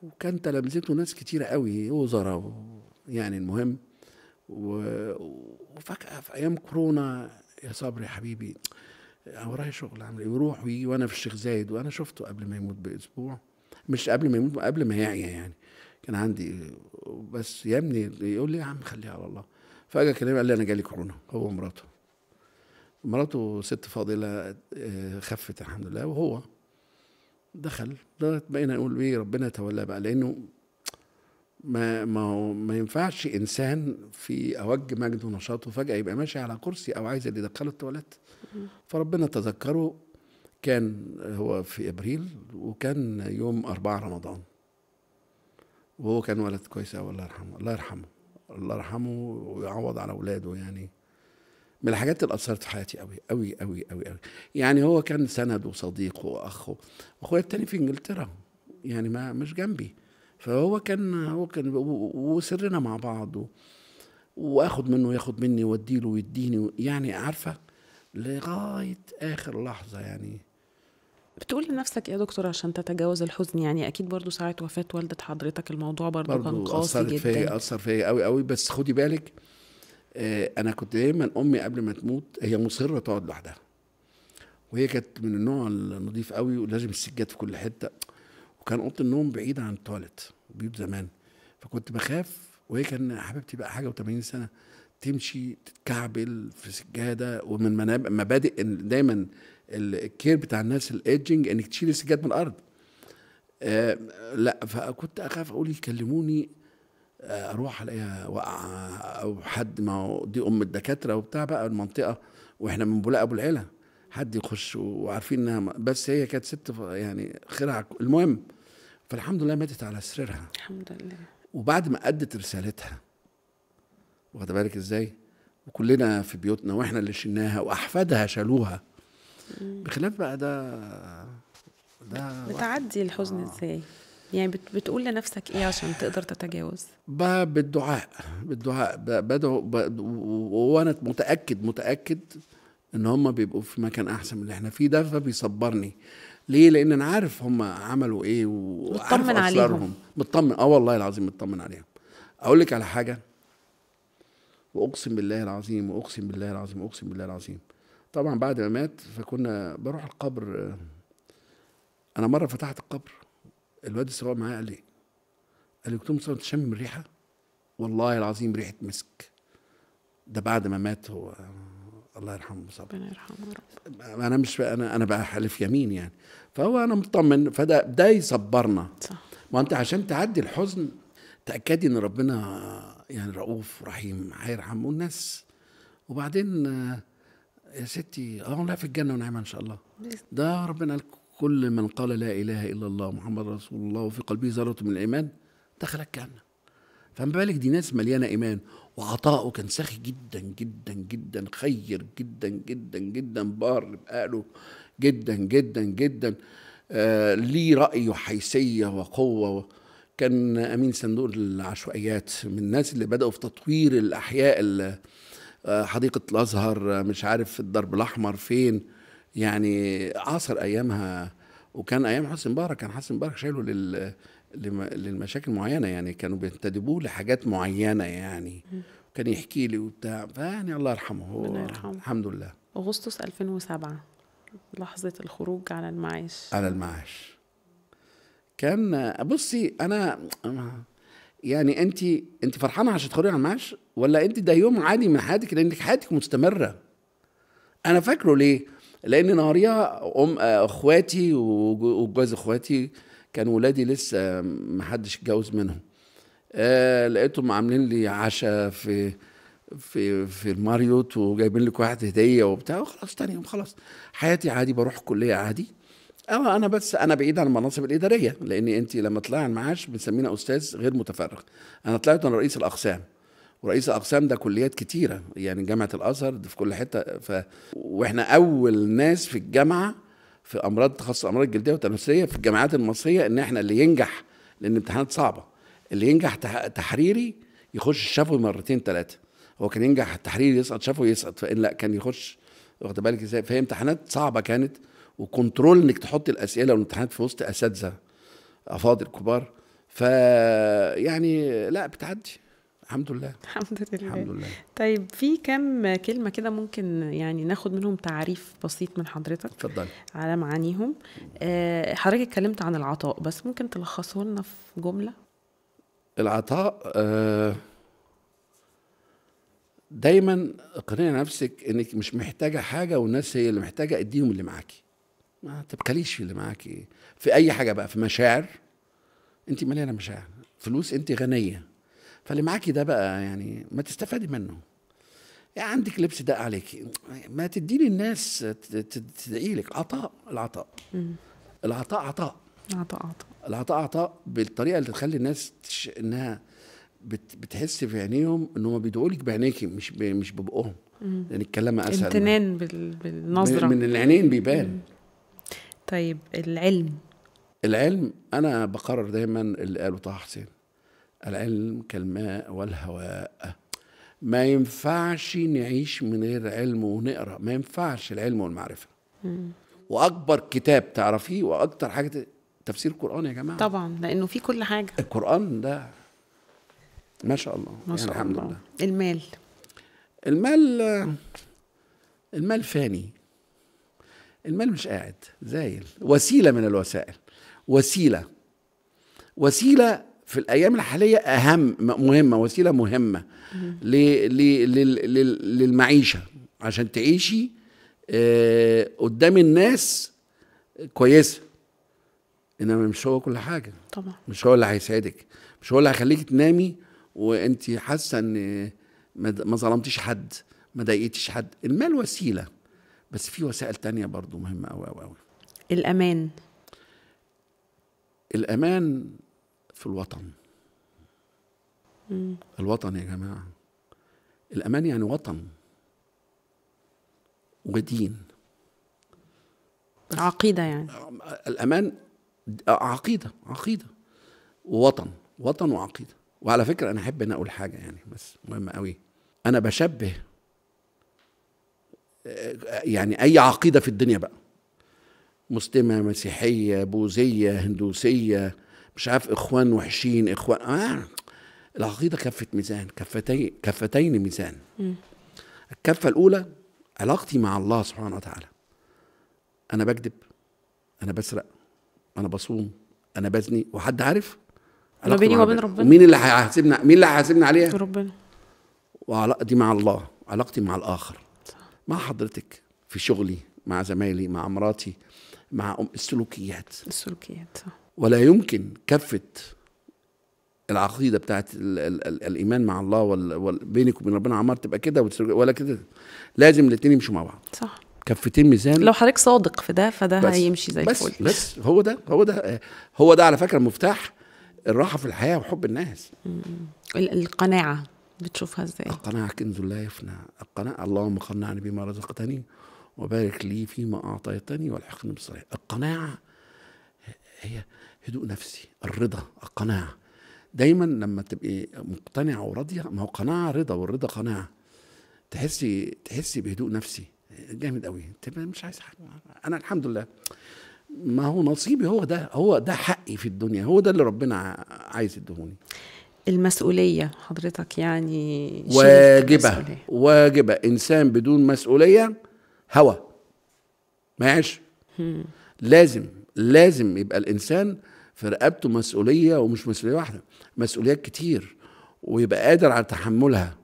وكان تلامذته ناس كتيرة قوي، وزراء يعني. المهم وفجأة في أيام كورونا، يا صبري يا حبيبي ورايا شغل عامل ايه، ويروح ويجي، وأنا في الشيخ زايد، وأنا شفته قبل ما يموت بأسبوع، مش قبل ما يموت، قبل ما يعيا يعني، كان عندي بس يا ابني، يقول لي يا عم خليها على الله. فجأة كلمني قال لي أنا جالي كورونا، هو ومراته. مراته ست فاضلة خفت الحمد لله، وهو دخل. بقينا نقول ايه، ربنا يتولاه بقى، لانه ما ينفعش انسان في اوج مجده ونشاطه فجاة يبقى ماشي على كرسي او عايز اللي يدخله التواليت. فربنا تذكره، كان هو في ابريل، وكان يوم 4 رمضان، وهو كان ولد كويس قوي، الله يرحمه. الله يرحمه، الله يرحمه ويعوض على اولاده. يعني من الحاجات اللي اثرت في حياتي قوي قوي قوي قوي قوي، يعني هو كان سند وصديق واخ، واخويا التاني في انجلترا يعني ما مش جنبي، فهو كان، هو كان وسرنا مع بعض، واخد منه وياخد مني، واديله ويديني، يعني عارفه لغاية اخر لحظة. يعني بتقول لنفسك ايه يا دكتور عشان تتجاوز الحزن؟ يعني اكيد برضو ساعة وفاه والده حضرتك الموضوع برضو كان قاسي جدا. اثر فيا قوي قوي. بس خدي بالك، انا كنت دايما امي قبل ما تموت هي مصرة تقعد لوحدها، وهي كانت من النوع النظيف قوي، ولازم السجاد في كل حتة، وكان اوضة النوم بعيدة عن التواليت، بيوت زمان، فكنت بخاف. وهي كان حبيبتي بقى حاجة و80 سنة، تمشي تتكعبل في سجادة. ومن مبادئ دايما ال care بتاع الناس الايدجنج انك تشيل السجاد من الارض. لا، فكنت اخاف اقول يكلموني، اروح الاقيها واقعه او حد، ما هو دي ام الدكاترة وبتاع بقى المنطقة، واحنا من بولاق ابو العلا، حد يخش وعارفين انها، بس هي كانت ست يعني خيرها. المهم فالحمد لله ماتت على سريرها الحمد لله، وبعد ما ادت رسالتها، واخده بالك ازاي، وكلنا في بيوتنا واحنا اللي شلناها واحفادها شالوها. بخلاف بقى ده بتعدي الحزن ازاي؟ يعني بتقول لنفسك ايه عشان تقدر تتجاوز؟ بالدعاء، بالدعاء بدعو، وانا متاكد ان هم بيبقوا في مكان احسن من اللي احنا فيه ده، فبيصبرني. ليه؟ لان انا عارف هم عملوا ايه، وعارف اسرارهم. مطمن، والله العظيم مطمن عليهم. اقول لك على حاجة، واقسم بالله العظيم، واقسم بالله العظيم، واقسم بالله العظيم، طبعا بعد ما مات فكنا بروح القبر. انا مرة فتحت القبر، الواد السواق معايا قال لي دكتور مصطفى انت شامم الريحة؟ والله العظيم ريحه مسك. ده بعد ما مات هو، الله يرحمه مصطفى. ربنا يرحمه يا رب. انا مش انا بقى حالف يمين يعني، فهو انا مطمن، فده ده يصبرنا. صح. ما انت عشان تعدي الحزن تاكدي ان ربنا يعني رؤوف رحيم، هيرحم الناس. وبعدين يا ستي لا في الجنة ونعمه ان شاء الله. ده ربنا قال كل من قال لا اله الا الله محمد رسول الله وفي قلبه ذره من الايمان دخل الجنة. فما بالك دي ناس مليانة ايمان، وعطاؤه كان سخي جدا جدا جدا، خير جدا جدا جدا، بار بقاله جدا جدا جدا، ليه راي وحيثيه وقوه كان امين صندوق العشوائيات، من الناس اللي بداوا في تطوير الاحياء، حديقة الازهر، مش عارف الدرب الاحمر فين، يعني عاصر ايامها. وكان ايام حسني مبارك، كان حسني مبارك شايله للمشاكل معينة، يعني كانوا بينتدبوه لحاجات معينة يعني. كان يحكي لي وبتاع، فيعني الله يرحمه، هو الحمد لله. اغسطس 2007 لحظة الخروج على المعاش. على المعاش كان، بصي انا يعني انت فرحانة عشان تخرجي على المعاش، ولا انت ده يوم عادي من حياتك لانك حياتك مستمرة؟ انا فاكره ليه؟ لان نهاريها اخواتي وجواز اخواتي كانوا ولادي لسه ما حدش اتجوز منهم، لقيتهم عاملين لي عشاء في في في الماريوت وجايبين لك واحد هديه وبتاع، وخلاص تاني يوم خلاص حياتي عادي، بروح الكلية عادي. انا بس انا بعيد عن المناصب الادارية، لان انت لما طلعي المعاش بنسمينا استاذ غير متفرغ. انا طلعت انا رئيس الاقسام، ورئيس الاقسام ده كليات كتيرة، يعني جامعه الازهر ده في كل حتة، واحنا اول ناس في الجامعة في امراض تخصص امراض الجلدية والتنفسيه في الجامعات المصرية، ان احنا اللي ينجح، لان الامتحانات صعبة، اللي ينجح تحريري يخش شفوي مرتين ثلاثة. هو كان ينجح التحريري يسقط شفوي يسقط، فان لا كان يخش، واخد بالك ازاي؟ فهي امتحانات صعبة كانت، وكنترول انك تحط الاسئلة والامتحانات في وسط اساتذة افاضل كبار، فيعني لا بتعدي الحمد لله. الحمد لله. الحمد لله. طيب في كم كلمة كده ممكن يعني ناخد منهم تعريف بسيط من حضرتك؟ اتفضلي. على معانيهم. حضرتك اتكلمت عن العطاء، بس ممكن تلخصه لنا في جملة؟ العطاء دايما اقنعي نفسك انك مش محتاجة حاجة، والناس هي اللي محتاجة، اديهم اللي معاكي، ما تبخليش في اللي معاكي في اي حاجة بقى، في مشاعر، انت مليانة مشاعر، فلوس انت غنية، فاللي معاكي ده بقى يعني ما تستفادي منه. يعني عندك لبس دق عليكي، ما تديني الناس تدعي لك. عطاء، العطاء. العطاء عطاء. عطاء عطاء. العطاء عطاء بالطريقة اللي تخلي الناس انها بتحس في عينيهم ان هم بيدعوا لك بعينيكي، مش ببقهم، لان الكلام اسهل. امتنان بالنظرة من العينين بيبان. طيب العلم. العلم انا بقرر دايما اللي قاله طه حسين، العلم كالماء والهواء، ما ينفعش نعيش من غير علم ونقرا، ما ينفعش العلم والمعرفة. واكبر كتاب تعرفيه واكتر حاجة تفسير القران يا جماعة. طبعا، لانه في كل حاجة. القران ده ما شاء الله، ما شاء يعني الحمد لله. المال. المال، المال فاني، المال مش قاعد زايل، وسيلة من الوسائل، وسيلة في الايام الحالية اهم مهمة، وسيلة مهمة للمعيشه، عشان تعيشي قدام الناس كويسة، انما مش هو كل حاجة طبعا، مش هو اللي هيسعدك، مش هو اللي هيخليك تنامي وانت حاسه ان ما ظلمتيش حد، ما ضايقتيش حد. المال وسيلة، بس في وسائل تانية برضو مهمة قوي قوي قوي. الامان. الامان في الوطن. الوطن يا جماعة، الأمان يعني وطن ودين، عقيدة يعني. الأمان عقيدة، عقيدة ووطن، وطن وعقيدة. وعلى فكرة أنا أحب أن أقول حاجة يعني بس مهمة قوي، أنا بشبه يعني أي عقيدة في الدنيا بقى، مسلمة، مسيحية، بوذية، هندوسية، مش عارف، اخوان وحشين، اخوان، العقيدة كفه ميزان، كفتين ميزان. الكفة الاولى علاقتي مع الله سبحانه وتعالى، انا بكذب، انا بسرق، انا بصوم، انا بزني، وحد عارف؟ ما بيني وبين ربنا. مين اللي هيحاسبنا؟ مين اللي هيحاسبنا عليها؟ ربنا. وعلاقتي مع الله، علاقتي مع الاخر، صح. مع حضرتك في شغلي، مع زمايلي، مع مراتي، مع السلوكيات. السلوكيات، صح. ولا يمكن كفة العقيدة بتاعت ال ال ال الإيمان مع الله بينك وبين ربنا عمار تبقى كده ولا كده، لازم الاتنين يمشوا مع بعض. صح. كفتين ميزان. لو حضرتك صادق في ده فده هيمشي زي الفل. بس هو ده، هو ده، هو ده على فكرة مفتاح الراحة في الحياة وحب الناس. القناعة بتشوفها ازاي؟ القناعة كنز لا يفنى. القناعة، اللهم قنعني بما رزقتني وبارك لي فيما أعطيتني والحقني بالصالحين. القناعة هي هدوء نفسي، الرضا، القناعة. دايما لما تبقي مقتنعة وراضيه، ما هو قناعة رضا، والرضا قناعة، تحسي بهدوء نفسي جامد قوي، تبقى مش عايز حاجة. انا الحمد لله، ما هو نصيبي، هو ده، هو ده حقي في الدنيا، هو ده اللي ربنا عايز يديهوني. المسؤولية حضرتك يعني واجبه، واجبه. انسان بدون مسؤولية هوى ما يعيش. لازم يبقى الانسان في رقبته مسؤولية، ومش مسؤولية واحدة، مسؤوليات كتير، ويبقى قادر على تحملها،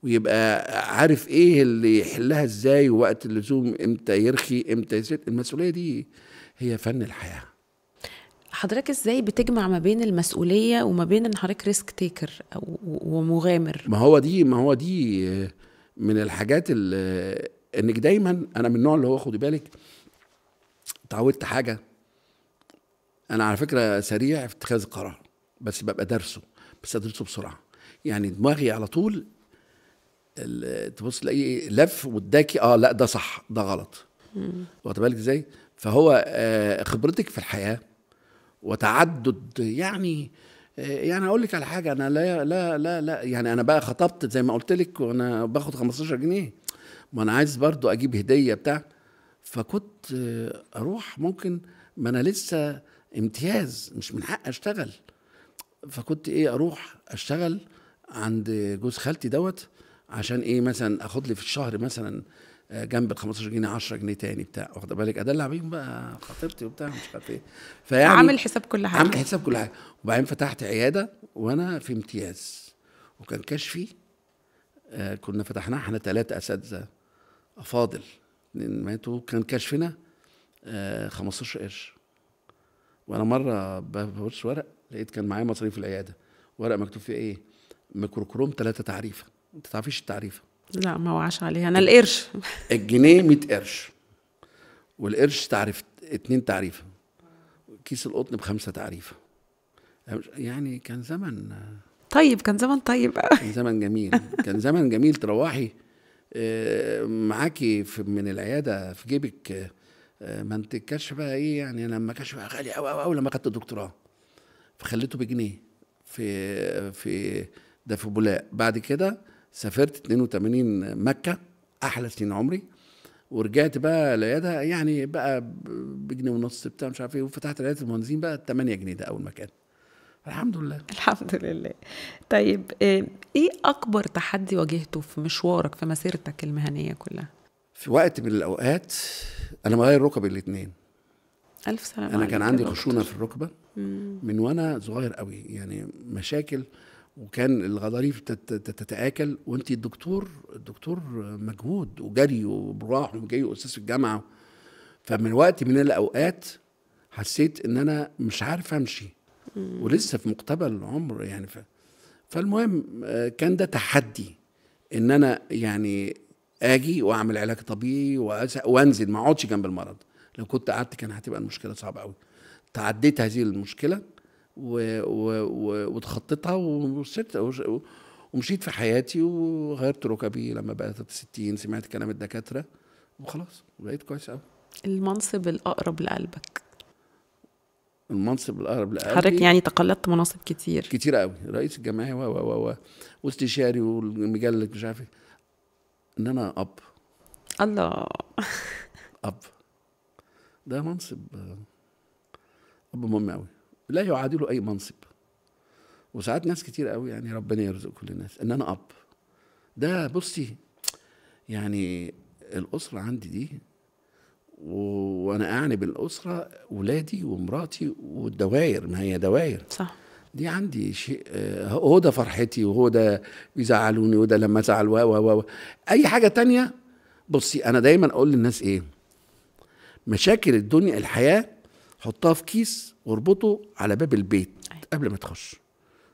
ويبقى عارف ايه اللي يحلها ازاي، ووقت اللزوم امتى يرخي امتى يسد. المسؤولية دي هي فن الحياة. حضرتك ازاي بتجمع ما بين المسؤولية وما بين ان حضرتك risk taker ومغامر؟ ما هو دي من الحاجات اللي انك دايما، انا من النوع اللي هو خدي بالك اتعودت حاجة، انا على فكرة سريع في اتخاذ القرار، بس ببقى درسه، بس ادرسه بسرعة، يعني دماغي على طول تبص تلاقيه لف واداكي لا ده صح ده غلط، واخد بالك ازاي؟ فهو خبرتك في الحياة وتعدد، يعني اقول لك على حاجة، انا لا لا لا لا يعني انا بقى خطبت زي ما قلت لك وانا باخد 15 جنيه، ما انا عايز برضو اجيب هديه بتاع، فكنت اروح ممكن، ما انا لسه امتياز مش من حق اشتغل، فكنت ايه اروح اشتغل عند جوز خالتي دوت، عشان ايه مثلا اخد لي في الشهر مثلا جنب ال 15 جنيه 10 جنيه تاني بتاع، واخد بالك، ادلع بيهم بقى خطيبتي وبتاع مش عارف ايه. فيعني عامل حساب كل حاجة، عامل حساب كل حاجة. وبعدين فتحت عيادة وانا في امتياز، وكان كشفي كنا فتحناها احنا 3 اساتذة افاضل، 2 ماتوا، كان كشفنا 15 قرش. وانا مرة ببص ورق لقيت كان معايا مصاريف العيادة، ورق مكتوب فيه ايه؟ ميكروكروم 3 تعريفه. انت تعرفيش التعريفه؟ لا ما وعاش عليها انا القرش. الجنيه 100 قرش، والقرش تعريف 2 تعريفه، كيس القطن ب5 تعريفه. يعني كان زمن طيب، كان زمن طيب، كان زمن جميل، كان زمن جميل. تروحي معاكي من العيادة في جيبك، ما انت الكشف بقى ايه يعني، انا لما كشف بقى غالي قوي قوي لما خدت الدكتوراه، فخليته بجنيه في ده في بولاق. بعد كده سافرت 82 مكة، أحلى سنين عمري، ورجعت بقى العيادة يعني بقى بجنيه ونص بتاع مش عارف ايه، وفتحت عيادة المهندسين بقى 8 جنيه، ده أول مكان. الحمد لله، الحمد لله. طيب ايه أكبر تحدي واجهته في مشوارك في مسيرتك المهنية كلها؟ في وقت من الأوقات أنا مغير ركبي الاثنين. ألف سلامة. أنا كان عندي خشونة في الركبة من وأنا صغير قوي، يعني مشاكل، وكان الغضاريف تتآكل، وانت الدكتور مجهود وجري وبراح وجاي واستاذ في الجامعة. فمن وقت من الاوقات حسيت ان انا مش عارف امشي، ولسه في مقتبل العمر يعني. فالمهم كان ده تحدي ان انا يعني اجي واعمل علاج طبيعي وانزل، ما اقعدش جنب المرض. لو كنت قعدت كان هتبقى المشكلة صعبة قوي. تعديت هذه المشكلة وتخطيتها ومشيت في حياتي، وغيرت ركبي لما بقت 60، سمعت كلام الدكاترة وخلاص بقيت كويس قوي. المنصب الأقرب لقلبك؟ المنصب الأقرب لقلبي حضرتك يعني تقلدت مناصب كتير كتير قوي، رئيس الجمعية و واستشاري والمجلة مش عارف ايه. ان انا اب. الله، اب ده منصب، اب مهم قوي، لا يعادله اي منصب. وساعات ناس كتير قوي يعني ربنا يرزق كل الناس ان انا اب. ده بصي يعني الاسرة عندي دي، وانا اعني بالاسرة ولادي ومراتي والدواير، ما هي دواير صح، دي عندي شيء، هو ده فرحتي وهو ده بيزعلوني وده لما ازعل و اي حاجة تانية. بصي انا دايما اقول للناس ايه، مشاكل الدنيا الحياة حطها في كيس واربطه على باب البيت قبل ما تخش.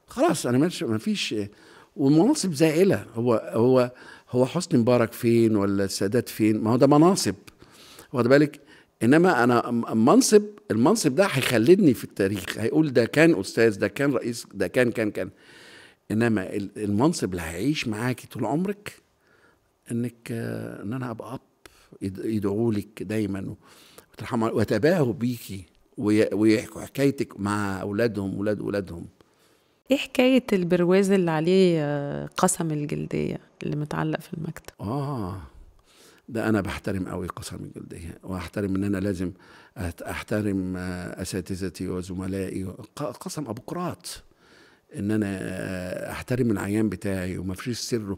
خلاص انا ما فيش. والمناصب زائلة، هو هو حسني مبارك فين ولا السادات فين؟ ما هو ده مناصب، واخد بالك؟ انما انا منصب، المنصب ده هيخلدني في التاريخ، هيقول ده كان استاذ، ده كان رئيس، ده كان كان كان. انما المنصب اللي هيعيش معاكي طول عمرك انك ان انا ابقى اب، يدعوا لك دايما وترحموا ويتباهوا بيكي ويحكوا حكايتك مع اولادهم ولاد اولادهم. ايه حكاية البرواز اللي عليه قسم الجلدية اللي متعلق في المكتب؟ ده انا بحترم قوي قسم الجلدية، واحترم ان انا لازم احترم اساتذتي وزملائي. قسم ابو قراط ان انا احترم العيان بتاعي وما فيش سره.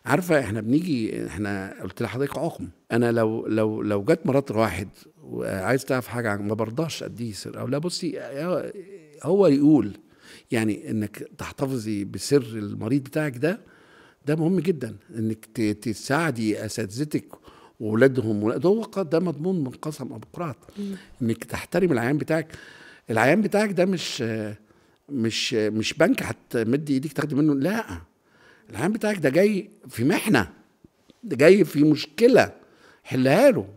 عارفه احنا بنيجي، احنا قلت لحضرتك عقم. انا لو لو لو جت مرات واحد وعايز تعرف حاجة ما برضاش اديه سر او لا. بصي، هو يقول يعني انك تحتفظي بسر المريض بتاعك، ده مهم جدا، انك تساعدي اساتذتك واولادهم. ده هو ده مضمون من قسم ابو قراط، انك تحترم العيان بتاعك. العيان بتاعك ده مش بنك هتمد ايديك تاخدي منه، لا، العيان بتاعك ده جاي في محنة، ده جاي في مشكلة، حلها له.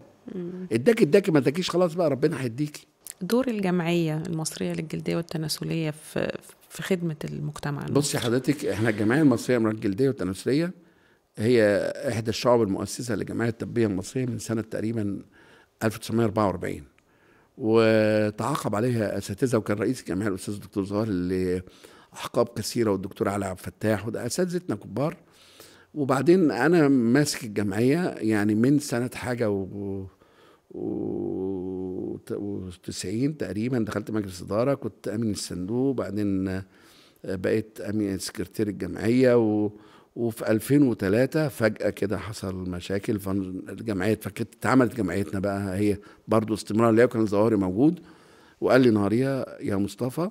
اداك اداك، ما اداكيش خلاص بقى ربنا هيديكي. دور الجمعية المصرية للجلديه والتناسليه في خدمة المجتمع. بصي حضرتك، احنا الجمعية المصرية للامراض الجلدية والتناسليه هي احدى الشعب المؤسسة للجمعية الطبية المصرية من سنة تقريبا 1944، وتعاقب عليها اساتذة، وكان رئيس الجمعية الاستاذ الدكتور زهار اللي احقاب كثيرة، والدكتور علي عبد الفتاح، وده اساتذتنا كبار. وبعدين انا ماسك الجمعية يعني من سنة حاجة و90 تقريبا، دخلت مجلس ادارة، كنت امين الصندوق، بعدين بقيت امين سكرتير الجمعية، وفي 2003 فجأة كده حصل مشاكل، فالجمعية اتفكت، اتعملت جمعيتنا بقى هي برضو استمرار ليا، وكان الظواهري موجود، وقال لي نهاريها يا مصطفى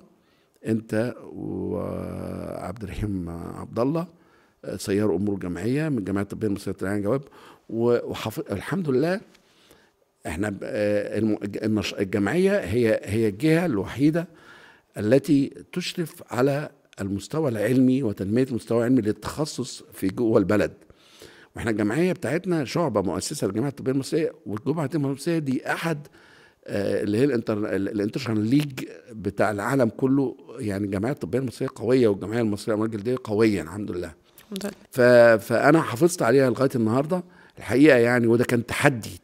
انت وعبد الرحيم عبد الله سيروا امور الجمعية من الجمعية الطبية المصرية للعين جواب. والحمد لله احنا الجمعية هي الجهة الوحيدة التي تشرف على المستوى العلمي وتنمية المستوى العلمي للتخصص في جوه البلد. واحنا الجمعية بتاعتنا شعبة مؤسسة للجمعية الطبية المصرية، والجمعية الطبية المصرية دي أحد اللي هي ال international league بتاع العالم كله. يعني الجمعية الطبية المصرية قوية، والجمعية المصرية للأمراض الجلدية قوية الحمد لله. فأنا حافظت عليها لغاية النهاردة الحقيقة يعني. وده كان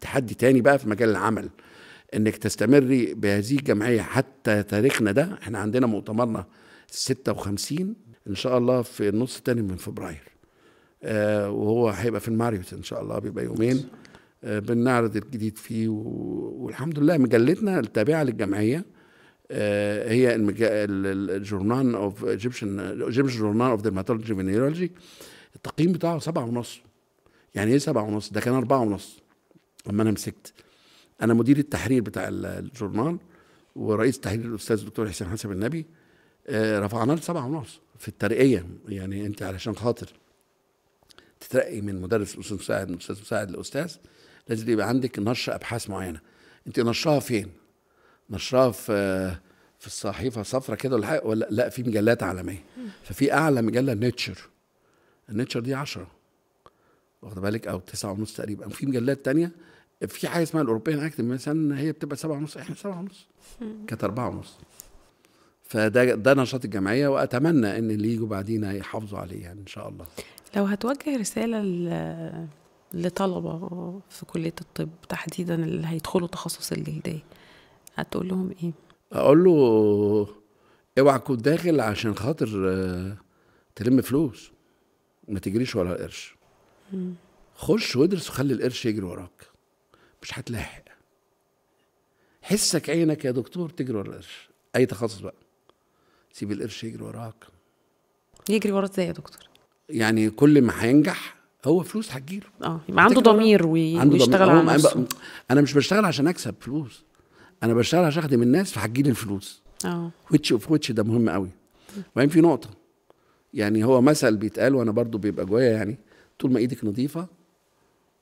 تحدي تاني بقى في مجال العمل، انك تستمري بهذه الجمعية حتى تاريخنا ده. احنا عندنا مؤتمرنا 56 ان شاء الله في النص الثاني من فبراير، وهو هيبقى في الماريوت ان شاء الله، بيبقى يومين بنعرض الجديد فيه. والحمد لله مجلتنا التابعة للجمعية هي ال Journal of Egyptian Journal of Dermatology Venereology، التقييم بتاعه 7.5. يعني ايه 7.5؟ ده كان 4.5 لما انا مسكت. انا مدير التحرير بتاع ال journal، ورئيس تحرير الاستاذ الدكتور حسين حسب النبي، رفعناه ل 7.5 في الترقية. يعني انت علشان خاطر تترقي من مدرس استاذ مساعد، من استاذ مساعد لاستاذ، لازم يبقى عندك نشر ابحاث معينة. انت نشرها فين؟ نشرها في الصحيفة صفرة كده ولا حاجة، ولا لا في مجلات عالمية. ففي اعلى مجلة Nature، ال Nature دي 10 واخد بالك، او 9.5 تقريبا. في مجلات تانية، في حاجة اسمها ال European Academy مثلا، هي بتبقى 7.5، احنا 7.5، كانت 4.5. فده نشاط الجمعية، واتمنى ان اللي يجوا بعدينا يحافظوا عليه يعني ان شاء الله. لو هتوجه رسالة لطلبه في كليه الطب تحديدا اللي هيدخلوا تخصص الجلدية، هتقول لهم ايه؟ اقول له اوعى تكون داخل عشان خاطر تلم فلوس، ما تجريش ورا القرش. خش وادرس وخلي القرش يجري وراك، مش هتلاحق. حسك عينك يا دكتور تجري ورا القرش. اي تخصص بقى، سيب القرش يجري وراك. يجري وراك ازاي يا دكتور؟ يعني كل ما هينجح هو فلوس هتجيله. يبقى عنده ضمير ويشتغل على نفسه. انا مش بشتغل عشان اكسب فلوس، انا بشتغل عشان اخدم الناس، فهتجيلي الفلوس. which of which ده مهم قوي. وبعدين في نقطة، يعني هو مثل بيتقال وانا برضو بيبقى جوايا، يعني طول ما ايدك نظيفة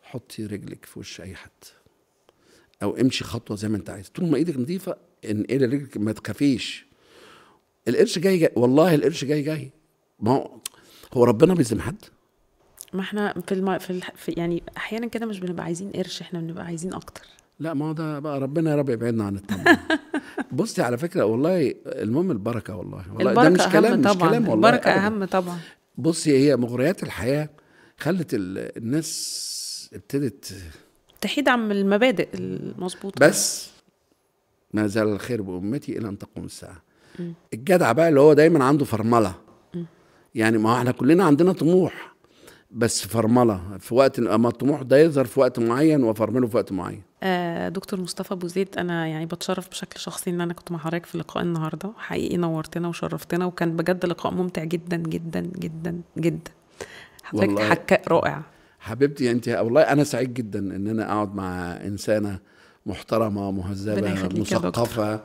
حطي رجلك في وش اي حد، او امشي خطوة زي ما انت عايز. طول ما ايدك نظيفة انقلي رجلك، ما تخافيش. القرش جاي جاي، والله القرش جاي جاي. ما هو ربنا بيظلم حد؟ ما احنا في يعني احيانا كده مش بنبقى عايزين قرش، احنا بنبقى عايزين اكتر. لا، ما هو ده بقى ربنا يا رب يبعدنا عن الطمع. بصي على فكرة والله المهم البركة، والله البركة ده مش كلام، طبعًا. مش كلام والله، البركة اهم طبعا. بصي هي مغريات الحياة خلت الناس ابتدت تحيد عن المبادئ المظبوطه. بس ما زال الخير بامتي الى ان تقوم الساعة. الجدع بقى اللي هو دايما عنده فرمله، يعني ما احنا كلنا عندنا طموح، بس فرمله في وقت، اما الطموح ده يظهر في وقت معين وفرمله في وقت معين. دكتور مصطفى ابو زيد، انا يعني بتشرف بشكل شخصي ان انا كنت مع حضرتك في لقاء النهارده، حقيقي نورتنا وشرفتنا، وكان بجد لقاء ممتع جدا جدا جدا جدا. حضرتك حكاء رائع حبيبتي انت. والله انا سعيد جدا ان انا اقعد مع انسانه محترمه مهذبة مثقفة.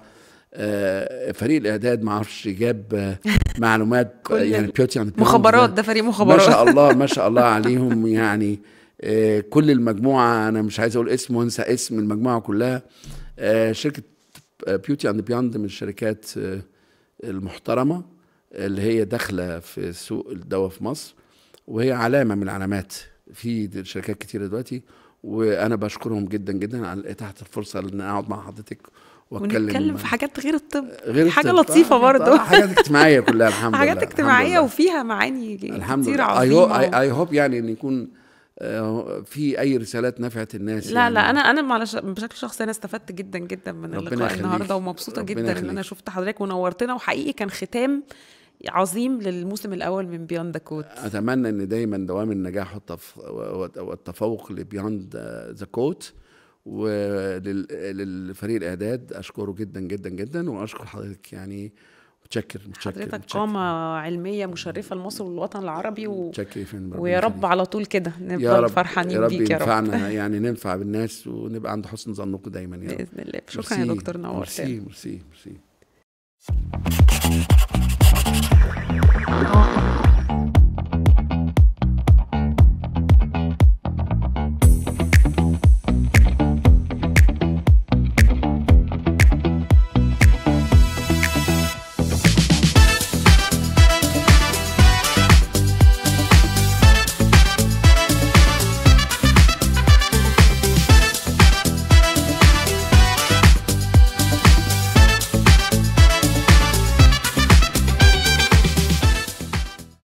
فريق الاعداد ما اعرفش جاب معلومات يعني Beauty and مخابرات، ده فريق مخابرات ما شاء الله ما شاء الله عليهم. يعني كل المجموعة، انا مش عايز اقول اسم وانسى اسم المجموعة كلها. شركة Beauty and Beyond من الشركات المحترمة اللي هي داخله في سوق الدواء في مصر، وهي علامة من العلامات في شركات كتيرة دلوقتي، وانا بشكرهم جدا جدا على اتاحة الفرصة ان اقعد مع حضرتك ونتكلم في حاجات غير الطب، غير حاجة لطيفة برضه، حاجات اجتماعية كلها الحمد لله، حاجات اجتماعية وفيها معاني كتير عظيمة. I hope يعني ان يكون في اي رسالات نفعت الناس. لا يعني لا، انا بشكل شخصي انا استفدت جدا جدا من اللقاء النهارده، ومبسوطة جدا ان انا شفت حضرتك ونورتنا، وحقيقي كان ختام عظيم للموسم الاول من Beyond the Coat. اتمنى ان دايما دوام النجاح والتفوق ل Beyond the Coat، وللفريق الاعداد اشكره جدا جدا جدا، واشكر حضرتك يعني. متشكر متشكر. حضرتك قامة علمية مشرفة لمصر والوطن العربي، ويا رب على طول كده نفضل فرحانين بيك يا رب. ينفعنا يعني ننفع بالناس ونبقى عند حسن ظنكم دايما يا رب باذن الله. شكرا يا دكتور، نورتنا. ميرسي ميرسي ميرسي.